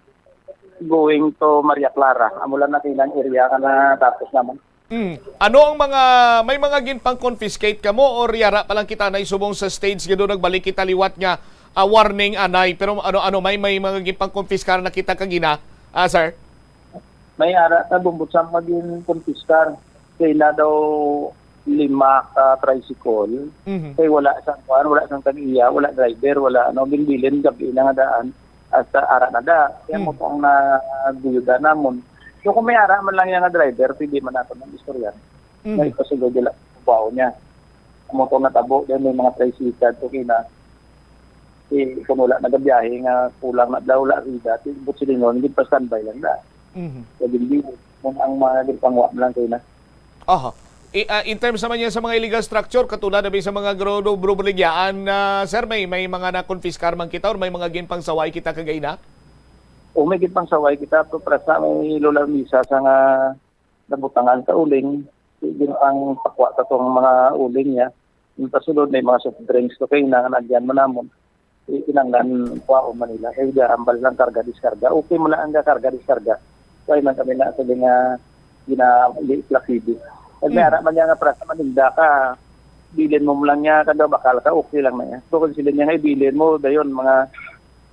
going to Maria Clara. Amo lang na kinang area ka na tapos naman. Mm. Ano ang mga, may mga ginpang-confiscate kamo or yara pa lang kita na subong sa stage nga doon nagbalik kita liwat nga, ah, warning anay? Pero ano, ano, may, may mga ginpang-confiscar na kita kagina, ah, sir? May ara ta, Bombo Cham, nga ginkonfiskar. Kay na daw lima ka tricycle. Mhm. Kay wala sang kuan, wala sang tag-iya, wala driver, wala ano, ginbilin gabi na nga daan. Hasta ara na da. Kaya Mm. mo tong na guyuda namon. So, kung may ara man lang yan nga driver, pwede man nato ng istorya. Mm. May pasulod nila, kuwaon niya. Amo to natabo, then may mga tricycle to kina. Eh, kung wala nagabiyahe nga kulang na daw, wala sila. Ti, but silingon, gid pa standby lang na. Mhm. Kaya hindi, kung ang mga gipangwa lang kayo na. Aha. I, ah, in terms naman niya sa mga illegal structure, katulad na sa mga gro-, gro-, grobaligyahan, ah, sir, may, may mga na-confiscar man kita or may mga ginpangsaway kita kagay na? O may ginpangsaway kita, pero para sa may Lola Misa sa nga nabutangan sa uling, ginpangpakwa sa tong mga uling niya. Yung pasulod, may mga soft drinks to kayo na nagyan mo namon. I-, kinanglan kuha o Manila. Kaya di ambal lang karga, diskarga. Okay mo lang ang karga, diskarga. Kaya man kami na sa nga gina-, di plakibi. Pag may Mm. ara man niya nga prasa, maninda ka, bilin mo lang niya, kada bakal ka, okay lang na yan. So, kung sila niya nga ibilin mo, dayon, mga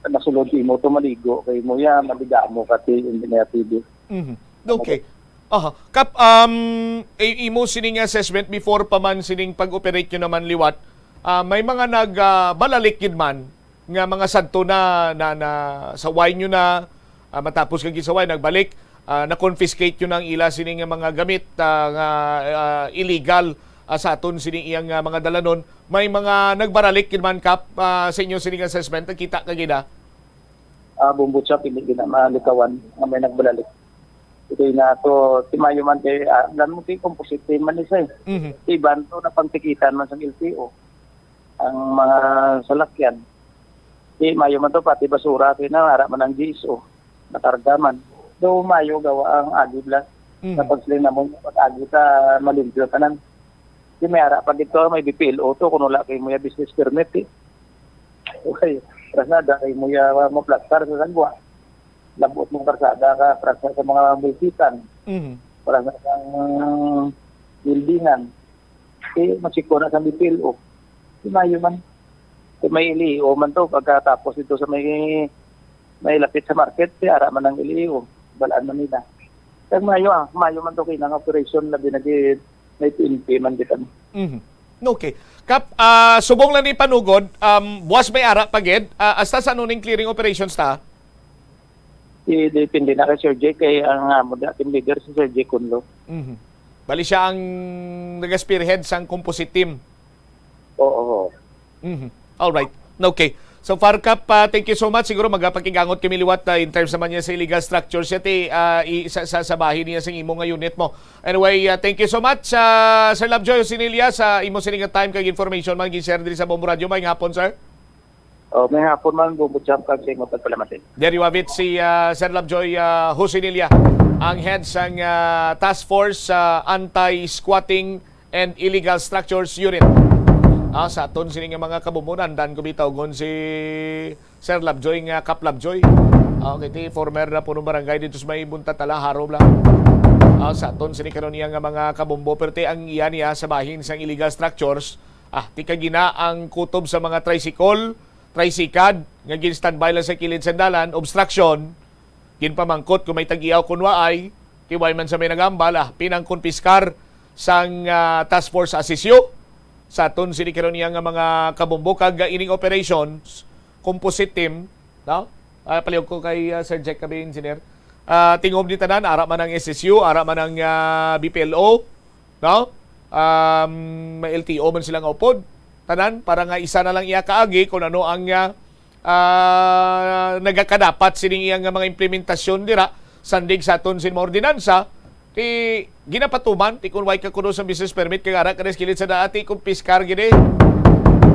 nasulod imo to maligo, kay mo yan, maligamo ka, ti, hindi na T V. Mhm. Okay. Aha. Kap, um, i-, imo sining assessment before pa man sining pag-operate nyo naman liwat, ah, may mga nag, ah, balalik gid man nga mga sadto na, na, na saway nyo na, ah, matapos kag gisaway, nagbalik, ah, na-confiscate nyo na ang ila sining nga mga gamit, ah, nga, ah, illegal, ah, sa aton sining iyang, ah, mga dalanon. May mga nagbaralik gid man, Kap, ah, sa inyo sining assessment, nakita ka gid, ah? Ah, Bombo Cham, hindi gid na malikawan nga may nagbalalik. Ito na to, si Mayo man kay, ah, alam mo kay composite man isa eh. Mhm. Si Ivan to, napangtikitan man sa L T O. Ang mga salakyan. Si Mayo man to, pati basura, kay na, ara man ang G S O. Nakarga man. Do Mayo gawa ang agi bla. Mhm. Tapos lang naman pag-agi sa malimpyo tanan. Di may ara pa dito, may B P L O to, kung wala kayo mo ya business permit eh. Okay, rasada kayo mo ya maplastar sa sagwa. Labot mong karsada ka, para sa, sa mga bulsitan, Mhm. para sa, sa buildingan. Eh, masiko na sa B P L O. Di mayo man. Kung may L E O man to, pagkatapos ito sa may, may lapit sa market, si ara man ang L E O. Balaan man nila. Kag mayo, ah, mayo man to kinang operation, labi na gid may P N P man kita. Mhm. Okay. Kap, ah, subong lang ni panugod, um, buwas may ara pa gid, ah, hasta sa anuning clearing operations ta? I-, depende na kay Sir J, kay ang amo na team leader si Sir J Cunlo. Mhm. Bali siya ang nag-spearhead sang composite team. Oo, oo. Mhm. All right. Okay. So far, Kap, ah, thank you so much. Siguro magapakig-angot kami liwat, ah, in terms naman niya sa illegal structures, yati, ah, i-, sa, sa, sa bahin niya sa imo nga unit mo. Anyway, ah, thank you so much, ah, Sir Lovejoy Sinilla, sa imo sining nga time kag information man gin-share diri sa Bombo Radio. Maayong hapon, sir. Oh, may hapon man, Bombo Champ, kag sa imo pagpalamasin. There you have it, si, ah, Sir Lovejoy, ah, Husinilla, ang head sang, ah, Task Force, ah, Anti-Squatting and Illegal Structures Unit. Ah, sa aton sini nga mga kabumbunan, dan ko bitaw gon si Sir Lovejoy nga Kap Lovejoy. Ah, okay, ti former na punong barangay dito sa may Buntatala, Haro lang. Ah, sa aton sini karon niya nga mga kabumbo, pero ti ang iya niya sa bahin sang illegal structures. Ah, ti kagina ang kutob sa mga tricycle, tricycad, nga gin-standby lang sa kilid sa dalan, obstruction, ginpamangkot kung may tag-iyaw kun waay, ti way man sa may nagambal, ah, pinangkonpiskar sang, ah, Task Force Asisyo sa aton sini karon niya nga mga kabumbo kag, ah, ining operations, composite team, no? Ah, palihog ko kay, ah, Sir Jack Kabi, engineer. Ah, tingob ni tanan, ara man ang S S U, ara man ang, ah, B P L O, no? Um, may L T O man sila nga upod. Tanan, para nga isa na lang iya kaagi kung ano ang, ah, ah, nagakadapat sining iya nga mga implementasyon dira, sandig sa aton sin mga ordinansa, ti ginapatuman, ti kun way ka kuno sa business permit, kag ara ka na sa kilid sa daan, ti kumpiskar gid eh.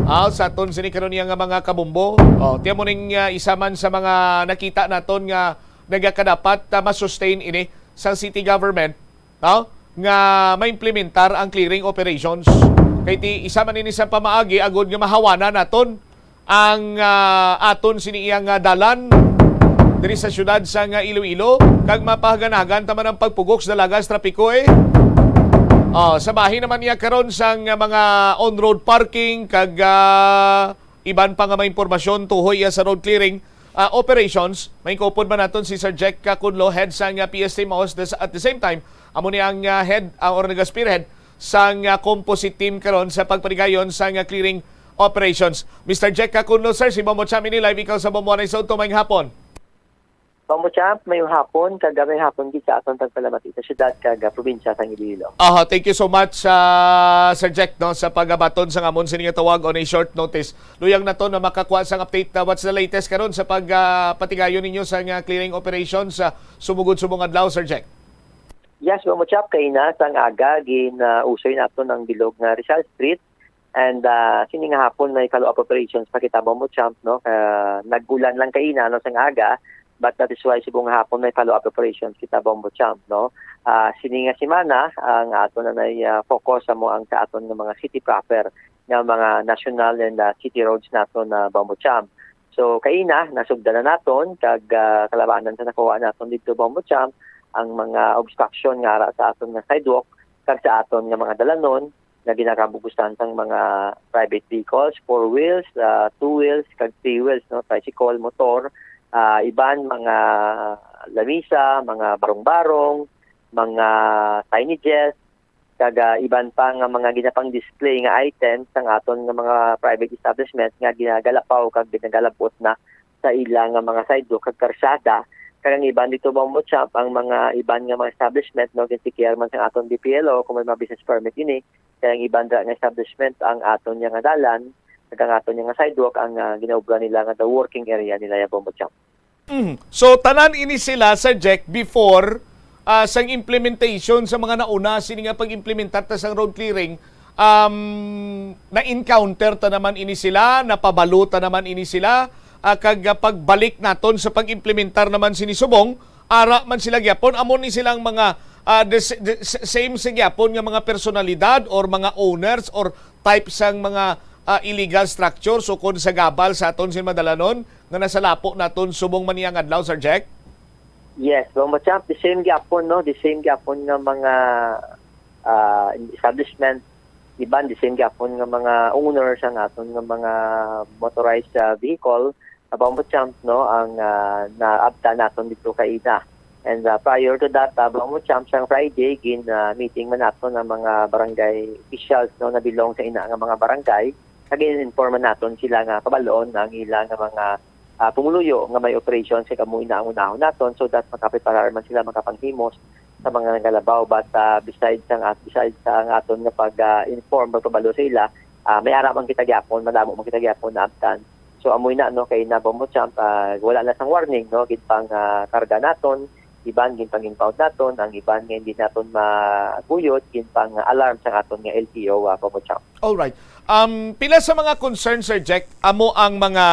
Ah, sa aton sini karon niya nga mga kabumbo. Oh, ti amo ning, ah, isa man sa mga nakita naton nga nagakadapat, ah, ma-sustain ini sa city government, no? Nga maimplementar ang clearing operations. Kay ti isa man ini sa pamaagi agod nga mahawanan naton ang, ah, aton sini iya nga dalan diri sa siyudad sang, ah, Iloilo, kag mapahaganagan ta man ang pagpugok sa dalaga sa trapiko, eh. Oh, sa bahin naman niya karon sang, ah, mga on-road parking kag, ah, iban pa nga mga impormasyon tuhoy iya sa road clearing, ah, operations. May kaupod man naton si Sir Jack Cacunlo, head sang, ah, P S T Maos, this, at the same time, amo ni ang, ah, head, ah, or nag-spearhead sang, ah, composite team karon sa pagpaligayon sang, ah, clearing operations. Mister Jack Cacunlo, sir, si Bombo Champ ini live, ikaw sa Bombo Anay sa Udto. Maayong hapon. Bombo Champ, maayong hapon, kag maayong hapon gid sa aton pagpalamati sa syudad kag, ah, probinsya sang Iloilo. Aha, thank you so much, ah, Sir Jack, no, sa pagabaton sa amon sini nga tawag on a short notice. Luyag naton na makakuha sang update, ah, what's the latest karon sa pag, ah, patigayon ninyo sa nga clearing operation sa sumugod subong adlaw, Sir Jack? Yes, Bombo Champ, kaina sang aga gin, ah, usoy naton ang bilog nga Rizal Street. And, ah, sini nga hapon may follow-up operations pa kita, Bombo Champ, no? Ah, nag-ulan lang kaina, no, sang aga, but that is why subong nga hapon may follow-up operations kita, Bombo Champ, no? Ah, sini nga semana, ang aton na nay, ah, focus amo ang sa aton nga mga city proper nga mga national and, ah, city roads naton na, Bombo Champ. So kaina nasugdan na naton kag, ah, kalabanan sa nakuha naton didto, Bombo Champ, ang mga obstruction nga ara sa aton nga sidewalk kag sa aton nga mga dalanon nga ginakabugusan sang mga private vehicles, four wheels, ah, two wheels, kag three wheels, no, tricycle, motor, ah, iban mga lamisa, mga barong-barong, mga signages, kag, ah, iban pa nga mga ginapang-display nga items sang aton nga mga private establishment nga ginagalapaw kag ginagalabot na sa ila nga mga sidewalk kag karsada. Kag ang iban dito, Bombo Champ, ang mga iban nga mga establishment, no, ginsikiar man sang aton B P L O kung may mga business permit ini, kay ang iban dira nga establishment ang aton niya nga dalan kag ang aton niya nga sidewalk ang, ah, ginaobra nila nga the working area nila ya, Bombo Champ. Mm. So, tanan ini sila, Sir Jack, before, ah, sang implementation sa mga nauna sini nga pag-implementar ta sang road clearing, um, na-encounter ta naman ini sila, napabalo ta naman ini sila, ah, kag, ah, pagbalik naton sa pag-implementar naman sini subong, ara man sila gyapon, amo ni silang mga, ah, the s-, the s-, same sa gyapon nga mga personalidad or mga owners or type sang mga, ah, illegal structures o kon sa gabal sa aton sin madalanon nga nasalapo naton subong man niya nga adlaw, Sir Jack? Yes, Bombo Champ, the same gyapon, no? The same gyapon nga mga, ah, establishment, iban the same gyapon nga mga owners ang aton nga mga motorized, ah, vehicle, ah, Bombo Champ, no, ang, ah, naabtan naton dito kaina. And, ah, prior to that, ah, Bombo Champ, sang Friday, gin, ah, meeting man naton ang mga barangay officials, no, na belong sa ina nga mga barangay. Kag in-inform man naton sila nga pabalon ang ila nga mga, ah, pumuluyo nga may operation sa kamo inaangon-ahon naton, so that makapreparar man sila makapanghimos sa mga nagalabaw. But, ah, besides ang at-, besides sa ang aton nga pag, ah, inform, pagpabalo sa ila, ah, may ara man kita gyapon, madamo man kita gyapon naabtan So, amoy na, no, kay na, Bombo Champ, ah, wala na sang warning, no, ginpang, ah, karga naton, iban ginpang-impound naton, ang iban nga hindi naton maguyod, ginpang-alarm sa aton nga L T O, ah, Bombo Champ. Alright. Um, pila sa mga concern, Sir Jack, amo ang mga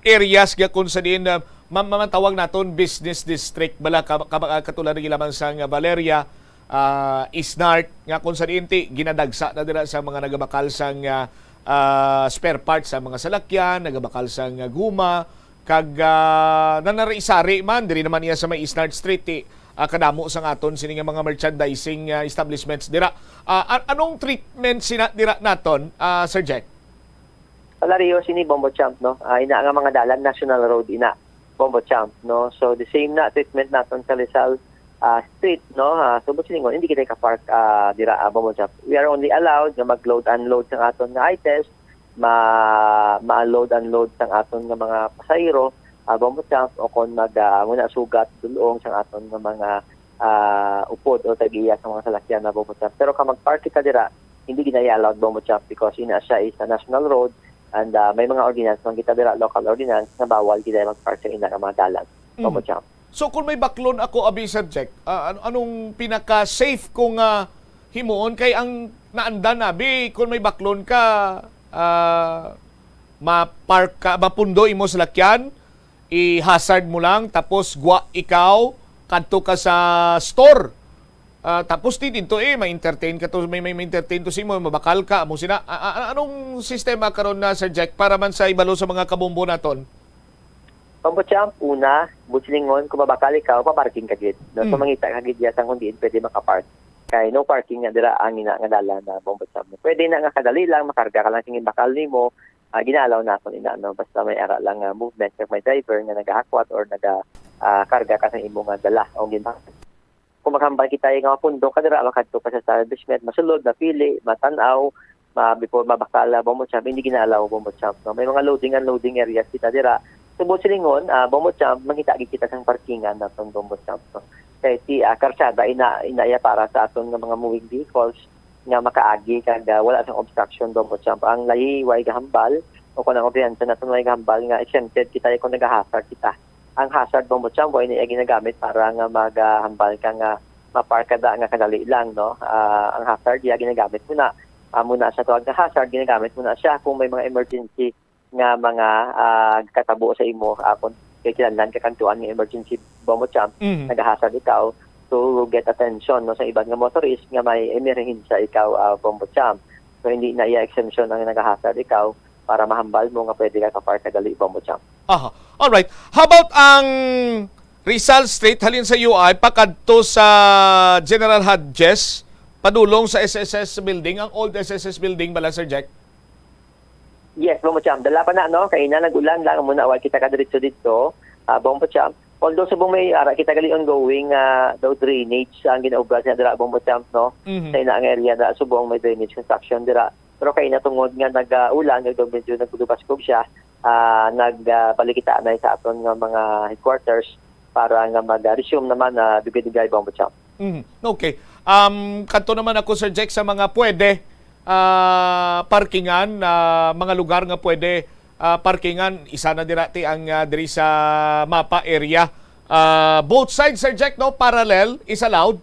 areas nga kung sa diin, uh, ma- mamatawag naton business district, bala ka, ka, katulad ng lamang sa nga Valeria, ah, Isnart, nga kung sa diin ti ginadagsa na dira sa mga nagabakal sang, ah, ah, spare parts sa mga salakyan, nagabakal sang, ah, guma, kag, ah, nanari-sari man, diri naman iya sa may Isnart Street, ti, ah, kadamo sang aton sini nga mga merchandising, ah, establishments dira. Ah, an- anong treatment sina dira naton, ah, Sir Jack? Palareho sini, Bombo Champ, no? Ah, ina nga mga dalan, National Road ina, Bombo Champ, no? So, the same na treatment naton sa Rizal, ah, Street, no? Ah, so, buot silingon, hindi kita ka-park, ah, dira, ah, Bombo Champ. We are only allowed nga mag-load unload sang aton nga items, ma ma-load unload sang aton nga mga pasahero, ah, Bombo Champ, o kon mag, ah, muna sugat dulong sang aton nga mga, ah, upod o tag-iya sa mga salakyan na, Bombo Champ. Pero ka mag-park kita dira, hindi gid na i-allowed, Bombo Champ, because ina siya is a national road, and, ah, may mga ordinance man kita dira, local ordinance, nga bawal gid na mag-park sa ina nga mga dalan, Bombo Champ. So kung may baklon ako, abi, Sir Jack, ah, an- anong pinaka-safe kong, ah, himuon? Kay ang naandan, abi, kung may baklon ka, ah, ma-park ka, mapundo imo salakyan, i-hazard mo lang, tapos gwa ikaw, kadto ka sa store. Ah, tapos ti dito, eh, ma-entertain ka to, may, may, may entertain to sa imo, mabakal ka, amo sina. A- a- anong sistema karon na, Sir Jack, para man sa ibalo sa mga kabombo naton? Bombo Champ, una, buot silingon, kung mabakal ikaw, paparking ka gid, no? So, Mm. mangita ka gid diya sang kung diin pwede makapark. Kay no parking nga dira ang ina nga dalan na, Bombo Champ. Pwede na nga kadali lang, makarga ka lang sing bakal nimo, ah, gina-allow naton ina, no? Basta may ara lang nga movement kag may driver nga nagahakwat or naga, ah, karga ka sa imo nga dala o ginbakal. Kung maghambal kita nga mapundo ka dira, makadto ka sa establishment, masulod, mapili, matan-aw, ma before mabakal, ah, Bombo Champ, hindi gina-allow, Bombo Champ, no? May mga loading unloading areas kita dira. So, buot silingon, ah, Bombo Champ, mangita gid kita sang parkingan naton, Bombo Champ, no? Kay ti, ah, karsada ina, ina iya para sa aton nga mga moving vehicles nga makaagi kag, ah, wala sang obstruction, Bombo Champ. Ang lahi way gahambal o kung ang opiyansa naton way gahambal nga exempted kita kung nagahazard kita. Ang hazard, Bombo Champ, way na iya ginagamit para nga magahambal ka nga mapark ka da nga kadali lang, no? Ah, ang hazard iya ginagamit mo na, amo na sa tawag nga hazard, ginagamit mo na siya kung may mga emergency nga mga, ah, katabo sa imo, ah, kung kay kinahanglan ka kantuan nga emergency, Bombo Champ, Mhm. nagahazard ikaw to get attention, no, sa iban nga motorist nga may emerhensya ikaw, ah, Bombo Champ. So, hindi na iya exemption ang nagahazard ikaw para mahambal mo nga pwede ka kapark kadali, Bombo Champ. Aha. Alright. How about ang Rizal Street halin sa U I pakadto sa General Hodges, padulong sa S S S building, ang old S S S building bala, Sir Jack? Yes, Bombo Champ. Dala pa na, no? Kay na nag-ulan lang, muna away kita kadiretso dito, ah, Bombo Champ. Although subong may ara kita gali ongoing, ah, daw drainage ang ginaubra siya dira, Bombo Champ, no? Mhm. Sa ina nga area na subong may drainage construction dira. Pero kay na tungod nga nag-ulan, nag medyo nagbudubaskog siya, ah, nagbalik kita na sa aton nga mga headquarters para nga mag-resume naman na dugay-dugay, Bombo Champ. Mhm. Okay. Um, kadto naman ako, Sir Jack, sa mga pwede, ah, parkingan, ah, mga lugar nga pwede, ah, parkingan. Isa na dira ti ang, ah, diri sa Mapa area. Ah, both sides, Sir Jack, no? Parallel is allowed?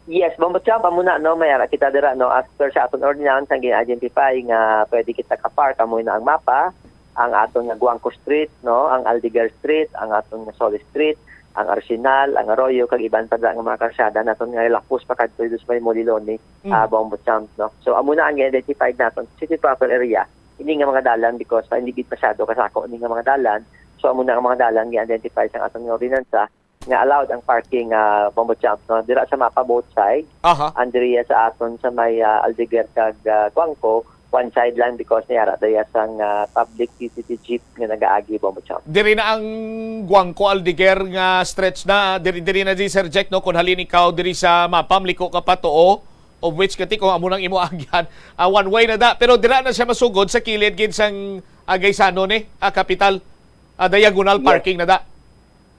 Yes, Bombo Champ, amo na, no? May ara kita dira, no? As per sa aton ordinance, ang gin-identify nga pwede kita ka-park, amo na ang Mapa, ang aton nga Guangco Street, no? Ang Aldeguer Street, ang aton nga Solis Street, ang Arsenal, ang Arroyo, kag iban pa dira nga mga karsada naton nga lapos pa kadto dito sa may Moliloni, Mm. ah, Bombo Champ, no? So, amo na ang identified naton city proper area, ini nga mga dalan, because pa hindi gid masyado kasako ini nga mga dalan. So, amo na ang mga dalan nga identify sa aton nga ordinansa nga allowed ang parking, ah, Bombo Champ, no? Dira sa Mapa, both side, Aha. Andrea sa aton sa may, ah, Aldeguer kag, ah, Guangco, one side lang because niara daya sang, ah, public utility jeep nga nagaagi, Bombo Champ. Diri na ang Guangco Aldeguer nga stretch na, diri, diri na di, Sir Jack, no? Kung halin ikaw diri sa Mapa, mliko ka pa, tuo, of which kati kung amo nang imo agyan, ah, one way na da, pero dira na siya masugod sa kilid gid sang, ah, Gaisano ni, ah, kapital, ah, diagonal Yes. Parking na da.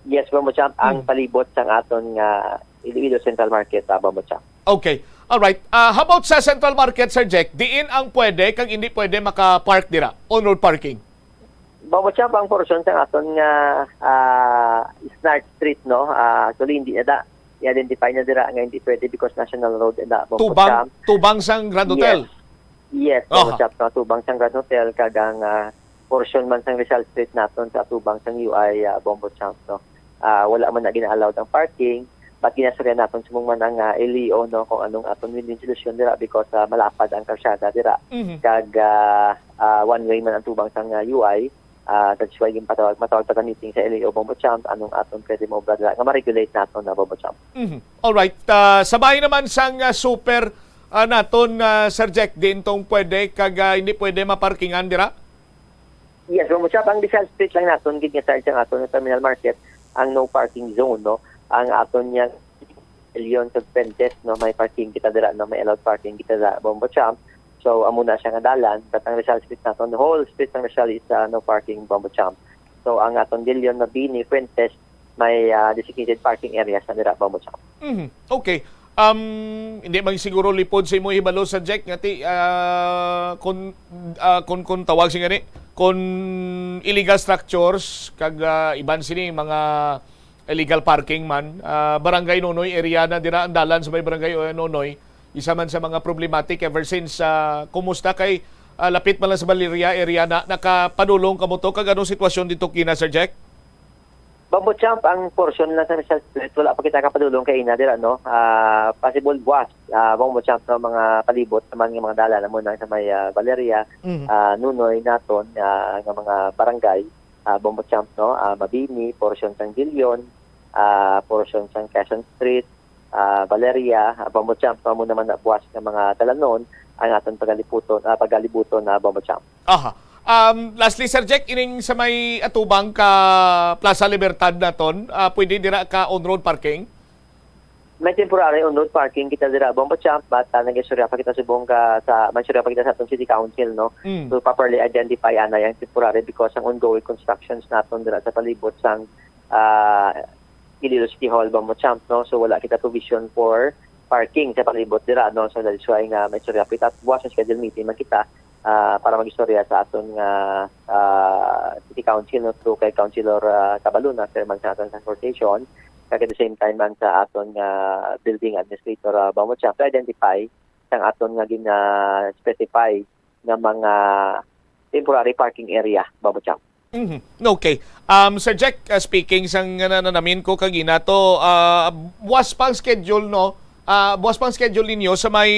Yes, Bombo Champ, ang Hmm. palibot sang aton nga Iloilo Central Market, ah, Bombo Champ. Okay. Alright. Ah, how about sa Central Market, Sir Jack? Diin ang pwede kag hindi pwede maka-park dira? On-road parking? Bombo Champ, ang portion sa aton nga, ah, Snart Street, no? Ah, actually, hindi na da. I-identify na dira nga hindi pwede because National Road na, Bombo Tubang, Champ. Tubang sang Grand Hotel. Yes. Yes, Bombo Aha. Champ, no? Tubang sang Grand Hotel, kag ang, ah, portion man sang Rizal Street naton sa tubang sang U I, ah, Bombo Champ, no? Ah, wala man na gina-allowed ang parking, but ginastorya naton subong man ang, ah, L E O, no, kung anong aton win-win solution dira because, ah, malapad ang karsada dira. Mhm. Kag, ah, ah, one way man ang tubang sang, ah, U I. Ah, that's why ginpatawag, matawag pa ta meeting sa L E O, Bombo Champ, anong aton pwede maobra dira nga ma-regulate naton na, Bombo Champ. Mhm. Alright. Ah, sa bahin naman sang, ah, super, ah, naton, ah, Sir Jack, diin tong pwede kag, ah, hindi pwede maparkingan dira? Yes, Bombo Champ, ang Rizal Street lang naton, gid nga side sang aton nga terminal market, ang no parking zone, no? Ang aton niya, Leon kag Fuentes, no? May parking kita dira, no? May allowed parking kita dira, Bombo Champ. So, amo na siya nga dalan, but ang Rizal Street naton, the whole street ng Rizal is, uh, no parking, Bombo Champ. So, ang aton Leon, Mabini, Fuentes, may, ah, designated parking areas na dira, Bombo Champ. Mhm. Okay. Um, hindi man siguro lipod sa imo hibalo, Sir Jack, nga ti, ah, kun, ah, kun, kun tawag sing gani, kun illegal structures, kag, ah, iban sini mga illegal parking man, ah, Barangay Nonoy area na dira ang dalan sa may Barangay, uh, Nonoy. Isa man sa mga problematic ever since, ah, kumusta kay, ah, lapit man lang sa Valeria area na, nakapadulong kamo to, kag anong sitwasyon dito kina, Sir Jack? Bombo Champ, ang portion lang sa Rizal Street, wala pa kita kapadulong kay ina dira, no? Ah, possible buwas, ah, Bombo Champ, no, mga palibot naman nga mga dalan, amo na sa may, ah, Valeria, Mhm. ah, Nunoy naton, ah, nga mga barangay, ah, Bombo Champ, no? Ah, Mabini, portion sang Gilion, ah, portion sang Quezon Street, ah, Valeria, ah, Bombo Champ, no? Amo naman na buwas nga mga dalanon ang aton pagaliputon, ah, pagalibuton na Bombo Champ. Aha. Um, lastly, Sir Jack, ining sa may atubang ka Plaza Libertad naton, ah, pwede dira ka on-road parking? May temporary on-road parking kita dira, Bombo Champ, but, ah, nag-istorya pa kita subong ka sa, may istorya pa kita sa atong city council, no? Mm. To properly identify ana yang temporary because ang ongoing constructions naton dira sa palibot sang, ah, Iloilo City Hall, Bombo Champ, no? So, wala kita provision for parking sa palibot dira, no? So, that's why nga may istorya pa kita. Buwas may schedule meeting man kita, ah, para mag-istorya sa aton nga, ah, City Council, no, through kay Councilor, ah, Cabaluna, chairman sa aton transportation, kag at the same time man sa aton nga building administrator, ah, Bombo Champ, to identify sang aton nga gina-specify nga mga temporary parking area, Bombo Champ. Mhm. Okay. Um, Sir Jack, uh, speaking sang nga na-, nanamin ko kagina to, uh, buwas pa ang schedule, no? Uh, buwas pa ang schedule ninyo sa may,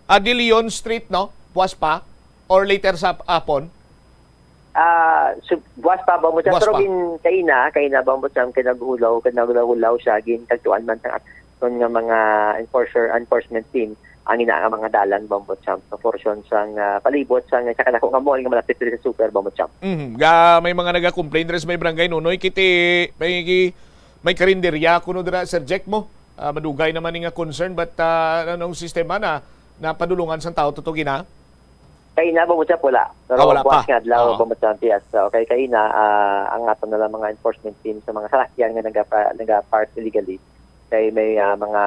uh, De Leon Street, no? Buwas pa? Or later sa ap-, hapon? Ah, so, buwas pa, Bombo Champ. Buwas Pero pa. Gin-, kaina, kaina, Bombo Champ, kay naghulaw, kay naghulaw-hulaw siya, gin-, kagtuan man sa aton nga mga enforcer, enforcement team, ang ina nga mga dalan, Bombo Champ, sa portion sang, ah, palibot sang, sa kadako nga mall nga malapit diri sa super, Bombo Champ. Mhm. Ga, may mga naga-complain diri sa may barangay Nunoy, kiti, may, may karinderya kuno dira, Sir Jack mo. Ah, madugay naman ni nga concern, but, ah, anong sistema na napadulungan sang tao, tutugi na? Kaina, Bombo Champ, wala. Pero Ah, wala buwas pa. nga adlaw, Oo. Bombo Champ, yes. So, kay kaina, ah, ang aton na lang mga enforcement team sa mga salakyan nga nagapa-, nagapark illegally, kay may, ah, mga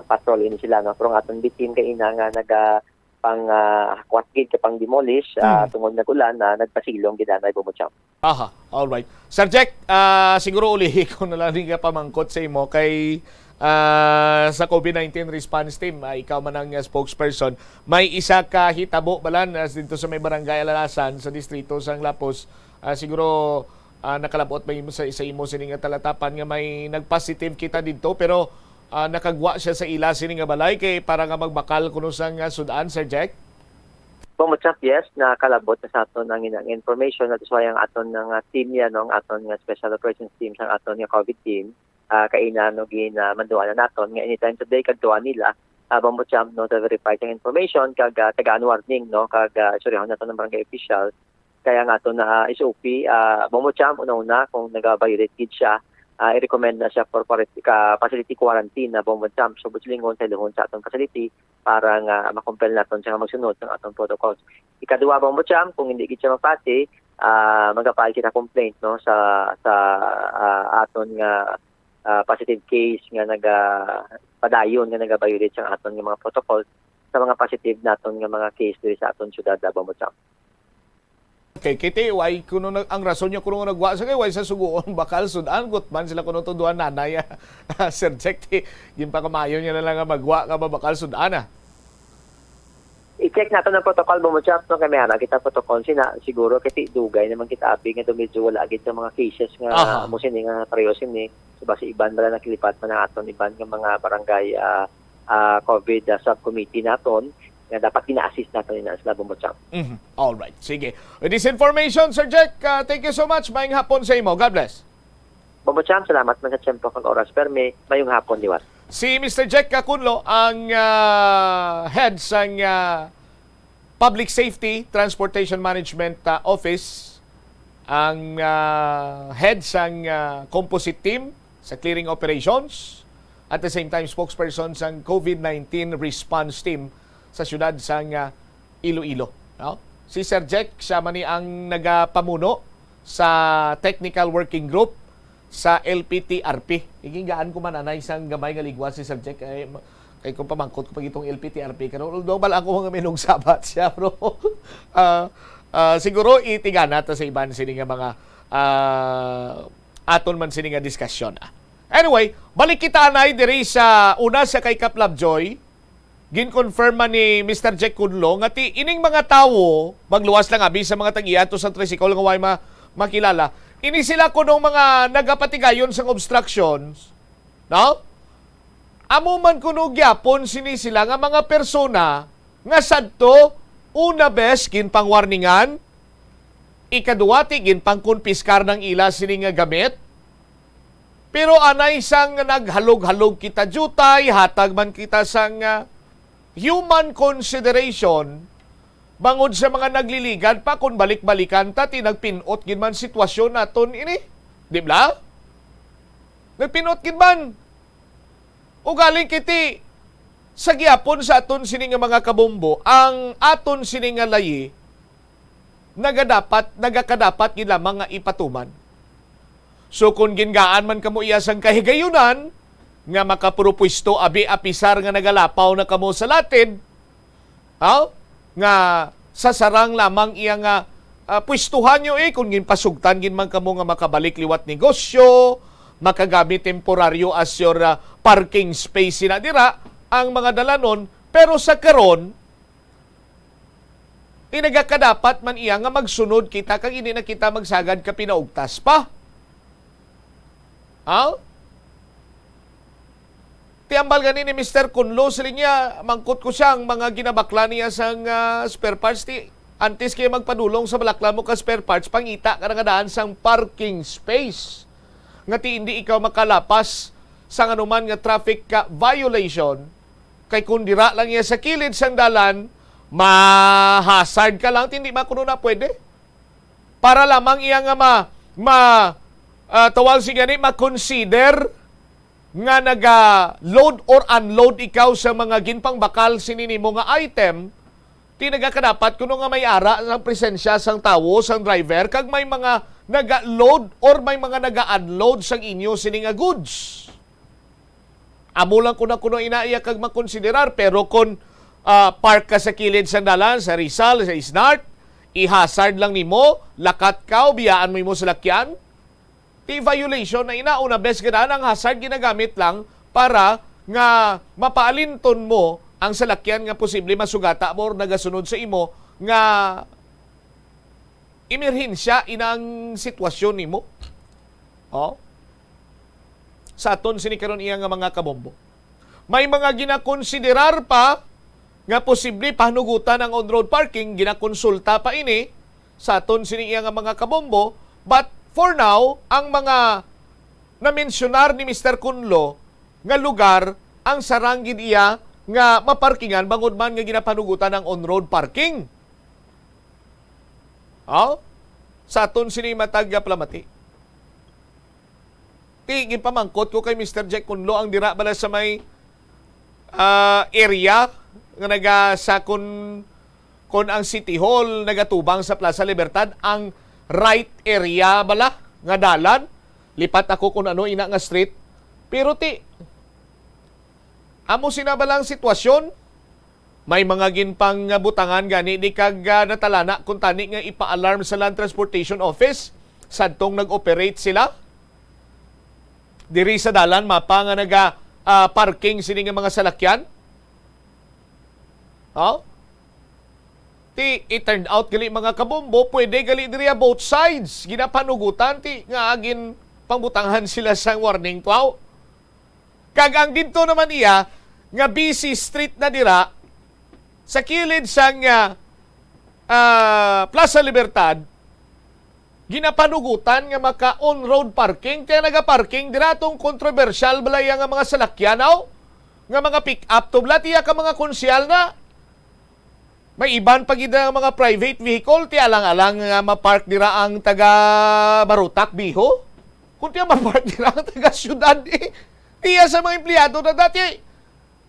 patrol ini sila, no? Pero ang aton B team kaina nga naga pang, ah, hakwat gid ka pang demolish, ah, Hmm. tungod nag-ulan, ah, nagpasilong gid anay, Bombo Champ. Aha, all right. Sir Jack, ah, siguro ulihi ko na lang ning pamangkot sa imo kay, ah, sa COVID nineteen response team, ah, ikaw man ang, ah, spokesperson. May isa ka hitabo balan, ah, dito sa may barangay Alalasan sa distrito sang Lapuz. Ah, siguro, ah, nakalabot may imo sa, sa imo sini nga talatapan nga may nagpositive kita didto, pero, ah, nakagwa siya sa ila sini nga balay kay para nga magbakal kuno sang, ah, sud-an, Sir Jack? Bombo Champ, yes, nakalabot na sa aton ang, ang information. That is why ang aton nga team yan, no, ang aton nga special operations team, sa aton nga COVID team, ah, kaina, no, gin, ah, manduan na naton nga anytime today kagtuan nila, ah, Bombo Champ, no, to verify ang information kag, ah, tagaan warning, no, kag, ah, istoryahon naton ang barangay official. Kaya nga aton na, ah, S O P, ah, Bombo Champ, una-una, kung naga-violate gid siya, ah, i-recommend na siya for quar-, ka facility quarantine na, Bombo Champ. So, busilingon sa iluhon sa aton facility para nga ma-compel naton siya nga magsunod sa aton protocols. Ikaduha, Bombo Champ, kung hindi gid siya mapati, ah, maga-file kita complaint, no, sa, sa, ah, aton nga, ah, positive case nga naga-, padayon nga naga-violate sa aton nga mga protocols sa mga positive naton nga mga case diri sa aton syudad, ah, Bombo Champ. Kay kiti, why kuno nag-, ang rason niya kuno nga nagwa sa kay, why sa suguon bakal sud-an, gutman sila kuno to duha nanay, ah, Sir Jack, ti, ginpakamayo niya na lang nga magwa ka ba bakal sud-an, ah. I-check nato ng protocol, Bombo Champ, no? Kay may ara kita protocol sina, siguro kasi dugay naman kita abi nga medyo wala gid sa mga cases nga Aha. Amo sini nga pareho sini. So, basi iban bala nakilipat man ang aton iban nga mga barangay, ah, ah, COVID, ah, subcommittee naton nga dapat ina-assist naton ina sila, Bombo Champ. Mhm. All right. Sige. With this information, Sir Jack, ah, thank you so much. Maayong hapon sa imo. God bless. Bombo Champ, salamat man sa tiyempo kag oras. Permi, mayong hapon liwat. Si Mister Jack Cacunlo, ang, ah, head sang, ah, Public Safety Transportation Management, ah, Office, ang, ah, head sang, ah, composite team sa clearing operations, at the same time spokesperson sang COVID nineteen response team sa siyudad sang, ah, Iloilo, no? Si Sir Jack, siya man ni ang nagapamuno sa technical working group sa L P T R P. Igingaan ko man anay sang gamay nga ligwas si Sir Jack. Ay, ma-, kay kung pamangkot ko pag itong L P T R P, karon, although bala ako nga minungsabat siya, bro. Ah, ah, siguro itigana ta sa iban sini nga mga, ah, aton man sini nga diskusyon, ah. Anyway, balik kita anay diri sa una sa kay Kap Lovejoy. Gin-confirm man ni Mister Jack Cunlo nga ti ining mga tawo, magluwas lang abi sa mga tag-iya to sa tricycle nga way ma-, makilala. Ini sila kuno mga nagapatigayon sang obstructions, no? Amo man kuno gyapon sini sila nga mga persona nga sadto, una bes ginpangwarningan, ikaduwa ti ginpangkonpiskar nang ila sini nga gamit, pero anay sang naghalog-halog kita diutay, hatag man kita sang, ah, human consideration bangod sa mga nagliligad pa kon balik-balikan ta ti nagpin-ot gid man sitwasyon naton ini. Di bala? Nagpin-ot gid man. Ugaling kiti sa gihapon sa aton sini nga mga kabombo, ang aton sini nga layi nagadapat, nagakadapat gid lamang nga ipatuman. So, kon gingaan man kamo iya sang kahigayunan nga makapropwesto, abi, apisar nga nagalapaw na kamo sa latid, ha? Nga sa sarang lamang iya nga, ah, pwestuhan nyo, eh, kung ginpasugtan gid man kamo nga makabalik liwat negosyo, makagamit temporaryo as your, ah, parking space sina dira ang mga dalanon, pero sa karon, inagakadapat man iya nga magsunod kita kag hindi na kita magsagad ka pinaugtas pa. Ha? Ti ambal gani ni Mister Kunlo, siling niya, mangkot ko siya ang mga ginabakla niya sang, ah, spare parts. Ti, antes kay magpadulong sa balaklan mo ka spare parts, pangita ka na nga daan sang parking space. Nga ti hindi ikaw makalapas sang anuman nga traffic ka violation. Kay kung dira lang iya sa kilid sang dalan, mahasard ka lang, ti hindi man kuno na pwede. Para lamang iya nga ma-, ma-, ah, tawag si gani, ma-consider nga naga-load or unload ikaw sa mga ginpangbakal sini nimo nga item, ti nagakadapat kuno nga may ara ang presensya sang tawo, sang driver, kag may mga naga-load or may mga naga-unload sang inyo sini nga goods. Amo lang kuno, kuno ina iya kag makonsiderar, pero kon, ah, park ka sa kilid sang dalan, sa Rizal, sa Isnart, ihasard lang nimo, lakat ka, o biyaan mo imo salakyan, ti violation na ina, una bes gid ang hazard ginagamit lang para nga mapaalinton mo ang salakyan nga posible masugata mo or nagasunod sa imo nga emerhensya inang sitwasyon nimo. Oh. Sa aton sini karon iya nga mga kabombo. May mga ginakonsiderar pa nga posible pahanugutan ang on-road parking, ginakonsulta pa ini sa aton sini iya nga mga kabombo, but for now, ang mga na-mensionar ni Mister Kunlo nga lugar ang sarang gid iya nga maparkingan bangod man nga ginapanugutan ang on-road parking. Oh? Sa aton sini matag palamati. Ti, ginpamangkot ko kay Mister Jack Kunlo ang dira bala sa may, ah, area nga naga sa kun, kun ang City Hall nagatubang sa Plaza Libertad, ang right area bala nga dalan. Lipat ako kung ano ina nga street. Pero ti, amo sina bala ang sitwasyon? May mga ginpangbutangan gani di kag, ah, natalana kuntani nga ipa-alarm sa Land Transportation Office sadtong nag-operate sila diri sa dalan mapa nga naga, ah, parking sini nga mga salakyan. Oh? Ti, it turned out gali, mga kabombo, pwede gali diri, ah, both sides. Ginapanugutan ti nga agin pangbutangan sila sang warning, twaw. Kag ang didto naman iya nga busy street na dira sa kilid sang, ah, ah, Plaza Libertad, ginapanugutan nga maka on-road parking, kaya nagaparking dira tong kontrobersyal balaya nga mga salakyan, aw, nga mga pick-up to bala, tiya ka mga konsyal na. May iban pa gid ang mga private vehicle, ti alang-alang nga mapark dira ang taga Barotac, Biho. Kung tiya mapark dira ang taga syudad, eh, iya sa mga empleyado na dati.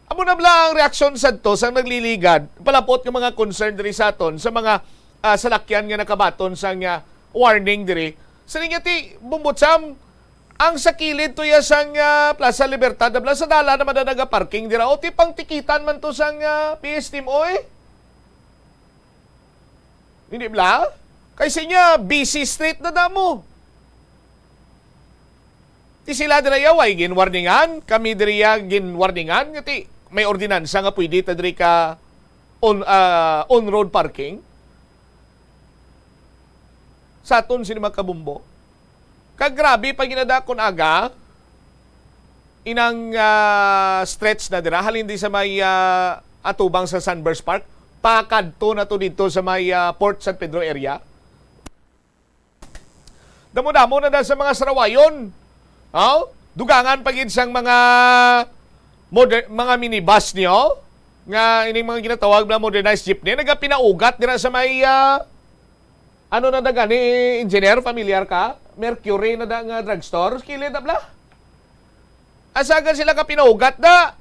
Amo na bala ang reaksyon sadto sang nagliligad, palapot nga mga concern diri sa aton, sa mga, ah, salakyan nga nakabaton sang, ah, warning diri. Sa nga ti, Bombo Sam, ang sa kilid to ya sang, ah, Plaza Libertad, na bala sa dalan naman na nagaparking dira. O ti pangtikitan man to sang, ah, P S T M O, eh. Hindi bala? Kay sa inyo, busy street na damo. Ti sila dira ya, way ginwarningan, kami diri ya ginwarningan, nga ti may ordinansa nga pwede ta diri ka on, ah, on-road parking. Sa aton sini mga kabumbo. Kag grabe pa ginada kun aga, inang, ah, stretch na dira, halin di sa may, ah, atubang sa Sunburst Park, pakadto na to dito sa may, ah, Port San Pedro area. Damo-damo na, na sa mga sarawayon. Oh? Dugangan pa gid sang mga moder-, mga minibus niyo nga ining mga ginatawag na modernized jeepney, nagapinaugat dira sa may, ah, ano na da gani, engineer, familiar ka? Mercury na da nga drugstore, kilid na bala. Asagan sila ka pinaugat na.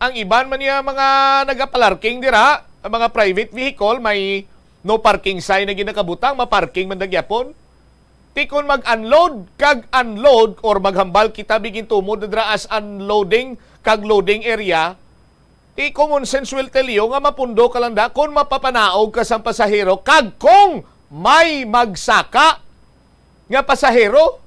Ang iban man niya mga nagapalarking dira, ang mga private vehicle, may no parking sign na ginakabutang, maparking man na gyapon. Ti kon mag-unload kag unload or maghambal kita bigin tumod na dira as unloading kag loading area, ti common sense will tell you nga mapundo ka lang da kung mapapanaog ka sang pasahero kag kung may magsaka nga pasahero.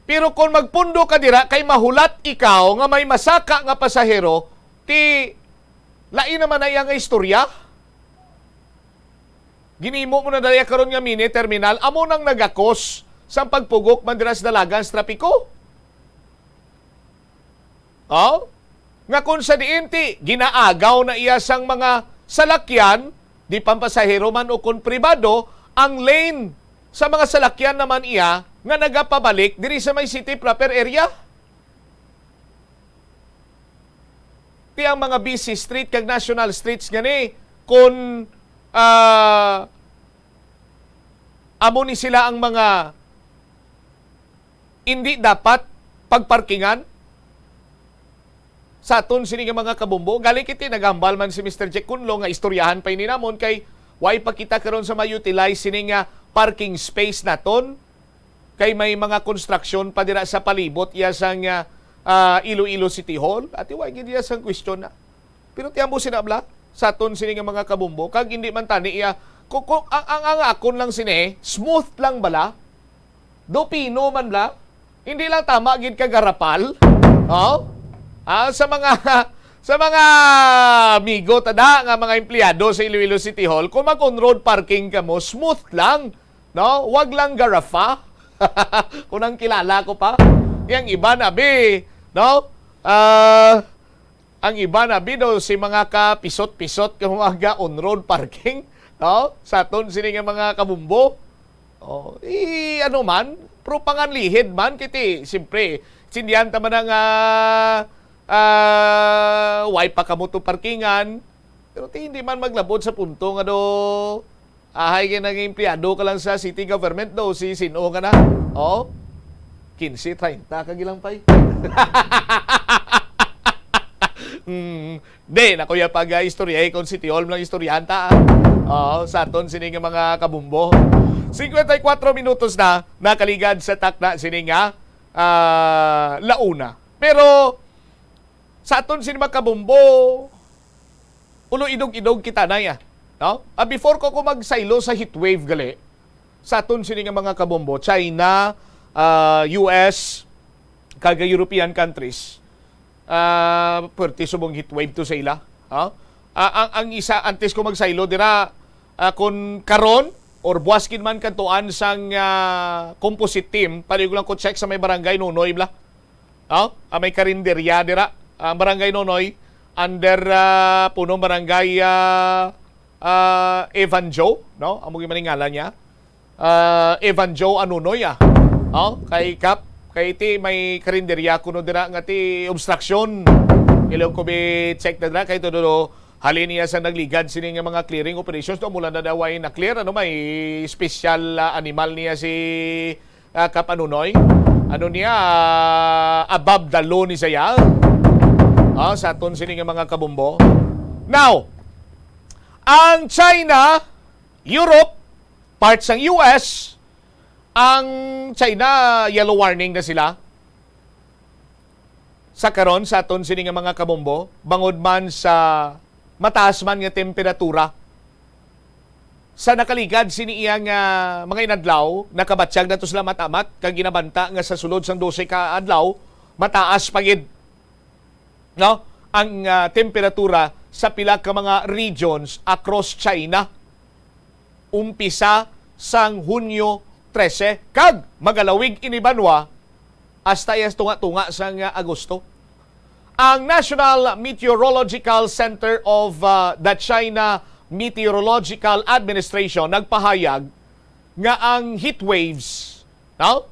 Pero kung magpundo ka dira kay mahulat ikaw nga may masaka nga pasahero, ti lain naman na iya nga istorya. Ginimo mo na dali karon nga mini terminal, amo nang nagakos sang pagpugok man dira sa dalagan sa trapiko. Oh? Nga kung sa diin ti ginaagaw na iya sang mga salakyan, di pampasahero man o kon pribado, ang lane sa mga salakyan naman iya nga nagapabalik diri sa may city proper area. Ti ang mga busy street kag national streets gani, kung, ah, amo ni sila ang mga indi dapat pagparkingan sa aton sini nga mga kabumbo. Gali kiti, nagahambal man si Mister Jack Kunlo nga istoryahan pa ini namon kay way pa kita karon sa ma-utilize sini nga parking space naton. Kay may mga konstruksyon pa dira sa palibot iya sang, ah, ah, Iloilo City Hall. Ati, wa gid iya sang question na. Pero tiyambo sina bala, sa aton sini nga mga kabumbo, kag hindi man tani iya, ku-, ku-, ang, ang, ang akon lang sini, smooth lang bala? Do pino man bala? Hindi lang tama gid ka garapal? Oh? Ah, sa mga, sa mga amigo tada nga mga empleyado sa Iloilo City Hall, kung mag-on-road parking ka mo, smooth lang. No? Wag lang garafa. Kung ang kilala ko pa. Yang iba na, bi, no? Ah, ang iba na, bi, no, si mga kapisot-pisot ka mga on-road parking, no? Sa aton sini nga mga kabumbo. Oh, i-, ano man, pero panganlihid man, kiti, siyempre, sindihan ta man nga, ah, way pa kamo to parkingan, pero ti, hindi man maglabot sa punto nga do, ahay kay naging empleyado ka lang sa city government do, si sino ka na? Oh? Quince, treinta ka gilang pay. Mm, di, na kuya pag, ah, istorya, eh, kung City Hall lang istoryahan ta, ah. Oo, sa aton sini nga mga kabumbo. Cincuenta y cuatro minutos na nakaligad sa takna sini nga, ah, launa. Pero, Sa aton sini mga kabombo, ulo idog-idog kita na ya. No? Ah, before ko, ko magsaylo sa heat wave gali, sa aton sini nga mga kabombo, China, ah, U S, kag European countries, ah, puwerte subong heat wave to sa ila. Ha? Ah, ang, ang isa, antes ko magsaylo dira, ah, kung karon or buwas gid man kadtuan sang, ah, composite team, paligo lang ko check sa may barangay Nonoy bla. Oh, ah, may karinderya dira. Ang barangay Nonoy, under, ah, punong barangay, ah, ah, Evan Joe, no? Amo gyud man ang ngalan niya. Ah, Evan Joe Anunoy, ah. Oh, kay Kap, kay ti may karinderya kuno dira nga ti obstruction. Ilong ko bi check na dira kay todo halin niya sa nagligad sini nga mga clearing operations, no? Mula na daw ay na-clear, ano, may special, ah, animal niya si, ah, Kap Anunoy. Ano niya, ah, above the law ni siya. Ah, sa aton sini nga mga kabombo. Now, ang China, Europe, part sang U S, ang China, yellow warning na sila. Sa karon, sa aton sini nga mga kabombo, bangod man sa mataas man nga temperatura, sa nakaligad sini iya nga mga inadlaw, nakabatyag na to sila matamat, kag ginabanta nga sa sulod sang dose ka adlaw, mataas pa gid, no, ang, ah, temperatura sa pila ka mga regions across China, umpisa sang Hunyo trese kag magalawig ini banwa hasta iya tunga-tunga sang, ah, Agosto. Ang National Meteorological Center of, ah, the China Meteorological Administration nagpahayag nga ang heat waves, no,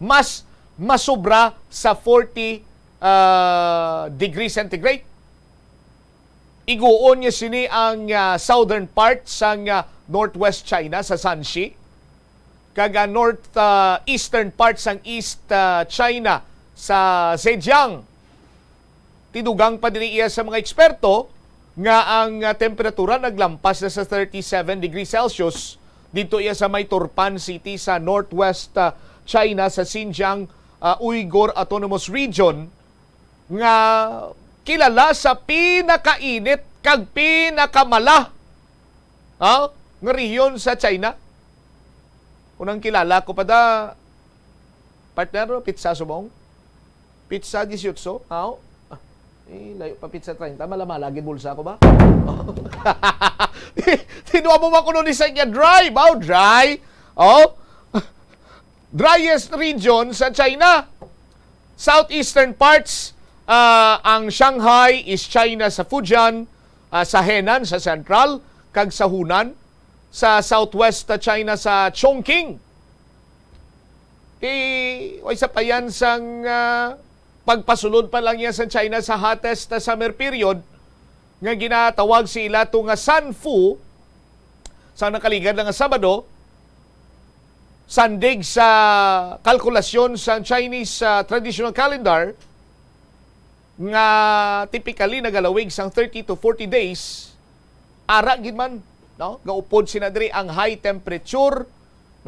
mas masubra sa forty, ah, degree centigrade. Iguon niya sini ang, ah, southern part sang, ah, northwest China sa Shanxi, kag, ah, north, ah, eastern part sang East, ah, China sa Zhejiang. Tidugang pa diri iya sa mga eksperto nga ang, ah, temperatura naglampas na sa thirty-seven degrees Celsius didto iya sa may Turpan City sa northwest, ah, China, sa Xinjiang, ah, Uyghur Autonomous Region, nga kilala sa pinakainit kag pinakamala, ha, nga rehiyon sa China. Unang kilala ko pa da, partner, no? Pizza subong. Pizza dieciocho, aw. Ah, eh, layo pa pizza treinta, mala-mala gid bulsa ko ba? Tinwa mo makuno ni sa iya dry, ba? Dry. Oh. Driest region sa China. Southeastern parts, ah, ang Shanghai, East China sa Fujian, ah, sa Henan sa central, kag sa Hunan, sa southwest China sa Chongqing. Ti, way sa payan sang, ah, pagpasulod pa lang niya sa China sa hottest summer period nga ginatawag sa ila to nga Sanfu sa nakaligad lang nga Sabado, sandig sa kalkulasyon sa Chinese, ah, traditional calendar, nga typically nagalawig sang thirty to forty days, ara gid man, no? Gaupod sina diri ang high temperature,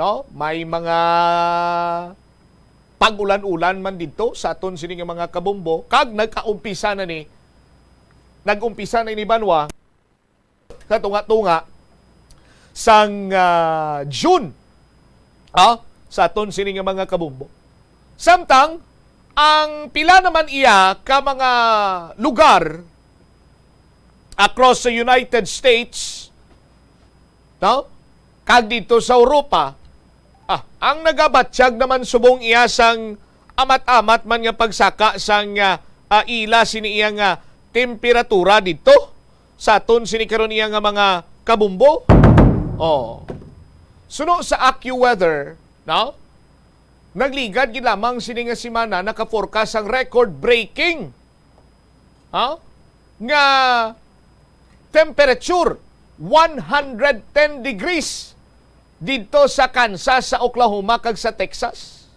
no? May mga pag-ulan-ulan man didto sa aton sini nga mga kabombo, kag nagkaumpisa na ni, nag-umpisa na ini banwa sa tunga-tunga sang, ah, June, ah, sa aton sini nga mga kabombo. Samtang ang pila naman iya ka mga lugar across the United States, no? Kag dito sa Europa, ah, ang nagabatyag naman subong iya sang amat-amat man nga pagsaka sang, ah, ah, ila sini iya nga temperatura dito sa aton sini karon iya nga mga kabumbo. Oh. Suno sa AccuWeather, no? Nagligad gid lamang sini nga semana naka-forecast ang record-breaking, ha, nga temperature, one hundred ten degrees didto sa Kansas, sa Oklahoma, kag sa Texas.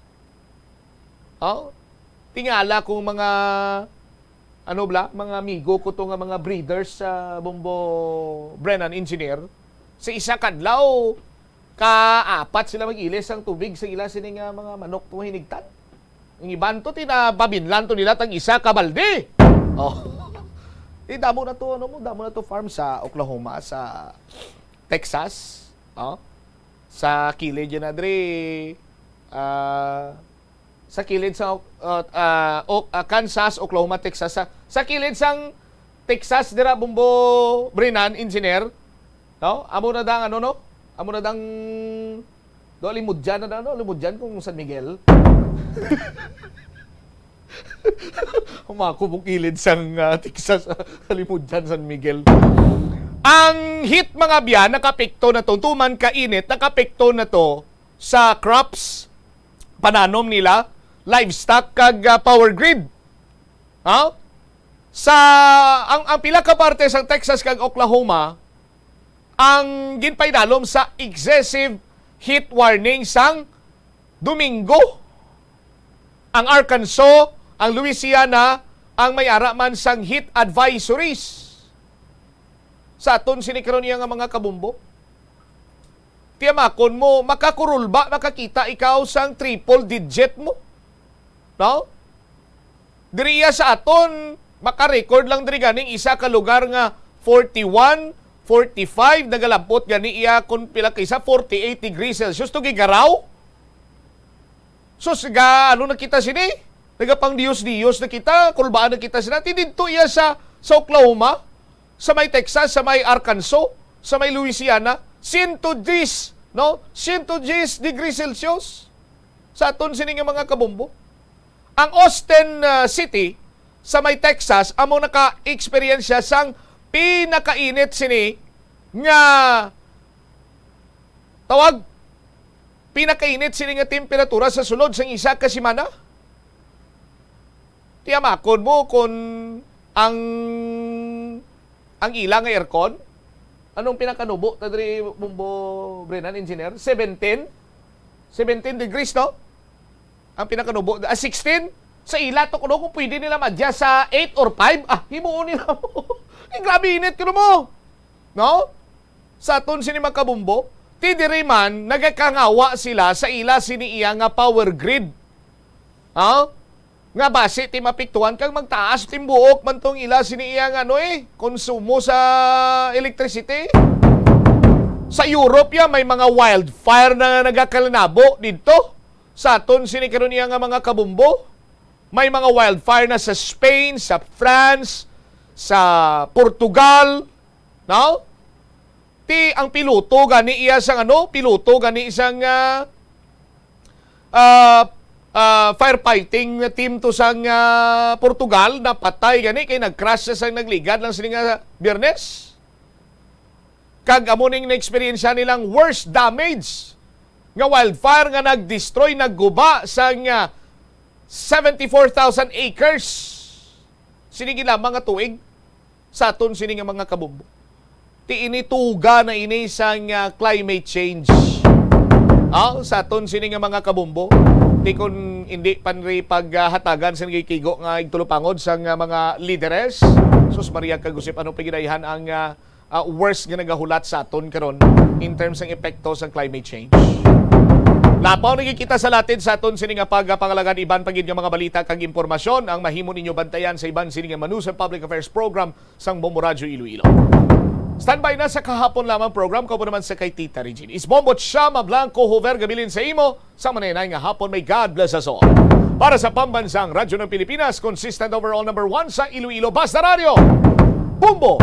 Oh, tingala kung mga, ano bla, mga amigo ko to nga mga breeders sa Bombo Brennan Engineer. Sa isa kadlaw, kaapat sila mag-ilis ang tubig sa ila sini nga mga manok to hinigtan. Ang iban to, tinababinlan to nila tag isa ka balde. Oh. Di damo na to, ano mo, damo na to farm sa Oklahoma, sa Texas, oh. Sa kilid yun na diri, ah, sa kilid sa, uh, uh, O-, uh, Kansas, Oklahoma, Texas, sa, sa kilid sang Texas dira, Bumbo Brinan, engineer, no? Amo na dang, ano, no? Amo na dang, do, Limudyan na dang, no? Limudyan kung San Miguel. Umako mong kilid sang, ah, Texas, Limudyan, San Miguel. Ang heat, mga biya, nakapekto na to, tuman ka init, nakapekto na to sa crops, pananom nila, livestock, kag, ah, power grid. Ha? Sa, ang, ang pila ka parte sa Texas kag Oklahoma, ang ginpaidalom sa excessive heat warning sang Domingo. Ang Arkansas, ang Louisiana, ang may ara man sang heat advisories. Sa aton sini karon iya nga mga kabumbo. Tiyamakon mo, makakurulba, makakita ikaw sang triple digit mo. No? Diri iya sa aton, maka-record lang diri ganing isa ka lugar nga forty-one, forty-five, nagalampot gani iya kung pila kaysa forty-eight degrees Celsius. To gigaraw? Sus, ga, ano na kita sini? Nagapang-diyos-diyos na kita, kulbaan na kita sina. Ti didto iya sa, sa Oklahoma, sa may Texas, sa may Arkansas, sa may Louisiana, siyento diyes, no? Siyento diyes degrees Celsius sa aton sini nga mga kabumbo. Ang Austin, ah, City, sa may Texas, amo naka-eksperyensya sang pinakainit sini nga tawag, pinakainit sini nga temperatura sa sulod sang isa ka semana. Tiyamakon mo kung ang, ang ila nga aircon, anong pinakanubo ta diri, Bumbo Brenan, engineer? Seventeen? Seventeen degrees, no? Ang pinakanubo, ah, sixteen? Sa ila to, kuno, kung pwede nila ma-adjust sa eight or five, ah, himuon nila mo. Eh, grabe init, kuno mo. No? Sa aton sini, mga kabumbo, ti diri man, nagakangawa sila sa ila sini iya nga power grid. Ha? Nga basi ti mapiktuhan kag magtaas timbuok man tong ila sini iya nga, ano, eh, konsumo sa electricity. Sa Europe ya, may mga wildfire na nagakalinabo didto. Sa aton sini karon iya nga mga kabumbo, may mga wildfire na sa Spain, sa France, sa Portugal, no? Ti ang piloto gani iya sang, ano, piloto gani sang, ah, ah, ah, firefighting team to sang, ah, Portugal, napatay gani kay nag-crash siya sang nagligad lang sini nga Biyernes. Kag amo ning na-eksperyensya nilang worst damage nga wildfire nga nag-destroy, nagguba sang, ah, seventy-four thousand acres. Sini gid lamang nga tuig sa aton sini nga mga kabumbo. Ti ini tuga na ini sang, ah, climate change. Ah, sa aton sini nga mga kabumbo, ti kun hindi panri paghatagan sa nagikigo nga igtulupangod sang, ah, mga lideres, sus Maria kag Josep, ano pa gid ayhan ang, ah, ah, worst nga nagahulat sa aton karon in terms sang epekto sang climate change. Lapaw na gid kita sa latid sa aton sini nga pagpangalagad, iban pa gid nga mga balita kag impormasyon ang mahimo ninyo bantayan sa iban sini nga Manusang Public Affairs Program sang Bombo Radyo Iloilo. Standby na sa Kahapon Lamang program, kauban naman sa kay Tita Regine. Is Bombo Chama Blanco Hover gabilin sa imo sa manenay nga hapon. May God bless us all. Para sa Pambansang Radyo ng Pilipinas, consistent overall number one sa Iloilo, Basta Radyo, Bombo.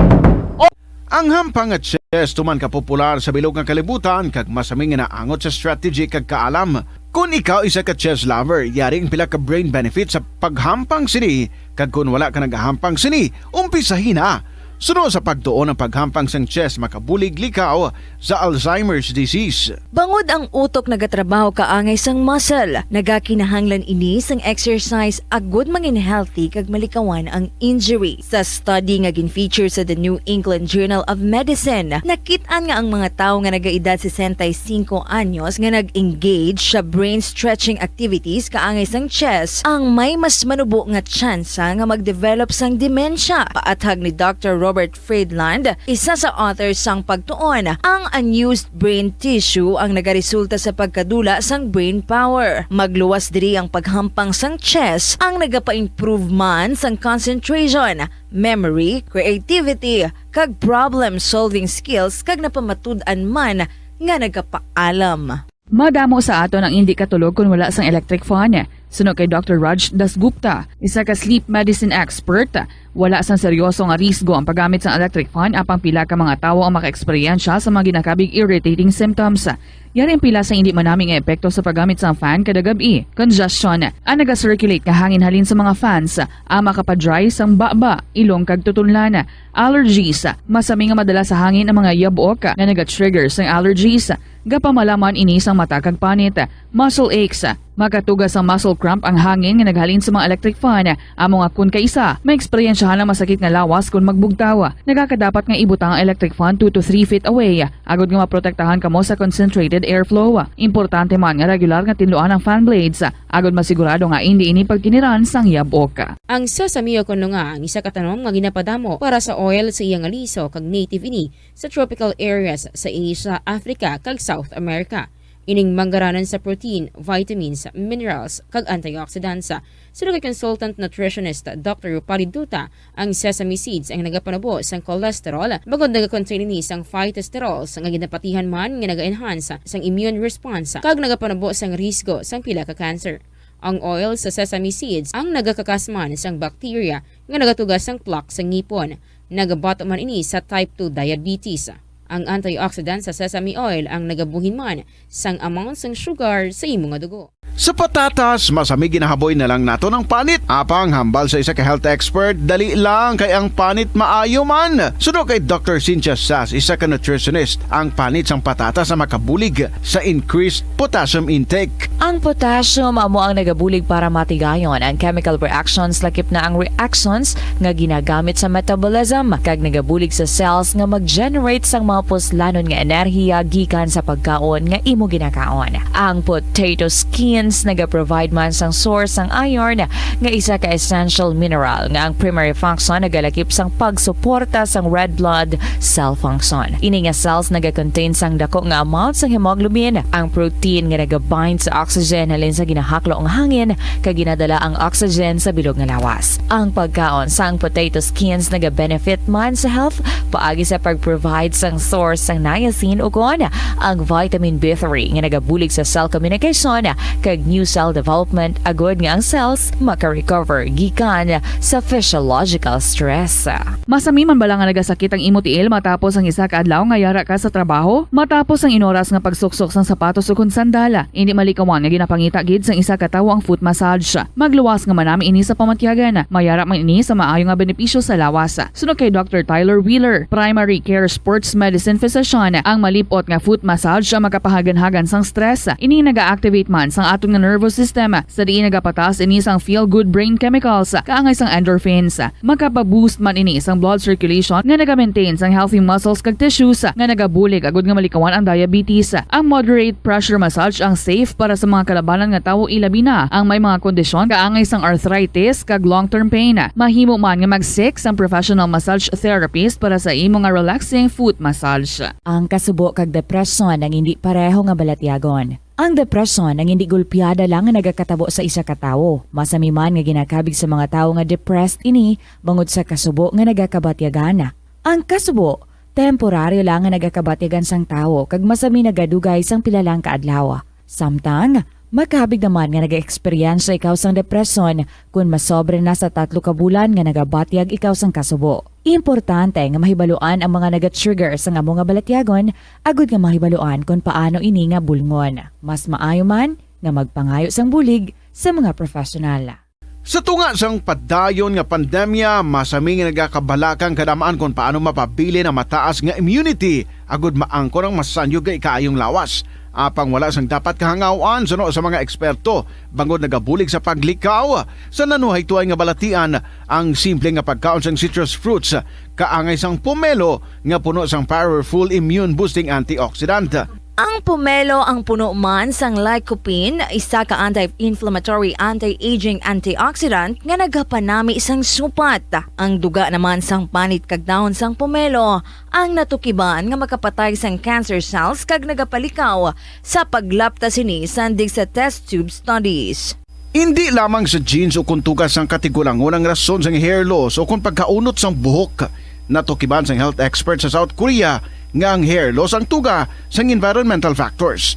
Ang hampang nga chess tuman ka popular sa bilog nga kalibutan kag masami nga naangot sa strategy kag kaalam. Kon ikaw isa ka chess lover, yari ang pila ka brain benefits sa paghampang sini, kag kon wala ka nagahampang sini, umpisahi na. Suno sa pagtuon, ang paghampang sang chess makabulig likaw sa Alzheimer's disease. Bangod ang utok nagatrabaho kaangay sang muscle, nagakinahanglan ini sang exercise agud mangin healthy kag malikawan ang injury. Sa study nga gin-feature sa The New England Journal of Medicine, nakit-an nga ang mga tawo nga nagaedad sesenta y cinco anyos nga nag-engage sa brain stretching activities kaangay sang chess ang may mas manubo nga tsansa nga mag-develop sang demensya. Paathag ni Doctor Robert Friedland, isa sa author sang pagtuon, ang unused brain tissue ang nagaresulta sa pagkadula sang brain power. Magluwas diri ang paghampang sang chess, ang nagapa-improve man sang concentration, memory, creativity, kag problem-solving skills, kag napamatud-an man nga nagapaalam. Madamo sa aton ang indi katulog kon wala sang electric fan. Suno kay Doctor Raj Dasgupta, isa ka sleep medicine expert, wala sang seryoso nga risgo ang paggamit sang electric fan, apang pila ka mga tawo ang makaeksperyensya sa mga ginakabig irritating symptoms. Yari ang pila sa indi manami nga epekto sa paggamit sang fan kada gab-i. Congestion. Ang naga-circulate nga hangin halin sa mga fans ang makapadry sang baba, ilong kag tutunlan. Allergies. Masami nga madala sa hangin ang mga yabok nga naga-trigger sang allergies. Gapamalaman ini sang mata kag panit. Muscle aches. Makatuga sang muscle cramp ang hangin nga naghalin sa mga electric fan. Amo nga kon kaisa, maeksperiensyahan ang masakit nga lawas kon magbugtaw. Nagakadapat nga ibutang ang electric fan two to three feet away, agod nga maprotektahan kamo sa concentrated airflow. Importante man nga regular nga tinluan ang fan blades, agod masigurado nga indi ini pagkiniran sang yabok. Ang sesame o kon nga ang isa ka tanom nga ginapadamo para sa oil sa iya nga liso kag native ini sa tropical areas sa Asia, Africa, kag South America. Ining manggaranan sa protein, vitamins, minerals, kag antioxidants. Suno kay consultant nutritionist Doctor Rupali Duta, ang sesame seeds ang nagapanubo sang cholesterol, bangod nagakontain ini sang phytosterols nga ginapatihan man nga naga-enhance sang immune response kag nagapanubo sang risgo sang pila ka cancer. Ang oil sa sesame seeds ang nagakakas man sang bacteria nga nagatuga sang plaque sa ngipon. Nagabato man ini sa type two diabetes. Ang antioxidant sa sesame oil ang nagabuhin man sang amount sang sugar sa imo nga dugo. Sa patatas, masami ginahaboy na lang naton ang panit. Apang hambal sa isa ka health expert, dali lang kay ang panit maayo man. Suno kay Doctor Cynthia Sass, isa ka nutritionist, ang panit sang patatas ang makabulig sa increased potassium intake. Ang potassium amo ang nagabulig para matigayon ang chemical reactions, lakip na ang reactions nga ginagamit sa metabolism, kag nagabulig sa cells nga mag-generate sang mga puslanon nga enerhiya gikan sa pagkaon nga imo ginakaon. Ang potato skins nagaprovide man sang source sang iron, nga isa ka essential mineral nga ang primary function nagalakip sang pagsuporta sang red blood cell function. Ini nga cells nagakontain sang dako nga amount sang hemoglobin, ang protein nga nagabind sa oxygen halin sa ginahaklo nga hangin kag ginadala ang oxygen sa bilog nga lawas. Ang pagkaon sang potato skins nagabenefit man sa health paagi sa pag-provide sang source sang niacin ukon ang vitamin B three nga nagabulig sa cell communication kag new cell development, agod nga ang cells maka-recover gikan sa physiological stress. Masami man bala nga nagasakit ang imo tiil matapos ang isa ka adlaw nga yara ka sa trabaho? Matapos ang inoras nga pagsuksok sang sapatos ukon sandal, indi malikawan nga ginapangita gid sang isa ka tawo ang foot massage. Magluwas nga manami ini sa pamatyagan. Mayara man ini sa maayo nga benepisyo sa lawas. Suno kay Doctor Tyler Wheeler, primary care sports medicine physician, ang malip-ot nga foot massage ang makapahaganhagan sang stress. Ini naga-activate man sang aton nga nervous system, sa diin nagapataas ini sang feel-good brain chemicals, kaangay sang endorphins. Makapa-boost man ini sang blood circulation nga naga-maintain sang healthy muscles kag tissues nga nagabulig agud nga malikawan ang diabetes. Ang moderate pressure massage ang safe para sa mga kalabanan nga tawo, ilabi na ang may mga kondisyon kaangay sang arthritis kag long-term pain. Mahimo man nga mag-seek sang professional massage therapist para sa imo nga relaxing foot massage. Ang kasubo kag depresyon ang indi pareho nga balatyagon. Ang depresyon ang indi gulpiada lang nga nagakatabo sa isa ka tawo. Masami man nga ginakabig sa mga tawo nga depressed ini bangod sa kasubo nga nagakabatyagan. Ang kasubo, temporaryo lang nga nagakabatyagan sang tawo kag masami nagadugay sang pila lang ka adlaw. Samtang, makabig naman nga nag-eksperyensya ikaw sang depresyon kon masobra na sa tatlo ka bulan nga nagabatyag ikaw sang kasubo. Importante nga mahibaluan ang mga naga-trigger sang amo nga balatyagon agud nga mahibaluan kon paano ini nga bulngon. Mas maayo man nga magpangayo sang bulig sa mga professional. Sa tunga sang padayon nga pandemya, masami nga nagakabalaka ang kadam-an kon paano mapabilin ang mataas nga immunity agud maangkon ang masanyog nga ikaayong lawas. Apang wala sang dapat kahangaw-an suno sa mga eksperto, bangod nagabulig sa paglikaw sa nanuhaytoay nga balatian ang simple nga pagkaon sang citrus fruits, kaangay sang pomelo nga puno sang powerful immune-boosting antioxidant. Ang pomelo ang puno man sang lycopene, isa ka anti-inflammatory, anti-aging antioxidant nga nagapanami sang supat. Ang duga naman sang panit kag dahon sang pomelo ang natukiban nga makapatay sang cancer cells kag nagapalikaw sa paglapta sini sandig sa test tube studies. Indi lamang sa genes o kon tuga sang katigulangon ang rason sang hair loss o kon pagkaunot sang buhok. Natukiban sang health expert sa South Korea nga ang hair loss ang tuga sang environmental factors.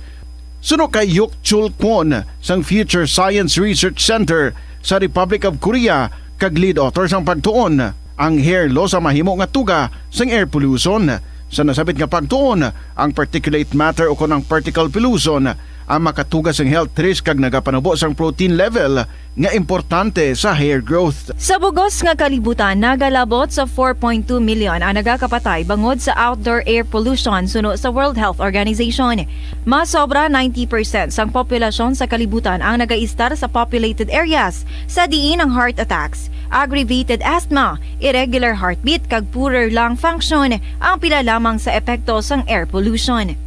Suno kay Yuk Chul Kwon sang Future Science Research Center sa Republic of Korea kag lead author sang pagtuon, ang hair loss ang mahimo nga tuga sang air pollution. Sa nasabit nga pagtuon, ang particulate matter o kon ang particle pollution ang makatuga sang health risk kag nagapanubo sang protein level nga importante sa hair growth. Sa bugos nga kalibutan, nagalabot sa four point two million ang nagakapatay bangod sa outdoor air pollution suno sa World Health Organization. Masobra ninety percent sang populasyon sa kalibutan ang nagaistar sa populated areas, sa diin ang heart attacks, aggravated asthma, irregular heartbeat, kag poorer lung function ang pila lamang sa epekto sang air pollution.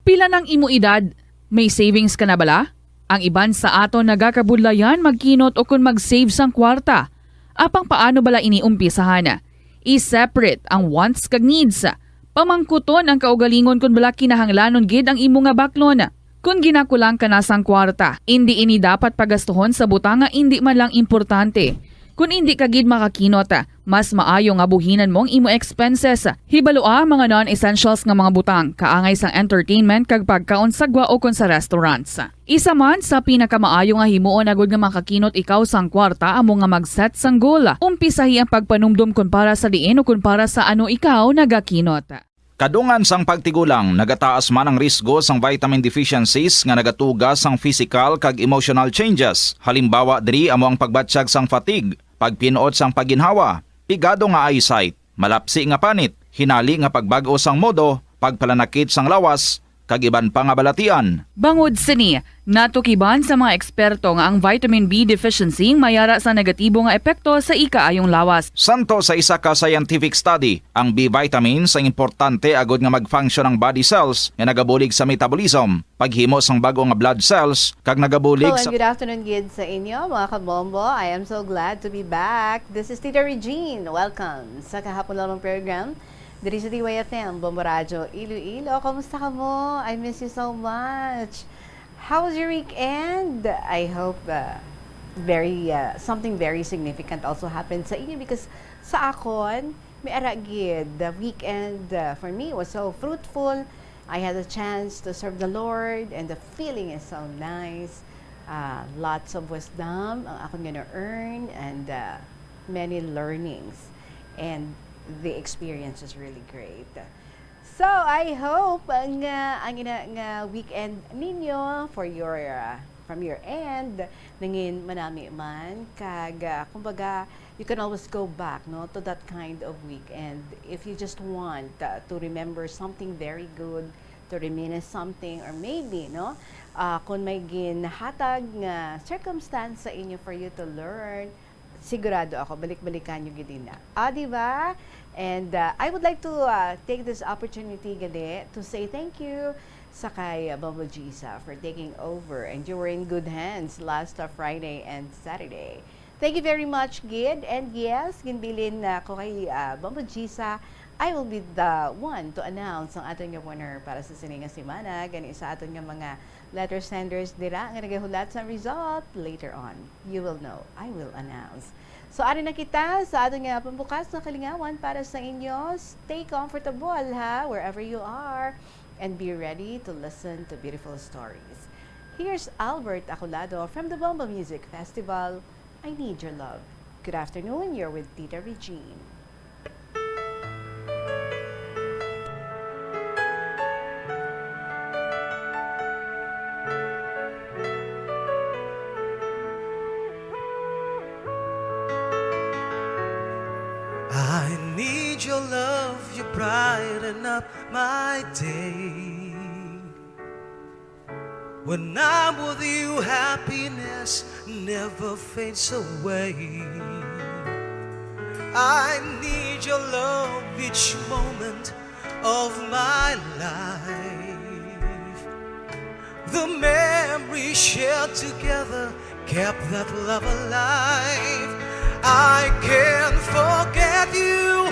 Pila nang imo edad? May savings ka na bala? Ang iban sa aton nagakabudlayan magkinot o kon mag-save sang kwarta. Apang paano bala ini umpisahan? I-separate ang wants kag needs. Pamangkuton ang kaugalingon kon bala kinahanglanon gid ang imo nga baklon. Kon ginakulang ka na sang kwarta, indi ini dapat pagastuhon sa butang nga indi man lang importante. Kon indi ka gid makakinot, mas maayo nga buhinan mo ang imo expenses. Hibalua ang mga non-essentials nga mga butang, kaangay sang entertainment kag pagkaon sa gwa o kon sa restaurants. Isa man sa pinakamaayo nga himuon agud nga makakinot ikaw sang kwarta amo nga mag-set sang goal. Umpisahi ang pagpanumdom kon para sa diin o kon para sa ano ikaw nagakinot. Kadungan sang pagtigulang, nagataas man ang risgo sang vitamin deficiencies nga nagatuga sang physical kag emotional changes. Halimbawa diri amo ang pagbatyag sang fatigue, pagpin-ot sang pagginhawa, pigado nga eyesight, malapsi nga panit, hinali nga pagbag-o sang modo, pagpalanakit sang lawas, kag iban pa nga balatian. Bangod sini, natukiban sa mga eksperto nga ang vitamin B deficiency mayara sa negatibo nga epekto sa ikaayong lawas. Santo sa isa ka scientific study, ang B vitamins ang importante agud nga mag-function ang body cells nga nagabulig sa metabolism, paghimo sang bag-o nga blood cells, kag nagabulig Hello and sa good afternoon gid sa inyo, mga kabombo. I am so glad to be back. This is Tita Regine. Welcome sa Kahapon Lamang program diri sa D Y F M, Bombo Radyo, Iloilo. Kamusta kamo? I miss you so much. How was your weekend? I hope, uh, very, uh, something very significant also happened sa inyo, because sa akon, may ara gid. The weekend, uh, for me was so fruitful. I had a chance to serve the Lord, and the feeling is so nice. Uh, lots of wisdom ang akon gonna earn, and, uh, many learnings. And the experience was really great. So, I hope nga ang ina nga weekend ninyo for your, uh, from your end, nangin manami man, kag, uh, kumbaga, you can always go back, no, to that kind of weekend if you just want, uh, to remember something very good, to reminisce something, or maybe, no, uh, kung may ginhatag nga circumstance sa inyo for you to learn, sigurado ako, balik-balikan nyo gid na. Ah, di ba? And, uh, I would like to, uh, take this opportunity gani to say thank you sa kay, uh, Bombo Gisa for taking over, and you were in good hands last, uh, Friday and Saturday. Thank you very much, Gid. And yes, ginbilin na ko kay, uh, Bombo Gisa, I will be the one to announce ang aton nga winner para sa sini nga semana, gani sa aton nga mga letter senders dira nga nagahulat sa result. Later on, you will know. I will announce. So, ari na kita sa aton nga pambukas nga kalingawan para sa inyo. Stay comfortable, ha, wherever you are, and be ready to listen to beautiful stories. Here's Albert Acolado from the Bombo Music Festival, I Need Your Love. Good afternoon, you're with Tita Regine. I need your love, you brighten up my day. When I'm with you, happiness never fades away. I need your love each moment of my life. The memory shared together kept that love alive. I can't forget you,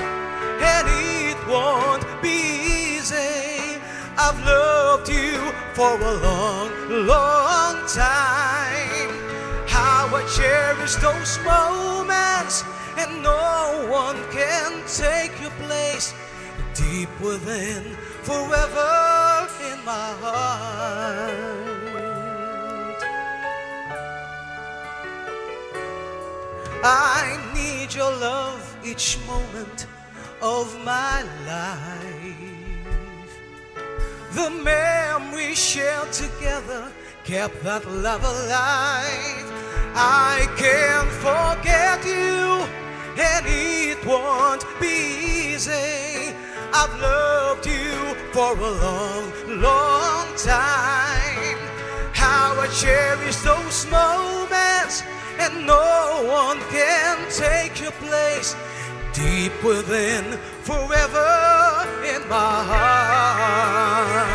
and it won't be easy. I've loved you for a long, long time. How I cherish those moments, and no one can take your place. Deep within, forever in my heart. I need your love each moment of my life. The memories shared together kept that love alive. I can't forget you, and it won't be easy. I've loved you for a long, long time. How I cherish those moments, and no one can take your place. Deep within, forever in my heart.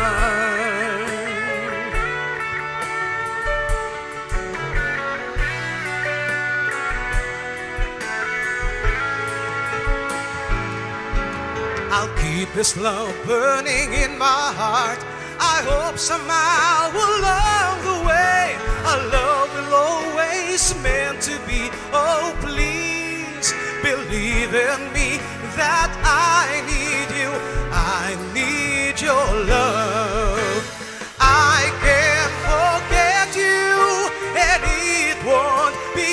I'll keep this love burning in my heart. I hope somehow along the way our love will always meant to be. Oh, please believe in me that I need you. I need your love. I can't forget you, and it won't be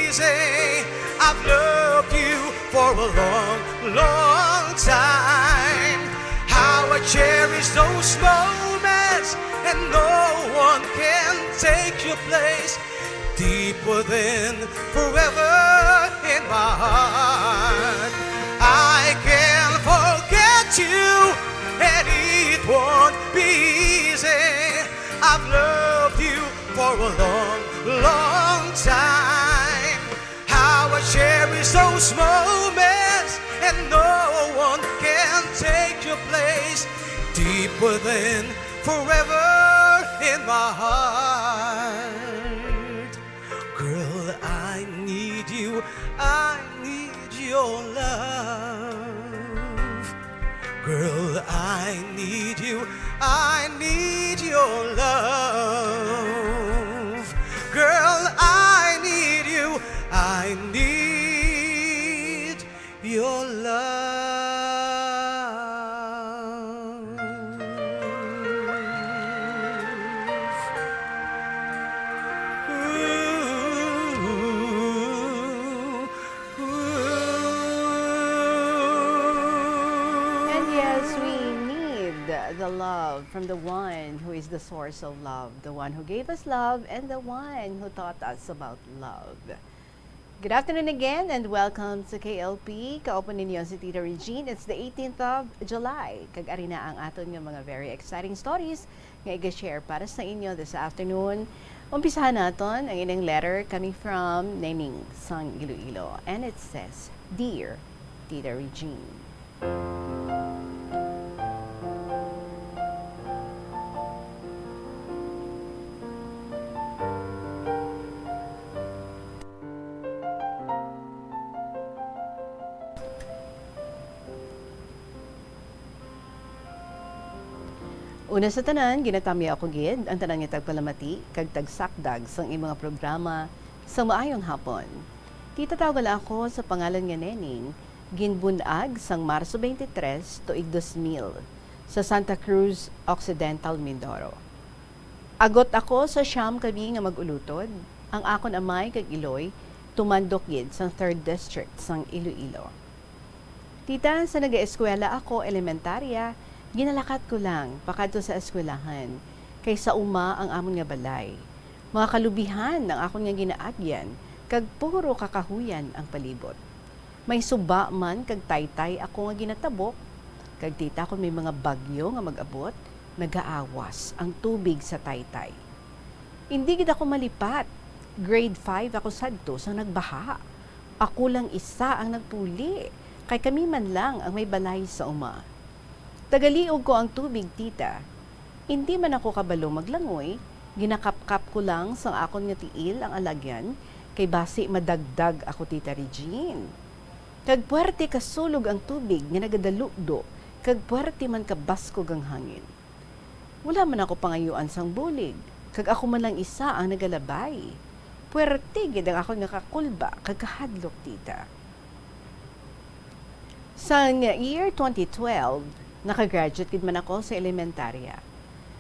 easy. I've loved you for a long, long time. How I cherish those moments, and no one can take your place. Deep within, forever in my heart. I can't forget you, and it won't be easy. I've loved you for a long, long time. How I cherish those moments, and no one can take your place. Deep within, forever in my heart. Girl, I need you, I need your love. Girl, I need you, I need your love. Girl, I need you, I need your love. Ooh, ooh. And yes, we need the love from the one who is the source of love, the one who gave us love, and the one who taught us about love. Good afternoon again and welcome to K L P. Kaupo ninyo si Tita Regine. It's the eighteenth of July. Kag ari na ang aton nga mga very exciting stories nga iga-share para sa inyo this afternoon. Umpisahan naton ang ining letter coming from Neneng sang Iloilo. And it says, "Dear Tita Regine." Una sa tanan, ginatamya ako gid ang tanan nga tagpalamati kag tagsakdag sang imo nga programa sa maayong hapon. Tita, tawag lang ako sa pangalan nga Neneng, ginbun-ag sang Marso twenty-three tuig dos mil sa Santa Cruz Occidental, Mindoro. Agot ako sa siyam kami nga mag-ulutod, ang akon amay kag iloy tumandok gid sang Third District sang Iloilo. Tita, sa nagaeskwela ako elementarya, ginalakat ko lang pakadto sa eskwelahan, kay sa uma ang amon nga balay. Mga kalubihan ang akon nga ginaagyan, kag puro kakahuyan ang palibot. May suba man kag taytay ako nga ginatabok, kag tita, kon may mga bagyo nga mag-abot, nagaawas ang tubig sa taytay. Indi gid ako malipat. Grade five ako sadto sang nagbaha. Ako lang isa ang nagpuli, kay kami man lang ang may balay sa uma. Tagaliog ko ang tubig, tita. Indi man ako kabalo maglangoy, Ginakapkap ko lang sang akon nga tiil ang alagyan, kay basi madagdag ako, Tita Regine. Kag puwerte kasulog ang tubig nga nagadalukdo, kag puwerte man kabaskog ang hangin. Wala man ako pangayuan sang bulig, kag ako man lang isa ang nagalabay. Puwerte gid ang akon nga kakulba kag kahadlok, Tita. Sang year twenty twelve, nakagraduate gid man ako sa elementarya.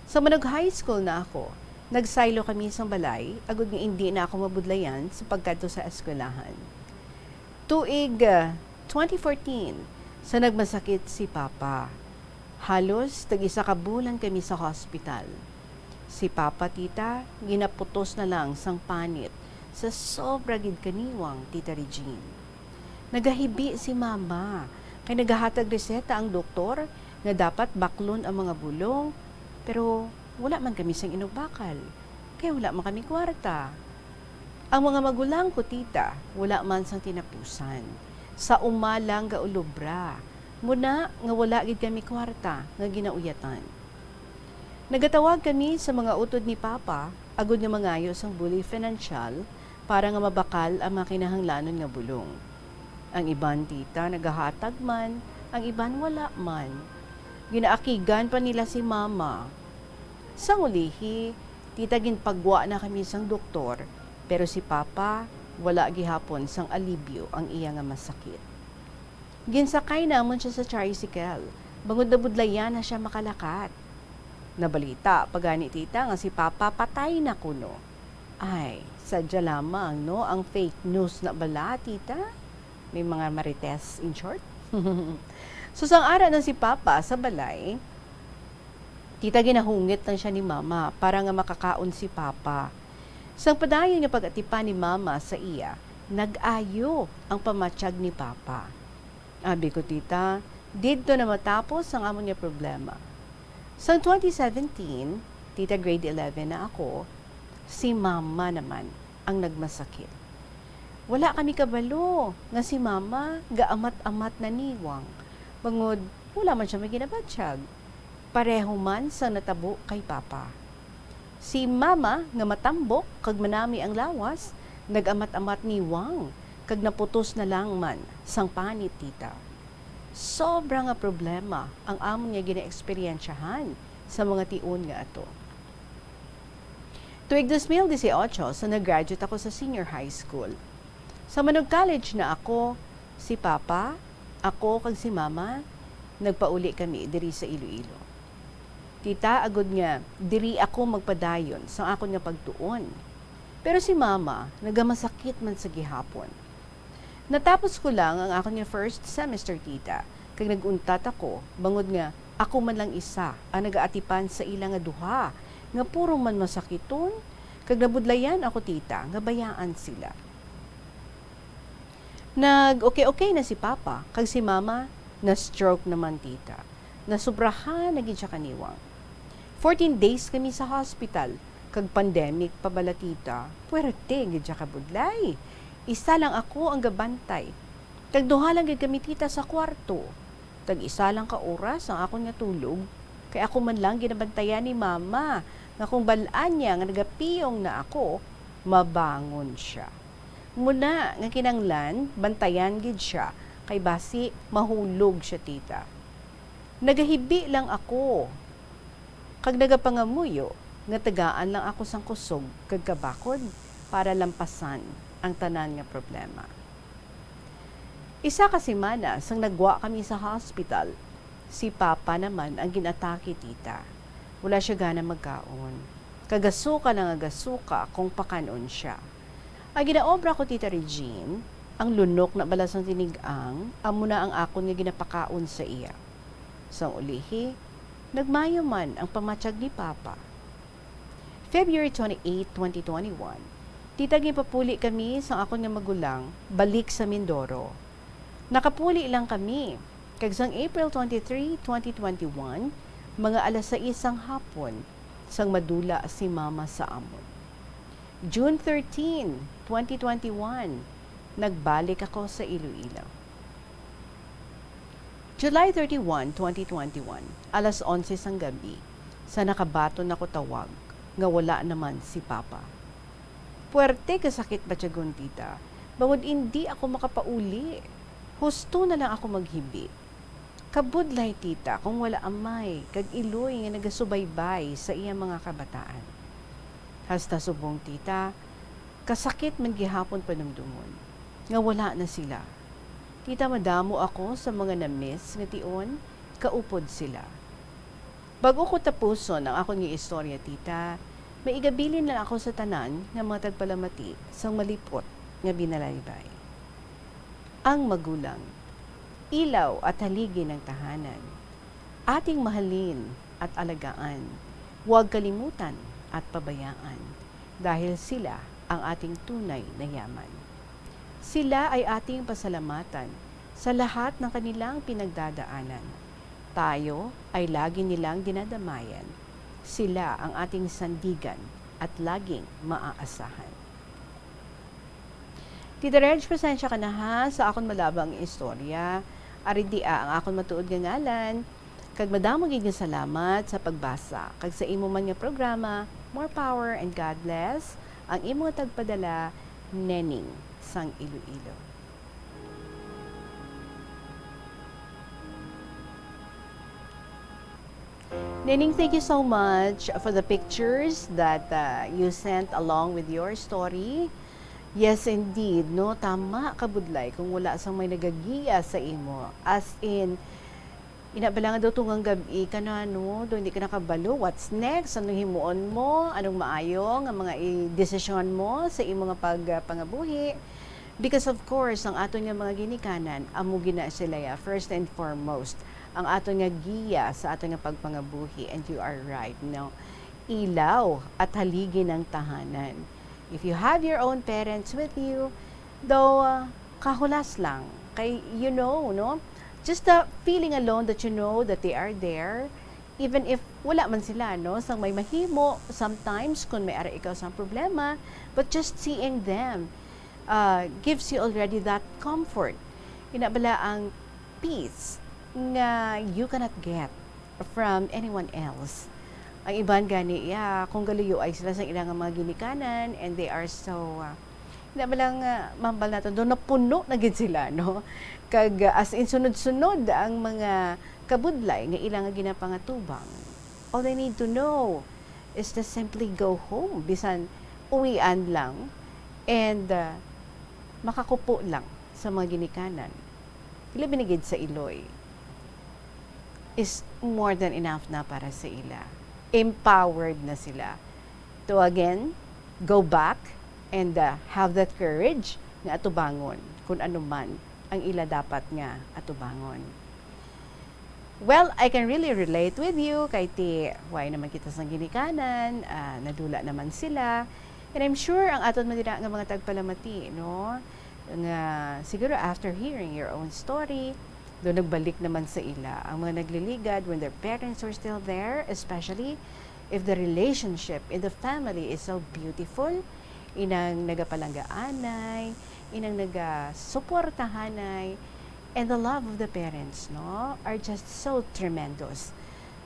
Sa manog high school na ako, nagsaylo kami sang balay agod nga indi na ako mabudlayan sa pagkadto sa eskwelahan. Tuig, ah, twenty fourteen, sa nagmasakit si Papa. Halos tag-isa ka bulan kami sa hospital. Si Papa, Tita, ginaputos na lang sang panit sa sobra gid kaniwang, Tita Regine. Nagahibi si Mama, kay nagahatag reseta ang doktor nga dapat baklon ang mga bulong, pero wala man kami sang inugbakal, kay wala man kami kwarta. Ang mga magulang ko, Tita, wala man sang tinapusan. Sa uma lang gaulobra. Muna nga wala gid kami kwarta nga ginauyatan. Nagatawag kami sa mga utod ni Papa agod nga mangayo sang bulig finansyal para nga mabakal ang mga kinahanglanon nga bulong. Ang iban, Tita, nagahatag man, ang iban wala man. Ginaakigan pa nila si Mama. Sang ulihi, Tita, ginpagwa na kami sang doktor, pero si Papa, wala gihapon sang alibyo ang iya nga masakit. Ginsakay namon sia sa tricycle, bangod nabudlayan na sia makalakat. Nabalita pa gani, Tita, nga si Papa patay na kuno. Ay, sadya lamang, no, ang fake news na bala, Tita? May mga marites, in short. So, sang ara na si Papa sa balay, Tita, ginahungit lang sia ni Mama para nga makakaon si Papa. Sang padayon nga pag-atipan ni Mama sa iya, nag-ayo ang pamatyag ni Papa. Abi ko, Tita, didto na matapos ang amon nga problema. Sang twenty seventeen, Tita, grade eleven na ako, si Mama naman ang nagmasakit. Wala kami kabalo nga si Mama gaamat-amat na niwang, bangod wala man sia may ginabatyag. Pareho man sang natabo kay Papa. Si Mama, nga matambok kag manami ang lawas, nag-amat-amat niwang kag naputos na lang man sang panit, Tita. Sobra nga problema ang amon nga ginaeksperyensyahan sa mga tion nga ato. Tuig dos mil dieciocho, sa nag-graduate ako sa senior high school. Sa manog college na ako, si Papa, ako, kag si Mama, nagpauli kami diri sa Iloilo. Tita, agod nga diri ako magpadayon sang akon nga pagtuon. Pero si Mama nagamasakit man sa gihapon. Natapos ko lang ang akon nga first semester, Tita, kag nag-untat ako, bangod nga ako man lang isa ang nagaatipan sa ila nga duha, nga puro man masakiton, kag nabudlayan ako, Tita, nga bayaan sila. Nag-okay-okay na si Papa, kag si Mama na-stroke naman, Tita. Nasubrahan na gid sia kaniwang. Fourteen days kami sa hospital, kag pandemic pa bala, Tita. Puwerte gid sia kabudlay. Isa lang ako ang gabantay. Kag duha lang gid kami, Tita, sa kwarto. Tag isa lang ka oras ang akon nga tulog, kay ako man lang ginabantayan ni Mama, nga kung bal-an niya nga nagapiyong na ako, mabangon sia. Muna nga kinahanglan bantayan gid sia, kay basi mahulog sia, Tita. Nagahibi lang ako, kag nagapangamuyo nga tagaan lang ako sang kusog kag kabakod para lampasan ang tanan nga problema. Isa ka semana sang nagwa kami sa hospital, si Papa naman ang gin-atake, Tita. Wala sia gana magkaon. Kagasuka na nga gasuka kung pakan-on sia. Ang ginaobra ko, Tita Regine, ang lunok na bala sang tinig-ang, amo na ang akon nga ginapakaon sa iya. Sang ulihi, nagmayo man ang pamatyag ni Papa. February twenty-eight, twenty twenty-one, Tita, ginpapuli kami sang akon nga magulang balik sa Mindoro. Nakapuli lang kami, kag sang April twenty-three, twenty twenty-one, mga alas sais sang hapon, sang madula si Mama sa amon. June thirteen, twenty twenty-one, nagbalik ako sa Iloilo. July thirty-one, twenty twenty-one, alas onse sang gabi, sa nakabaton ako tawag, nga wala naman si Papa. Puwerte ka sakit batyagon, tita, bangod indi ako makapauli. Husto na lang ako maghibi. Kabudlay, tita, kung wala amay kag iloy nga nagasubaybay sa iya mga kabataan. Hasta subong, tita, kasakit man gihapon panumdumon nga wala na sila. Tita, madamo ako sa mga na-miss nga tion kaupod sila. Bag-o ko tapuson ang akon nga istorya, tita, maigabilin lang ako sa tanan nga mga tagpalamati sang malip-ot nga binalaybay. Ang magulang, ilaw at haligi ng tahanan. Ating mahalin at alagaan, huwag kalimutan at pabayaan, dahil sila ang ating tunay na yaman. Sila ay ating pasalamatan sa lahat ng kanilang pinagdadaanan. Tayo ay lagi nilang dinadamayan. Sila ang ating sandigan at laging maaasahan. Tita Reg, pasensya ka na ha sa akon malabang istorya. Ari dia ang akon matuod nga ngalan. Kag madamo gid nga salamat sa pagbasa kag sa imo man nga programa. More power and God bless. Ang imo nga tagpadala, Neneng sang Iloilo. Neneng, thank you so much for the pictures that, uh, you sent along with your story. Yes, indeed, no? Tama, kabudlay, kung wala sang may nagagiya sa imo. As in, ina bala nga daw tungang gab-i ka na, no? Daw hindi ka nakabalo. What's next? Anong himuon mo? Anong maayo nga mga i-, desisyon mo sa imo nga pag-, ah, pangabuhi? Because of course, ang aton nga mga ginikanan, amo gina sila ya, first and foremost, ang aton nga giya sa aton nga pagpangabuhi. And you are right, no? Ilaw at haligi ng tahanan. If you have your own parents with you, though, uh, kahulas lang. Kay, you know, no? Just the feeling alone that you know that they are there, even if wala man sila, no? Sang may mahimo, sometimes, kung may ara ikaw sang problema, but just seeing them, uh, gives you already that comfort. Ina bala ang peace nga you cannot get from anyone else. Ang iban gani, yeah, kung galuyoay sila sa ilang mga ginikanan, and they are so, ah, hindi man lang, ah, mahambal naton, daw napuno na gid sila, no? Kag, ah, as in, sunod-sunod ang mga kabudlay nga ila nga ginapangatubang. All they need to know is to simply go home, bisan uwian lang, and, ah, makakupo lang sa mga ginikanan. Labi na gid sa iloy is more than enough na para sa ila. Empowered na sila to again go back and, uh, have that courage nga atubangon kung ano man ang ila dapat nga atubangon. Well, I can really relate with you, kay ti, why naman kita sang ginikanan, ah, nadula naman sila. And I'm sure ang aton man dira nga mga tagpalamati, no? Nga siguro after hearing your own story, do nagbalik naman sa ila ang mga nagliligad when their parents were still there, especially if the relationship in the family is so beautiful, inang nagapalanggaanay, inang nagasuportahanay, and the love of the parents, no, are just so tremendous.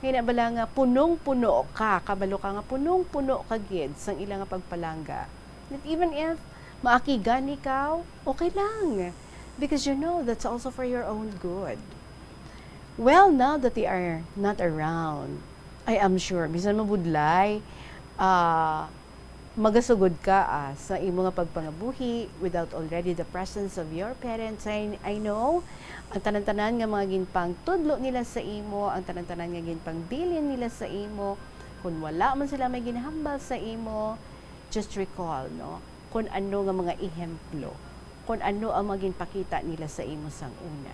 Kaya na bala nga punong-puno ka, kabalo ka nga punong-puno ka gid sang ila nga pagpalangga. That even if maakigan ikaw, okay lang. Because you know, that's also for your own good. Well, now that they are not around, I am sure, bisan mabudlay, ah, magasugod ka, ah, sa imo nga pagpangabuhi without already the presence of your parents. I, I know, ang tanan-tanan nga mga ginpangtudlo nila sa imo, ang tanan-tanan nga ginpangbilin nila sa imo, kung wala man sila may ginahambal sa imo, just recall, no, kung ano nga mga ehemplo, kung ano ang mga ginpakita nila sa imo sang una.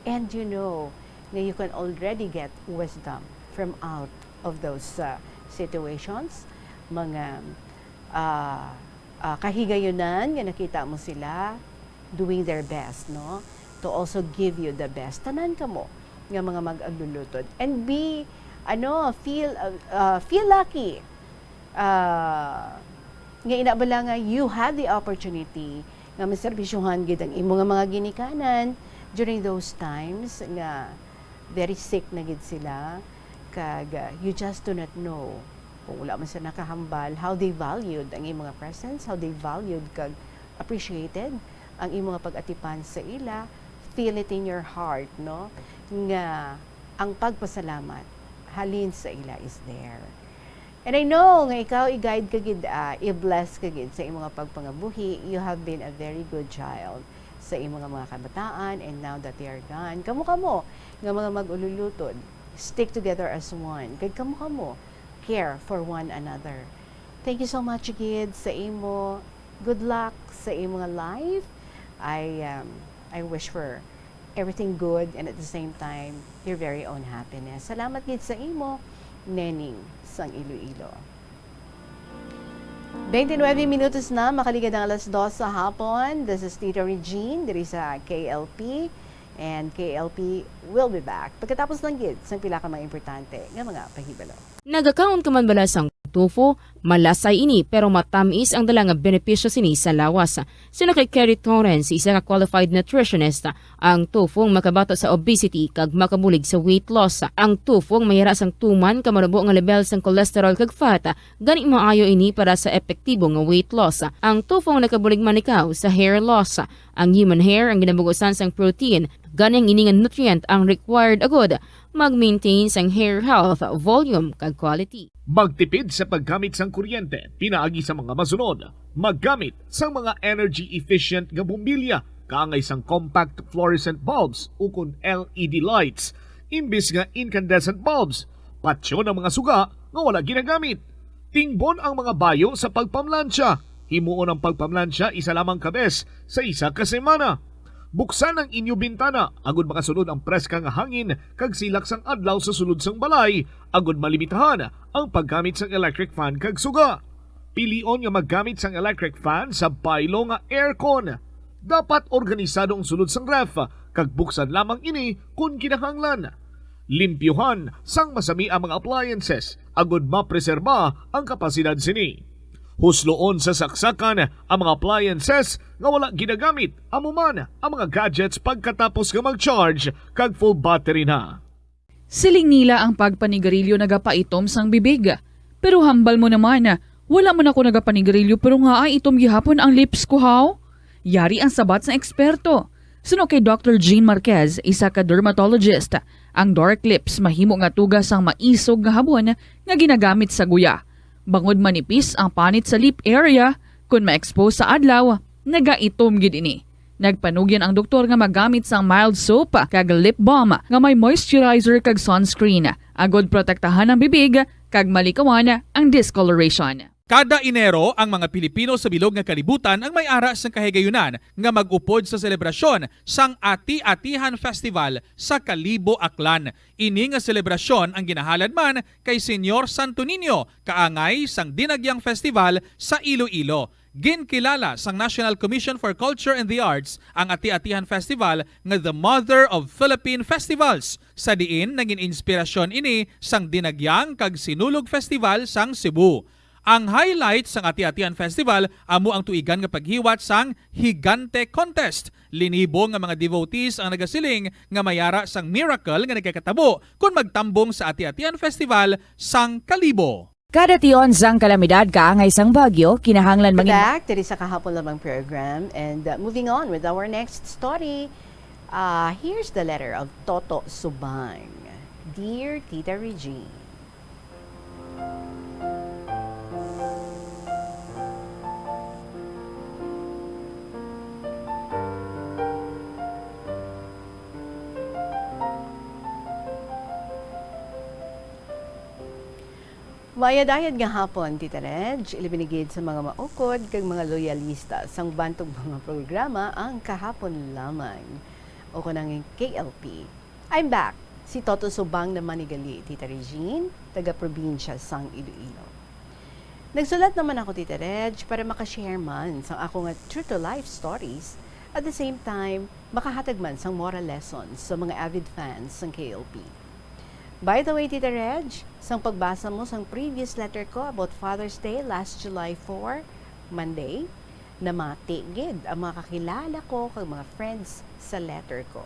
And you know nga you can already get wisdom from out of those, uh, situations, mga, uh, uh, kahigayunan nga nakita mo sila doing their best, no? To also give you the best. Tanan kamo nga mga mag-aglulutod. And be, ano, feel, uh, uh, feel lucky, uh, nga ina bala nga you had the opportunity nga maserbisyuhan gid ang imo nga mga ginikanan during those times nga very sick na gid sila, kag, uh, you just do not know Kung wala man sila nakahambal, how they valued ang imong mga presence, how they valued kag appreciated ang imong mga pag-atipan sa ila, feel it in your heart, no? Nga ang pagpasalamat halin sa ila is there. And I know nga ikaw i-guide ka gid, ah, i-bless ka gid sa imong mga pagpangabuhi. You have been a very good child sa imong mga kabataan, and now that they are gone, kamo-kamo nga mga mag-ululutod, stick together as one. Kag kamo-kamo, care for one another. Thank you so much gid sa imo. Good luck sa imo nga life. I, um, I wish for everything good and at the same time, your very own happiness. Salamat gid sa imo, Neneng sang Iloilo. Twenty-nine minutos na, makaligad ang alas dos sa hapon. This is Tita Regine, diri sa K L P. And K L P will be back pagkatapos lang gid sang pila ka mga importante nga mga pahibalo. Nagakaon ka man bala sang tofu? Malasay ini, pero matamis ang dala nga benepisyo sini sa lawas. Suno kay Kerry Torrens, isa ka qualified nutritionist, ang tofu ang makabato sa obesity kag makabulig sa weight loss. Ang tofu ang mayara sang tuman ka manubo nga level sang cholesterol kag fat, gani maayo ini para sa epektibo nga weight loss. Ang tofu ang nakabulig manikaw sa hair loss. Ang human hair ang ginabugusan sang protein, gani ang ini nga nutrient ang required agud mag-maintain sang hair health, volume, kag quality. Magtipid sa paggamit sang kuryente pinaagi sa mga masunod: maggamit sang mga energy-efficient nga bombilya kaangay sang compact fluorescent bulbs ukon L E D lights imbis nga incandescent bulbs. Patyon ang mga suga nga wala ginagamit. Tingbon ang mga bayo sa pagpamlansya. Himuon ang pagpamlansya isa lamang ka bes sa isa ka semana. Buksan ang inyo bintana agud makasulod ang preska nga hangin kag silak sang adlaw sa sulod sang balay, agud malimitahan ang paggamit sang electric fan kag suga. Pilion nga maggamit sang electric fan sa baylo nga aircon. Dapat organisado ang sulod sang ref kag buksan lamang ini kon kinahanglan. Limpyuhan sang masami ang mga appliances agud mapreserba ang kapasidad sini. Husloon sa saksakan ang mga appliances nga wala ginagamit, amo man ang mga gadgets pagkatapos nga mag-charge kag full battery na. Siling nila ang pagpanigarilyo nagapaitom sang bibig. Pero hambal mo naman, wala man ako nagapanigarilyo pero nga ay itom gihapon ang lips ko, haw? Yari ang sabat sang eksperto. Suno kay Doctor Jean Marquez, isa ka dermatologist, ang dark lips mahimo nga tuga sang maisog nga habon nga ginagamit sa guya. Bangod manipis ang panit sa lip area, kon ma-expose sa adlaw, nagaitom gid ini. Nagpanugyan ang doktor nga magamit sang mild soap kag lip balm nga may moisturizer kag sunscreen, agod protektahan ang bibig kag malikawan ang discoloration. Kada Enero, ang mga Pilipino sa bilog nga kalibutan ang may ara sang kahigayunan nga mag-upod sa selebrasyon sang Ati-Atihan Festival sa Kalibo, Aklan. Ini nga selebrasyon ang ginahalad man kay Señor Santo Niño, kaangay sang Dinagyang Festival sa Iloilo. Ginkilala sang National Commission for Culture and the Arts ang Ati-Atihan Festival nga the mother of Philippine festivals, sa diin nagin inspirasyon ini sang Dinagyang kag Sinulog Festival sang Cebu. Ang highlight sang Ati-Atihan Festival amo ang tuigan nga paghiwat sang Higante Contest. Linibo nga mga devotees ang nagasiling nga may ara sang miracle nga nagakatabo kon magtambong sa Ati-Atihan Festival sang Kalibo. Kada tion sang kalamidad kaangay sang bagyo, kinahanglan mangin- Back diri sa Kahapon Lamang program, and, uh, moving on with our next story. Uh, here's the letter of Toto Subang. Dear Tita Regine. Maayad-ayad nga hapon, Tita Reg, ilabi na gid sa mga maukod kag mga loyalista sang bantog mga programa ang Kahapon Lamang, o kanang K L P. I'm back! Si Toto Subang naman ni gali, Tita Regine, taga-probinsya sang Iloilo. Nagsulat naman ako, Tita Reg, para makashare man sang ako nga true-to-life stories, at the same time, makahatag man sang moral lessons sa mga avid fans sang K L P. By the way, Tita Reg, sang pagbasa mo sang previous letter ko about Father's Day last July four, Monday, namati gid ang mga kakilala ko kag mga friends sa letter ko.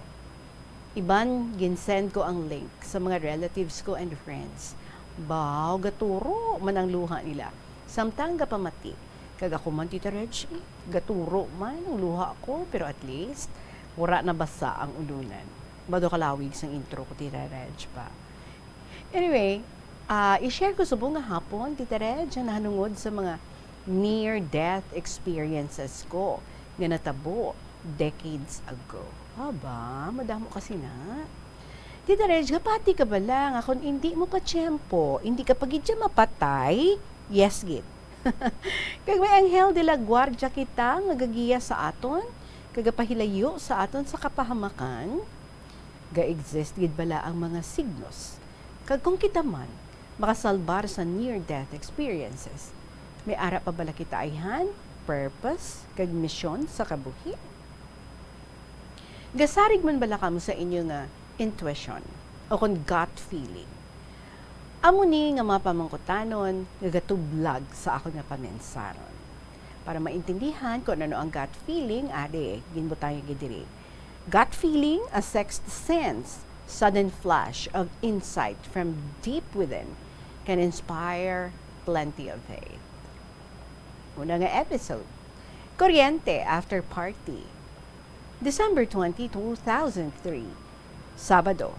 Iban, ginsend ko ang link sa mga relatives ko and friends. Baw, gaturo man ang luha nila. Samtang gapamati. Kag ako man, Tita Reg, eh, gaturo man ang luha ko, pero at least, wara nabasa ang ulunan. Baw daw kalawig sang intro ko, Tita Reg, pa. Anyway, ah, i-share ko subong nga hapon, Tita Reg, ang nahanungod sa mga near-death experiences ko nga natabo decades ago. Aba, madamo kasi na. Tita Reg, gapati ka bala nga kon indi mo pa tiyempo, indi ka pa gid siya mapatay? Yes gid. Kag may anghel de la guardia kita nga gagiya sa aton, kag gapahilayo sa aton sa kapahamakan. Ga-exist gid bala ang mga signos? Kag kung kita man makasalbar sa near-death experiences, may ara pa bala kita ayhan, purpose, kag misyon sa kabuhi? Gasarig man bala kamo sa inyo nga intuition o kon gut feeling? Amo ni nga mga pamangkutanon nga gatublag sa akon nga pamensaron. Para maintindihan kung ano ang gut feeling, ari, ginbutang gid diri. Gut feeling, a sixth sense, sudden flash of insight from deep within, can inspire plenty of faith. Una nga episode, Kuryente After Party. December twenty, two thousand three, Sabado,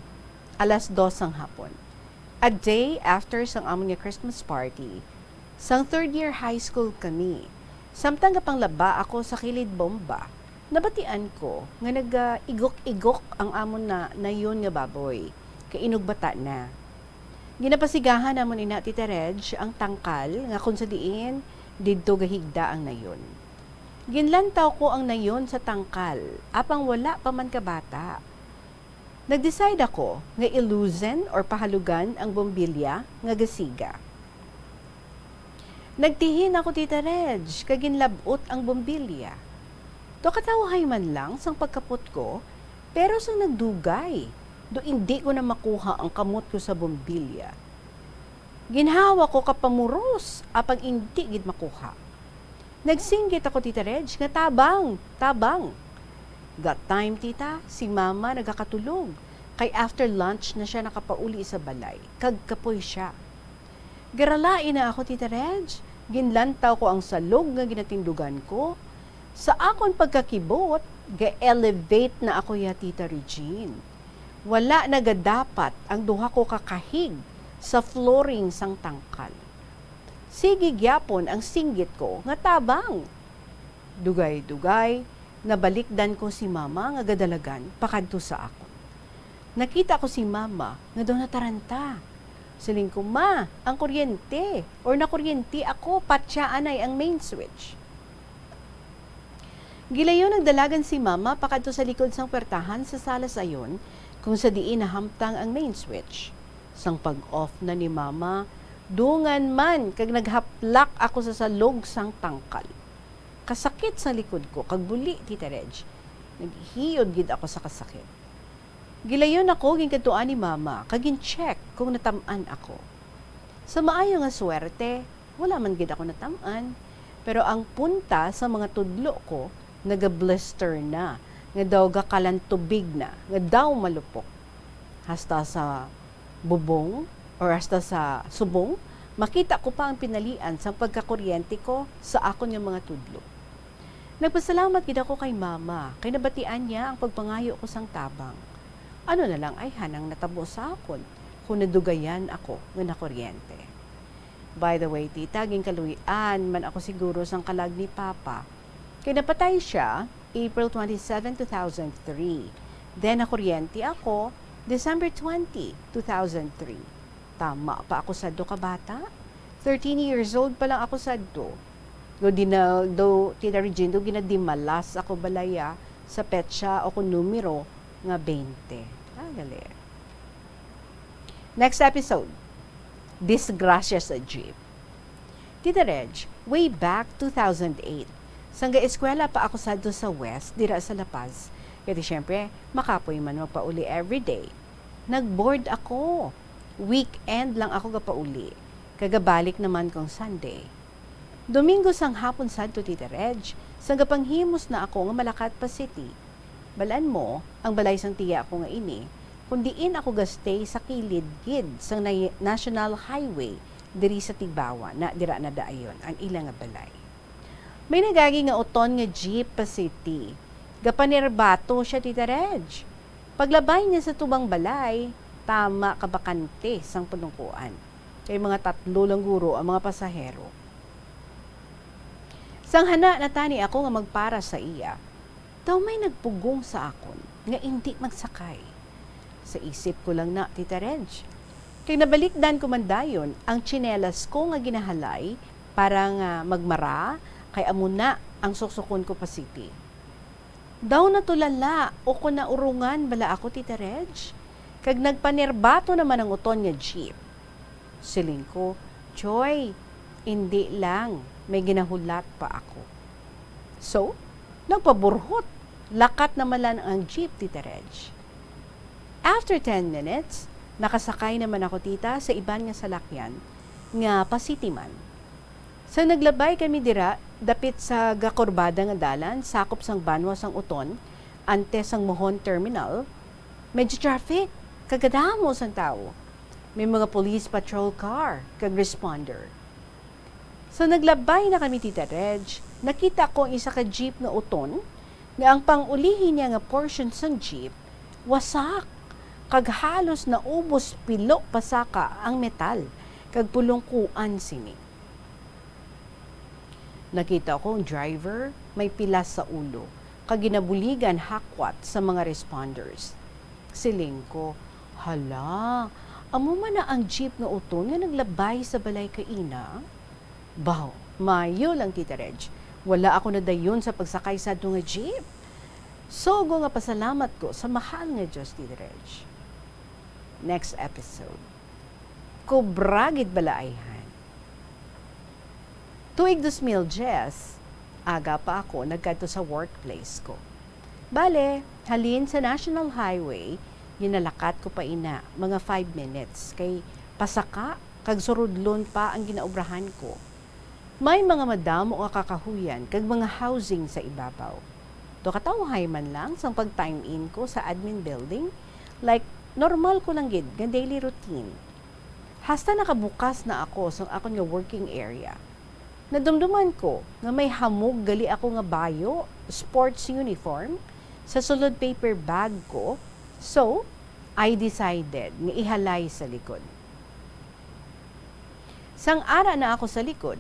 alas dos sang hapon. A day after sang amon nga Christmas party, sang third year high school kami. Samtang gapanglaba ako sa kilid bomba, nabatian ko nga nagaigok-igok ang amon na nayon nga baboy, kay inugbata na. Ginapasigahan namon ina, Tita Reg, ang tangkal nga kon sa diin didto gahigda ang nayon. Ginlantaw ko ang nayon sa tangkal, apang wala pa man kabata. Nag-decide ako nga ilusen or pahalugan ang bombilya nga gasiga. Nagtihin ako, Tita Reg, kag ginlab-ot ang bombilya. Daw katawhay man lang sang pagkapot ko, pero sang nagdugay, daw indi ko na makuha ang kamot ko sa bombilya. Ginhawa ko ka pamuros, apang indi gid makuha. Nagsinggit ako, Tita Reg, nga, "Tabang! Tabang!" That time, tita, si Mama nagakatulog, kay after lunch na sia nakapauli sa balay, kag kapoy sia. Giralain na ako, Tita Reg. Ginlantaw ko ang salog nga ginatindugan ko. Sa akon pagkakibot, ga-elevate na ako ya, Tita Regine. Wala na gadapat ang duha ko ka kahig sa flooring sang tangkal. Sige gyapon ang singgit ko nga, "Tabang!" Dugay-dugay, nabalikdan ko si Mama nga gadalagan pakadto sa akon. Nakita ko si Mama nga daw nataranta. Siling ko, "Ma, ang kuryente, or nakuryente ako, patya anay ang main switch." Gilayon nagdalagan si Mama pakadto sa likod sang puwertahan sa sala sayon, kung sa diin nahamtang ang main switch. Sang pag-off na ni Mama, dungan man kag naghaplak ako sa salog sang tangkal. Kasakit sang likod ko kag buli, Tita Reg. Naghiyod gid ako sa kasakit. Gilayon ako ginkadtuan ni Mama kag gin-check kung natam-an ako. Sa maayo nga swerte, wala man gid ako natam-an, pero ang punta sa mga tudlo ko naga-blister na, nga daw gakalan tubig na, nga daw malupok. Hasta sa bubong or hasta sa subong, makita ko pa ang pinalian sang pagkakuryente ko sa akon nga mga tudlo. Nagpasalamat gid ako kay Mama kay nabatian niya ang pagpangayo ko sang tabang. Ano na lang ayhan ang natabo sa akon kung nadugayan ako nga nakuryente. By the way, tita, ginkaluy-an man ako siguro sang kalag ni Papa. Kay napatay sia April twenty-seven, two thousand three. Then nakuryente ako December twenty, two thousand three. Tama pa ako sadto ka bata? Thirteen years old pa lang ako sadto. Daw dina-, daw, Tita Regine, daw ginadimalas ako balaya sa petsa o kon numero nga twenty. Ah, gali. Next episode, Disgrasya sa Jeep. Tita Reg, way back two thousand eight, sang gaeskwela pa ako sadto sa West, dira sa La Paz, kay di syempre, makapoy man magpauli everyday. Nag-board ako. Weekend lang ako gapauli, kag gabalik naman kung Sunday. Domingo sang hapon sadto, Tita Reg, sang gapanghimos na ako nga malakat pa city. Balaan mo, ang balay sang tiya ko nga ini, Kun diin ako ga-stay sa kilid gid sang nay-, National Highway diri sa Tibawa, na dira na daayon ang ila nga balay. May nagagi nga uton nga jeep pa city. Gapanirbato siya, Tita Reg. Paglabay niya sa tubang balay, tama ka bakante sang pulungkuan. Kay mga tatlo lang guro ang mga pasahero. Sang hana na tani ako nga magpara sa iya, daw may nagpugong sa akon nga indi magsakay. Sa isip ko lang na, Tita Reg. Kay nabalikdan ko man dayon ang tsinelas ko nga ginahalay para nga magmara, kay amo na ang suksukon ko pa city. Daw natulala o kon naurungan bala ako, Tita Reg? Kag nagpanirbato naman ang uton nga jeep. Siling ko, "Choy, indi lang, may ginahulat pa ako." So, nagpaburhot. Lakat naman lang ang jeep, Tita Reg. After ten minutes, nakasakay naman ako, tita, sa iban nga salakyan nga pa-city man. Sa naglabay kami dira, dapit sa gakurbada nga dalan, sakop sang banwa sang Uton, antes sang Mohon Terminal, medyo traffic, kag kadamo sang tawo. May mga police patrol car kag responder. Sa naglabay na kami, Tita Reg, nakita ko ang isa ka jeep nga uton, nga ang pang-ulihi niya nga portion sang jeep wasak, kag halos naubos pilo pasaka ang metal kag pulungkuan sini. Nakita ko ang driver may pilas sa ulo, kag ginabuligan hakwat sa mga responders. Siling ko, "Hala, amo man na ang jeep nga uton nga naglabay sa balay kaina?" Baw, maayo lang, Tita Reg. Wala ako nadayon sa pagsakay sadto nga jeep. Sugo nga pasalamat ko sa mahal nga Dios, Tita Reg. Next episode. Kobra gid bala ayhan. Tuig dos mil diyes, aga pa ako nagkadto sa workplace ko. Bale, halin sa National Highway, ginalakat ko pa ina mga five minutes kay pasaka kag surudlon pa ang ginaobrahan ko. May mga madamo nga kakahuyan kag mga housing sa ibabaw. Duha ka tawhay man lang sang pag-time in ko sa admin building, like, normal ko lang gid nga daily routine. Hasta nakabukas na ako sang akon nga working area, nadumduman ko nga may hamog gali ako nga bayo, sports uniform, sa sulod paper bag ko. So, I decided nga ihalay sa likod. Sang ara na ako sa likod,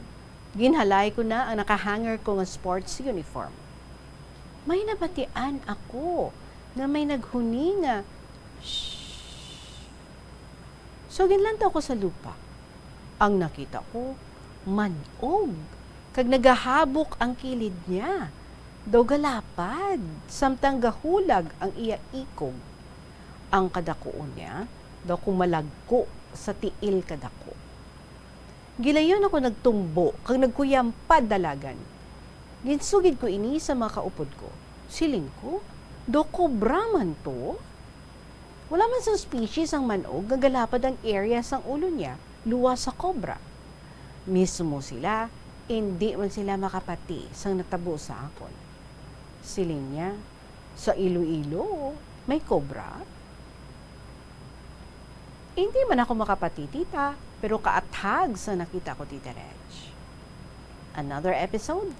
ginhalay ko na ang nakahanger ko nga sports uniform. May nabatian ako nga may naghuni nga, "Shh!" So, ginlantaw ko sa lupa. Ang nakita ko, man-og, kag nagahabok ang kilid niya. Daw galapad, samtang gahulag ang iya ikog. Ang kadakuon niya, daw kumalagko sa tiil kadako. Gilayon ako nagtumbo kag nagkuyam padalagan. Ginsugid ko ini sa mga kaupod ko. Siling ko, "Daw kobra man to?" Wala man sang species ang man-og nga galapad ang area sang ulo niya, luwas sa kobra. Mismo sila, indi man sila makapati sang natabo sa akon. Siling niya, "Sa Iloilo, may kobra?" Indi man ako makapati, tita, pero kaathag sa nakita ko, Tita Reg. Another episode,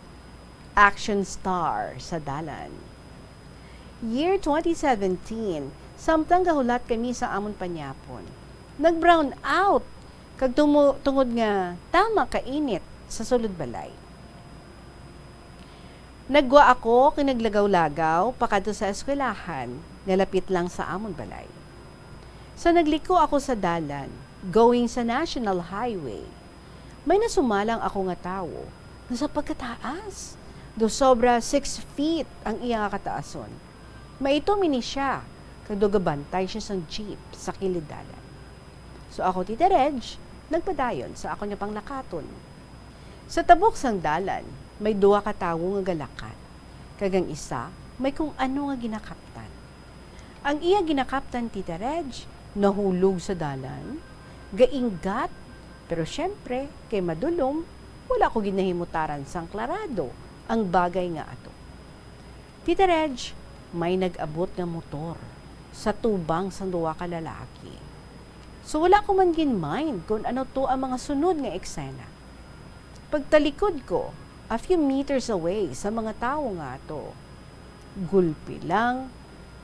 action star sa dalan. Year twenty seventeen, samtang gahulat kami sa amon panyapon, nag-brown out kag tumo-, tungod nga tama ka init sa sulod balay. Naggwa ako kag naglagaw-lagaw pakadto sa eskwelahan nga lapit lang sa amon balay. Sa nagliko ako sa dalan, going sa National Highway, may nasumalang ako nga tawo nga sa pagkataas, daw sobra six feet ang iya nga kataason. Maitom ini siya, kag daw gabantay siya sang jeep sa kilid dalan. So ako, Tita Reg, nagpadayon sa akon nga panglakaton. Sa tabok sang dalan, may duha ka tawo nga galakat, kag ang isa may kung ano nga ginakaptan. Ang iya ginakaptan, Tita Reg, nahulog sa dalan, gainggat, pero siyempre, kay madulom, wala ko gid nahimutaran sang klarado ang bagay nga ato. Tita Reg, may nag-abot nga motor. sa tubang sang duha ka lalaki. So, wala ko man gin-mind kon ano to ang mga sunod nga eksena. Pagtalikod ko, a few meters away sa mga tawo nga ato, gulpi lang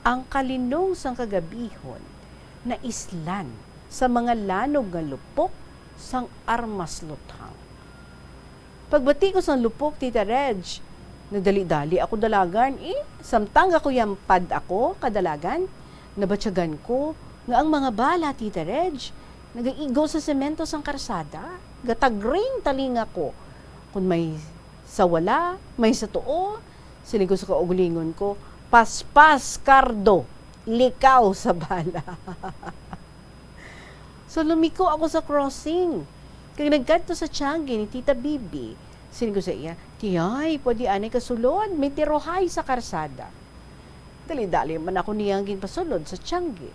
ang kalinong sang kagabihon naislan sa mga lanog nga lupok sang armas luthang. Pagbati ko sang lupok, Tita Reg, nagdali-dali ako dalagan, eh. Samtang gakuyampad ako kadalagan, nabatyagan ko nga ang mga bala, Tita Reg, nagaigo sa semento sang karsada. Gatagring talinga ko. Kon may sa wala, may sa tuo, siling ko sa kaugalingon ko, "Paspas, Cardo, likaw sa bala." So, lumiko ako sa crossing. Kag nagkadto sa tiangge ni Tita Bibi. Siling ko sa iya, "Tiay, pwede anay ka sulod, may tirohay sa karsada." Dali-dali man ako niyang ginpasulod sa tiangge.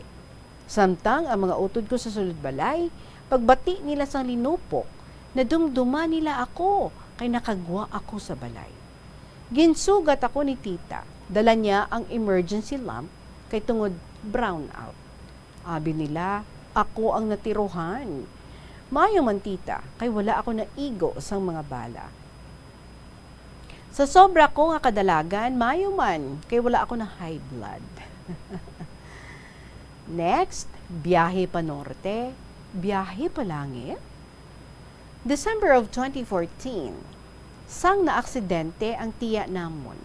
Samtang ang mga utod ko sa sulod balay, pagbati nila sang linupok, nadumduman nila ako kay nakagwa ako sa balay. Ginsugat ako ni Tita. Dala niya ang emergency lamp kay tungod brownout. Abi nila, ako ang natirohan. Maayo man, Tita, kay wala ako naigo sang mga bala. Sa sobra ko nga kadalagan, maayo man, kay wala ako na high blood. Next, biyahe pa norte, biyahe pa langit. December of twenty fourteen, sang naaksidente ang tiya namon.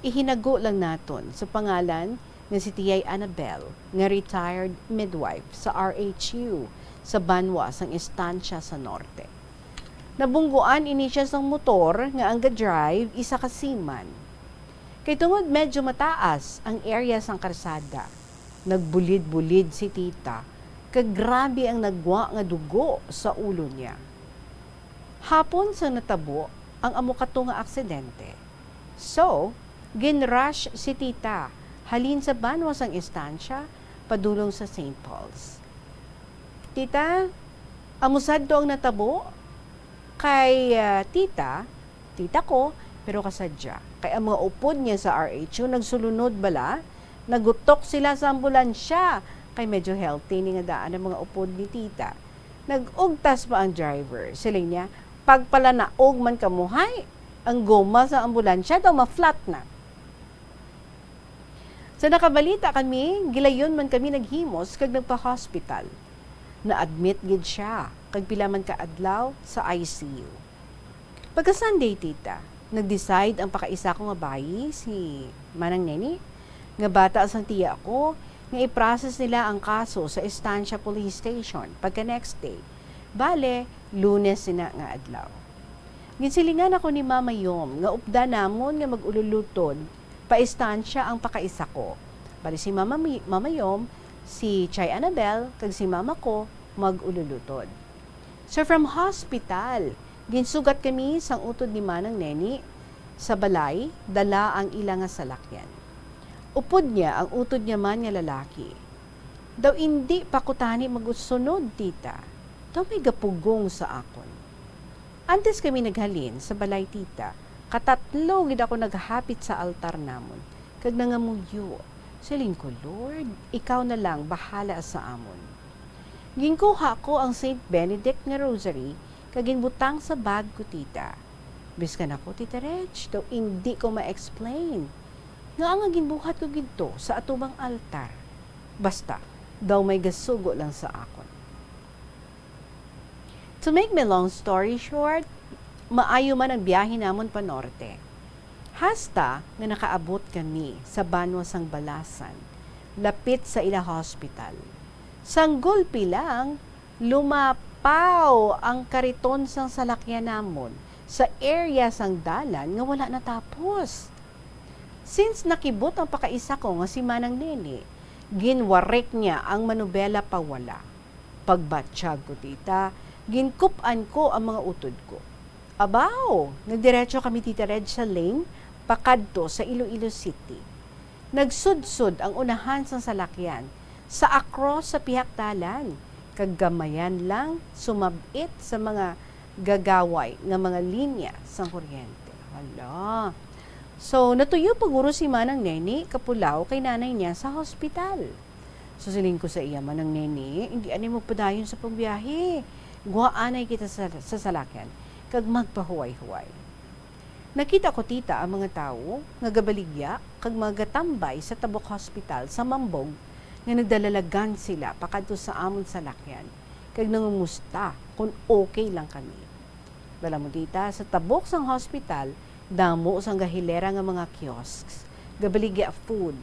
Ihinago lang naton sa pangalan nga si Tiyay Annabel, nga retired midwife sa R H U sa banwa sang Estancia sa Norte. Nabungguan ini siya sang motor nga ang ga-drive isa ka seaman. Kay tungod medyo mataas ang area sang karsada, nagbulid-bulid si Tita, kag grabe ang nagwa nga dugo sa ulo niya. Hapon sang natabo ang amo kato nga aksidente. So, gin-rush si Tita halin sa banwa sang Estancia padulong sa Saint Paul's. "Tita, amo sad to ang natabo?" Kay, ah, Tita, Tita ko, pero kasadya. Kay ang mga upod niya sa R H U nagsulunod bala, nagutok sila sa ambulansya. Kay medyo healthy ni nga daan ang mga upod ni Tita. Nag-ugtas pa ang driver. Siling niya, "Pagpalanaog man kamo, hay! Ang goma sa ambulansya daw ma-flat na." Sa nakabalita kami, gilayon man kami naghimos kag nagpa-hospital. Na-admit gid siya, kag pila man ka adlaw sa I C U. Pagka Sunday, Tita, nag-decide ang pakaisa ko nga bayi, si Manang Neni, nga bata sang tiya ko, nga i-process nila ang kaso sa Estancia Police Station pagka next day. Bale, Lunes sina nga adlaw. Ginsilingan ako ni Mama Yom nga upda namon nga mag-ululutod pa Estancia ang pakaisa ko. Bali si Mama, Mi- Mama Yom, si Chay Annabel, kag si Mama ko mag-ululutod. So from hospital, ginsugat kami sang utod ni Manang Neni sa balay, dala ang ila nga salakyan. Upod niya ang utod niya man nga lalaki. Daw indi pa ko tani magusunod, Tita. Daw may gapugong sa akon. Antes kami naghalin sa balay, Tita, katatlo gid ako naghapit sa altar namon, kag nangamuyo. Siling ko, "Lord, ikaw na lang bahala sa amon." Ginkuha ko ang Saint Benedict nga rosary kag ginbutang sa bag ko, Tita. Biskan ako, Tita Reg, daw indi ko ma-explain ngaa nga ginbuhat ko gid to sa atubang altar. Basta, daw may gasugo lang sa akon. To make my long story short, maayo man ang biyahe namon pa norte. Hasta nga nakaabot kami sa banwa sang Balasan, lapit sa ila hospital. Sang gulpi lang, lumapaw ang kariton sang salakyan namon sa area sang dalan nga wala natapos. Since nakibot ang pakaisa ko nga si Manang Neni, ginwarik niya ang manubela pawala. Pagbatyag ko, Tita, ginkup-an ko ang mga utod ko. Abaw! Nagdiretso kami, Tita Reg, sa lane pakadto sa Iloilo City. Nagsudsod ang unahan sang salakyan sa across sa pihak dalan, kag gamayan lang sumab-it sa mga gagaway nga mga linya sang kuryente. Hala! So, natuyo pa guro si Manang Neni Kapulaw kay nanay niya sa hospital. So siling ko sa iya, "Manang Nene, indi anay magpadayon sa pagbiyahe. Gwa anay kita sa, sa salakyan, kag magpahuway-huway." Nakita ko, tita, ang mga tawo nga gabaligya kag mga gatambay sa tabok hospital sa Mambog, nga nagdalalagan sila pakadto sa amon salakyan kag nangumusta kon okay lang kami. Bala mo, tita, sa tabok sang hospital, damo sang gahilera nga mga kiosks, gabaligya food.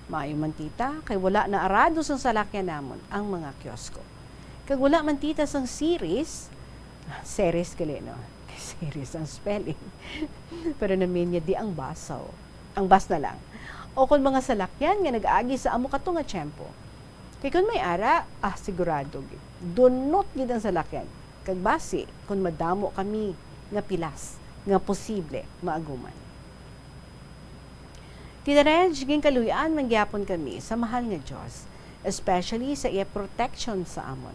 Maayo man, tita, kay wala na arado sang salakyan namon ang mga kiosko. Kag wala man, tita, sang series, series gali, no? Series ang spelling. Pero naminya di ang basaw. Ang bus na lang. O kon mga salakyan nga nag-agi sa amo kato nga tiyempo. Kay kon may ara, ah, sigurado gid. Dunot gid ang salakyan. Kag basi, kon madamo kami nga pilas nga posible maaguman. Tita Reg, ginkaluy-an man gyapon kami sa mahal nga Dios, especially sa iya protection sa amon.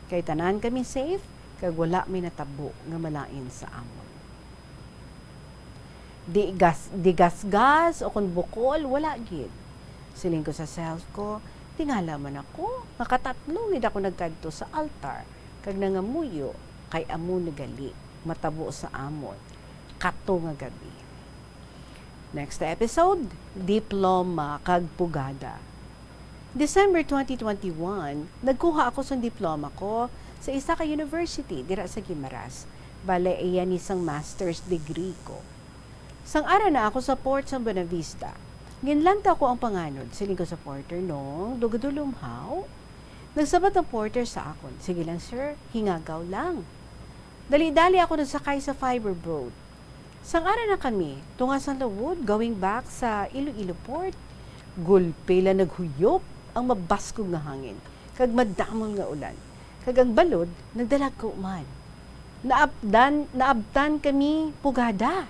Kay tanan kami safe, kag wala may natabo nga malain sa amon. Di gas-, di gasgas o kon bukol, wala gid. Siling ko sa self ko, "Tingala man ako, makatatlo gid ako nagkadto sa altar, kag nangamuyo, kay amo ni gali matabo sa amon kato nga gabi." Next episode, diploma kag pugada. December twenty twenty-one, nagkuha ako sang diploma ko sa isa ka university dira sa Guimaras. Bale, iya ni sang master's degree ko. Sang ara na ako sa port sang Buenavista, ginlantaw ko ang panganod, siling ko sa porter, "Nong, dugadulom haw?" Nagsabat ang porter sa akon, "Sige lang, sir, hingagaw lang." Dali-dali ako nagsakay sa fiber boat. Sang ara na kami, tunga sang Lawod, going back sa Iloilo Port, gulpi lang naghuyop ang mabaskog nga hangin, kag madamol nga ulan, kag ang balod nagdalagko man. Naabtan, naabtan kami pugada.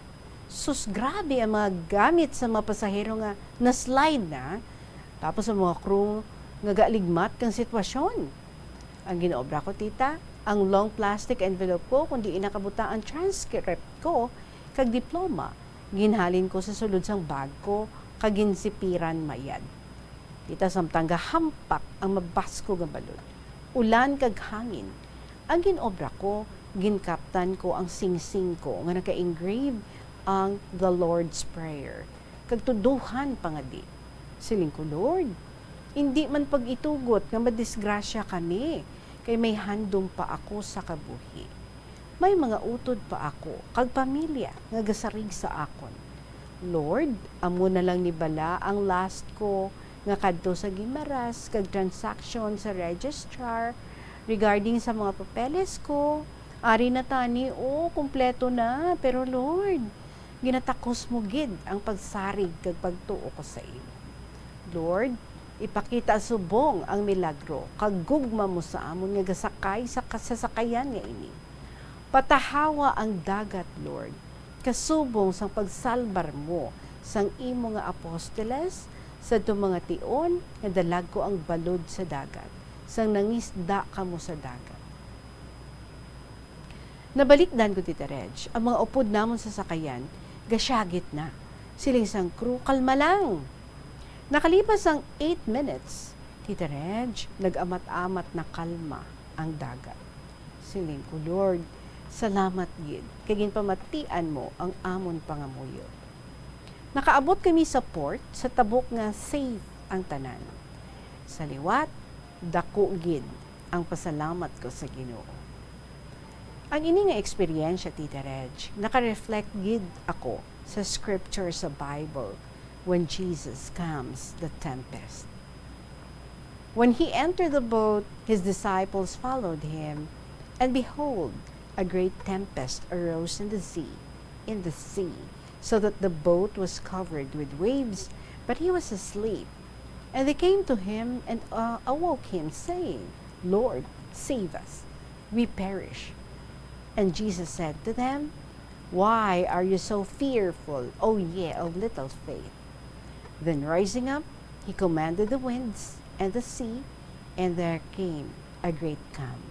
Sus, grabe ang mga gamit sa mga pasahero nga na-slide na, tapos ang mga crew nga galigmat kang sitwasyon. Ang gin-obra ko, tita, ang long plastic envelope ko, kundi inakabutang ang transcript ko kag diploma, ginhalin ko sa sulod sang bag ko kag ginsipiran mayad. Tita, samtang gahampak ang mabaskog nga balod, ulan kag hangin, ang gin-obra ko, ginkaptan ko ang singsing ko nga naka-engrave ang The Lord's Prayer, kag tuduhan pa nga di. Siling ko, "Lord, indi man pag-itugot nga madisgrasya kami, kay may handom pa ako sa kabuhi. May mga utod pa ako kag pamilya nga gasarig sa akon. Lord, amo na lang ni bala ang last ko nga kadto sa Guimaras kag transaction sa registrar regarding sa mga papeles ko. Ari na tani, o, kompleto na. Pero Lord, ginatakos mo gid ang pagsarig kag pagtuo ko sa imo. Lord, ipakita subong ang milagro kag gugma mo sa amon nga gasakay sa kasasakayan nga ini. Patahawa ang dagat, Lord, kasubong sang pagsalbar mo sang imo nga apostoles, sadto mga tion nga dalagko ang balod sa dagat, sang nangisda kamo sa dagat." Nabalikdan ko, Tita Reg, ang mga upod namon sa sakayan, gasyagit na. Siling sang crew, "Kalma lang." Nakalipas ang eight minutes, Tita Reg, nag-amat-amat na kalma ang dagat. Siling ko, "Lord, salamat gid kay ginpamatian mo ang amon pangamuyo." Nakaabot kami sa port sa tabok nga safe ang tanan. Sa liwat, dako gid ang pasalamat ko sa Ginoo. Ang ini nga eksperyensya, Tita Reg, naka-reflect gid ako sa scripture sa Bible, "When Jesus calms the tempest." "When he entered the boat, his disciples followed him, and behold, a great tempest arose in the sea, in the sea, so that the boat was covered with waves, but he was asleep. And they came to him and, uh, awoke him, saying, 'Lord, save us, we perish.' And Jesus said to them, 'Why are you so fearful, O ye of little faith?' Then rising up, he commanded the winds and the sea, and there came a great calm.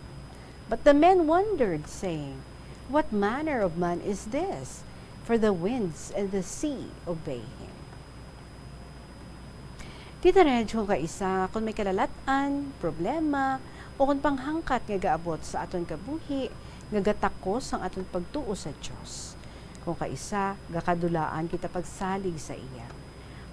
But the men wondered, saying, 'What manner of man is this? For the winds and the sea obey him.'" Tita Reg, kung kaisa, kung may kalalat-an, problema, o kung panghangkat nga gaabot sa aton kabuhi nga gatakos sang aton pagtuo sa Dios. Kung kaisa, gakadulaan kita pagsalig sa iya.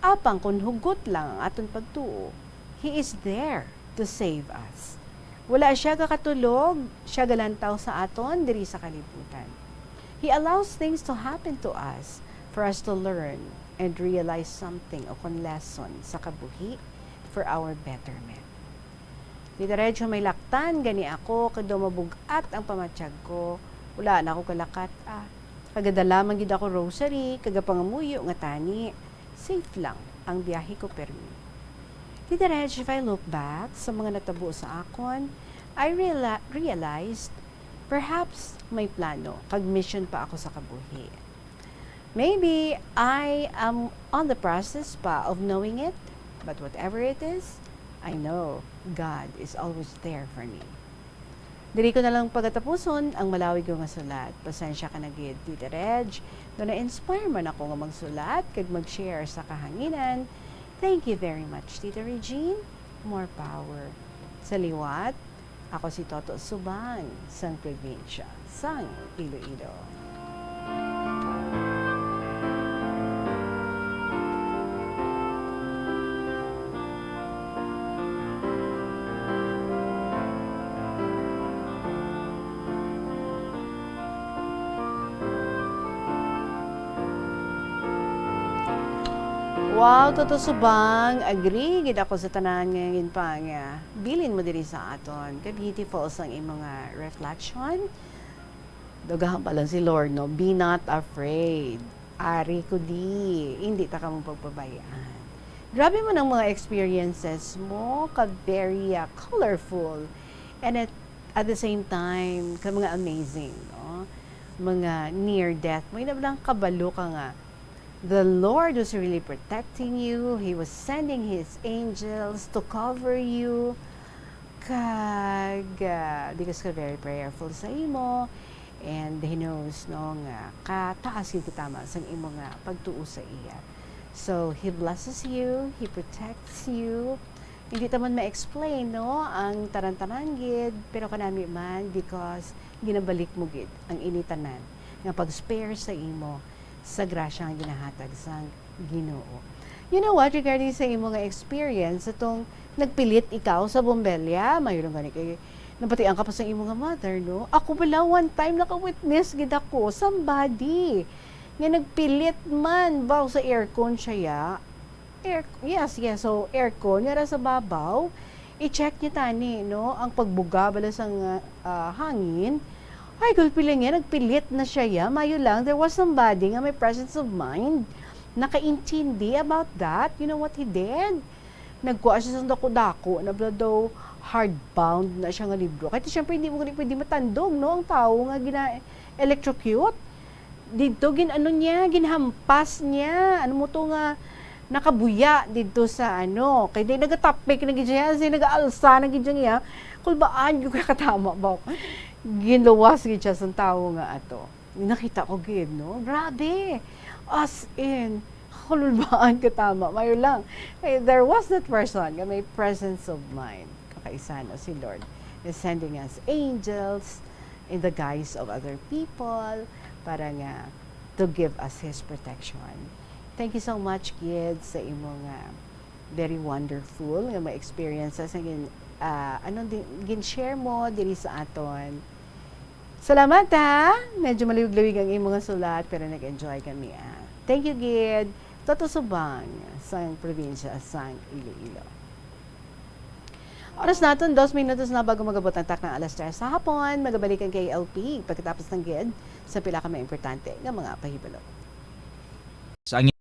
Apang kung hugot lang ang aton pagtuo, He is there to save us. Wala siya gakatulog, siya galantaw sa aton diri sa kalibutan. He allows things to happen to us for us to learn and realize something o kon lesson sa kabuhi for our betterment. Tita Reg, may laktan gani ako, kay daw mabug-at ang pamatyag ko. Wala na ako kalakat, ah. Kagadala man gid ako rosary, kagapangamuyo nga tani. Safe lang ang biyahe ko permi. Tita Reg, if I look back sa mga natabo sa akon, I reala-, realized perhaps may plano kag mission pa ako sa kabuhi. Maybe I am on the process pa of knowing it, but whatever it is, I know God is always there for me. Diri ko na lang pagatapuson ang malawig ko nga sulat. Pasensya ka na gid, Tita Reg, no na-inspire man ako nga magsulat kag mag-share sa kahanginan. Thank you very much, Tita Regine. More power. Sa liwat, ako si Toto Subang, sang probinsya sang Iloilo. Wow, Toto Subang, agree gid ako sa tanan nga ginpang, ah, bilin mo diri sa aton. Ka-beautiful sang imo nga reflection. Dugahan pa lang si Lord, no? "Be not afraid. Ari ko di. Hindi ta kamo pagpabayaan." Grabe man ang mga experiences mo, ka very, ah, colorful. And at, at the same time, ka mga amazing, no? Mga near death mo. Ina lang kabalo ka nga, the Lord was really protecting you. He was sending His angels to cover you. Kag, ah, because ka very prayerful sa imo, and He knows, no, nga kataas gid katama sang imo nga pagtuo sa iya. So, He blesses you, He protects you. Hindi ta man ma-explain, no, ang tanan-tanan gid, pero kanami man, because ginabalik mo gid ang ini tanan nga pag-spare sa imo sa grasya nga ginahatag sang Ginoo. You know what, regarding sa imo nga experience, atong nagpilit ikaw sa bombelya, mayroon gani kay nabatian ka pa sa imo nga mother, no? Ako pala, one time naka-witness gid ako, somebody nga nagpilit man, baw sa aircon siya, ya. Air, yes, yes. So, aircon, nga ra sa babaw, i-check niya tani, no? Ang pagbuga bala sang, ah, hangin. Ay, gulpi lang yan, nagpilit na siya, ya. Mayo lang, there was somebody nga may presence of mind. Nakaintindi about that. You know what he did? Nagkuha siya sa dako-dako, na bala daw hardbound na siya nga libro. Kaya siyempre, hindi mo gani pwede matandog, no? Ang tawo nga gina-electrocute. Didto gin-ano niya, ginhampas niya. Ano mo to nga nakabuya didto sa ano? Kay di nagatapik na gid siya, si nagaalsa na gid siya. Kulbaan gyud ka katama ba? Ginluwas gid siya sa tawo nga ato. Nakita ko gid, no? Grabe! As in, kulbaan katama. Mayo lang. Eh, there was that person nga may presence of mind. Kakaisa, no, si Lord is sending us angels in the guise of other people para nga to give us His protection. Thank you so much, kids, sa imo nga very wonderful nga mga experiences nga gin-, ah, ano din, gin-share mo diri sa aton. Salamat, ha! Medyo maliwig-liwig ang imo nga sulat, pero nag-enjoy kami, ah. Thank you, gid. Toto Subang, sang probinsya sang Iloilo. Oras naton, dos minutos na bago mag-abot ang taknang alas tres sa hapon. Magabalik ang K L P pagkatapos ng gid sa pila ka mga importante nga mga pahibalo. Sa ang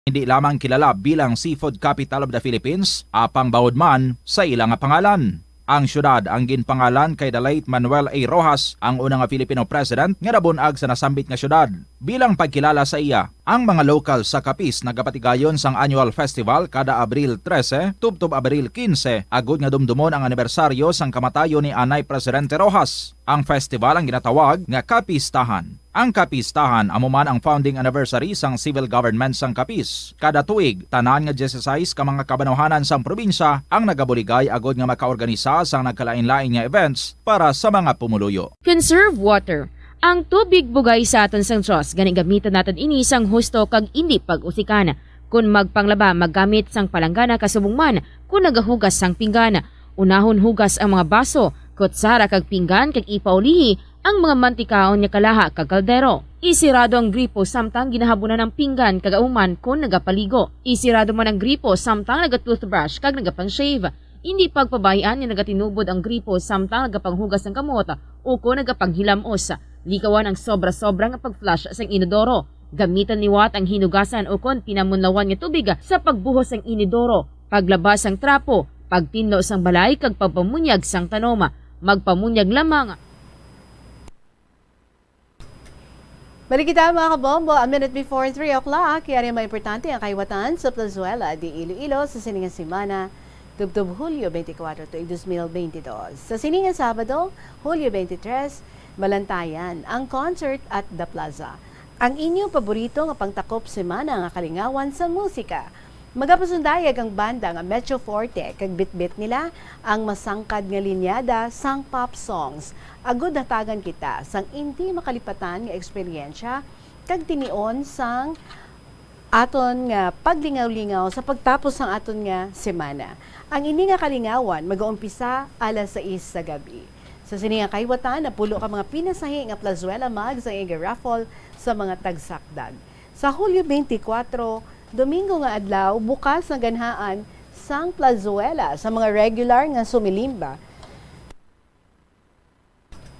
hindi lamang kilala bilang seafood capital of the Philippines, apang bawod man sa ila nga pangalan. Ang siyudad ang ginpangalan kay the late Manuel A. Roxas, ang una nga Filipino president nga nabun-ag sa nasambit nga siyudad. Bilang pagkilala sa iya, ang mga lokal sa Capiz nagapatigayon sang annual festival kada Abril trese tubtob Abril kinse, agud nga dumdumon ang anibersaryo sang kamatayon ni anay Presidente Roxas. Ang festival ang ginatawag nga Kapistahan. Ang kapistahan amo man ang founding anniversary sang civil government sang Capiz. Kada tuig, tanan nga dieciséis ka mga kabanwahanan sang probinsya ang nagabuligay agod nga makaorganisa sang nagkalain-lain nga events para sa mga pumuluyo. Conserve water. Ang tubig bugay sa aton sang Dios, gani gamiton naton ini sang husto kag indi pag-usikan. Kon magpanglaba, maggamit sang palanggana ka subong man kon nagahugas sang pinggan. Unahon hugas ang mga baso, kutsara kag pinggan kag ipaulihi ang mga mantikaon nga kalaha kag kaldero. Isirado ang gripo samtang ginahabunan ang pinggan kag ahuman kon nagapaligo. Isirado man ang gripo samtang naga-toothbrush kag nagapang-shave. Indi pagpabay-an nga nagatinubod ang gripo samtang nagapanghugas sang kamot ukon nagapanghilamos. Likawan ang sobra-sobra nga pag-flush sang inodoro. Gamitan liwat ang hinugasan ukon pinamunlawan nga tubig sa pagbuhos sang inodoro, paglaba sang trapo, pagtinlo sang balay kag pagpamunyag sang tanom. Magpamunyag lamang. Balik kita, mga kabombo, a minute before three o'clock. Yari ang mga importante ang kahiwatan sa Plazuela de Iloilo sa sini nga semana, tubtob Hulyo twenty-four, tuig dos mil bente dos. Sa sini nga Sabado, Hulyo twenty-three, malantayan ang concert at The Plaza, ang inyo paborito nga pangtakop semana nga kalingawan sa musika. Magapasundayag ang banda nga Metro Forte kag bitbit nila ang masangkad nga linyada sang pop songs, agud hatagan kita sang indi makalipatan nga eksperyensya kag tinion sang aton nga paglingaw-lingaw sa pagtapos sang aton nga semana. Ang ini nga kalingawan magaumpisa alas sais sa gab-i. Sa sini nga kahiwatan, napulo ka mga pinasahi nga Plazuela mugs ang iga-raffle sa mga tagsakdag. Sa Hulyo twenty-four, Domingo nga adlaw, bukas ang ganhaan sang Plazuela sa mga regular nga sumilimba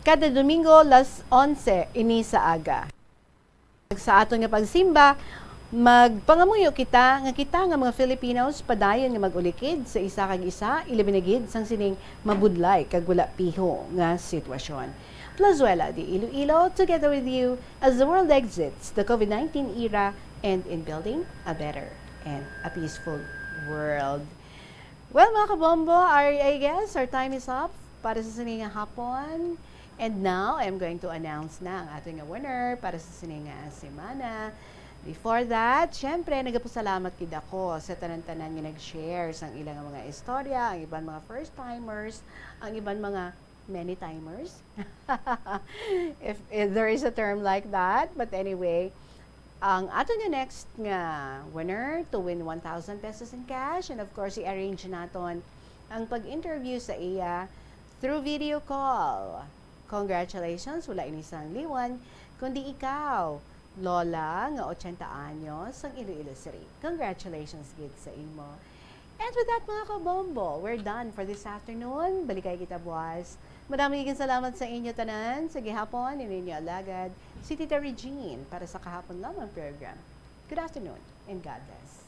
kada Domingo, las onse ini sa aga. Sa aton nga pagsimba, magpangamuyo kita nga kita nga mga Filipinos padayon nga mag-ulikid sa isa kag isa, ilabi na gid sang sining mabudlay kag wala piho nga sitwasyon. Plazuela de Iloilo, together with you as the world exits the COVID nineteen era and in building a better and a peaceful world. Well, mga kabombo, our, I guess our time is up para sa sini nga hapon. And now, I'm going to announce na ang aton nga winner para sa sini nga semana. Before that, syempre, nagapasalamat gid ako sa tanan-tanan nga nag-share sang ilang mga istorya, ang iban mga first-timers, ang iban mga many-timers. If, if there is a term like that. But anyway, ang aton nga next nga winner to win one thousand pesos in cash, and of course, i-arrange naton ang pag-interview sa iya through video call. Congratulations, wala ini sang liwan, kundi ikaw, Lola nga ochenta anyos sang Iloilo City. Congratulations gid sa imo. And with that, mga kabombo, we're done for this afternoon. Balikay kita buwas. Madamo gid salamat sa inyo tanan. Sa gihapon, ini inyo alagad, si Tita Regine para sa Kahapon Lamang program. Good afternoon and God bless.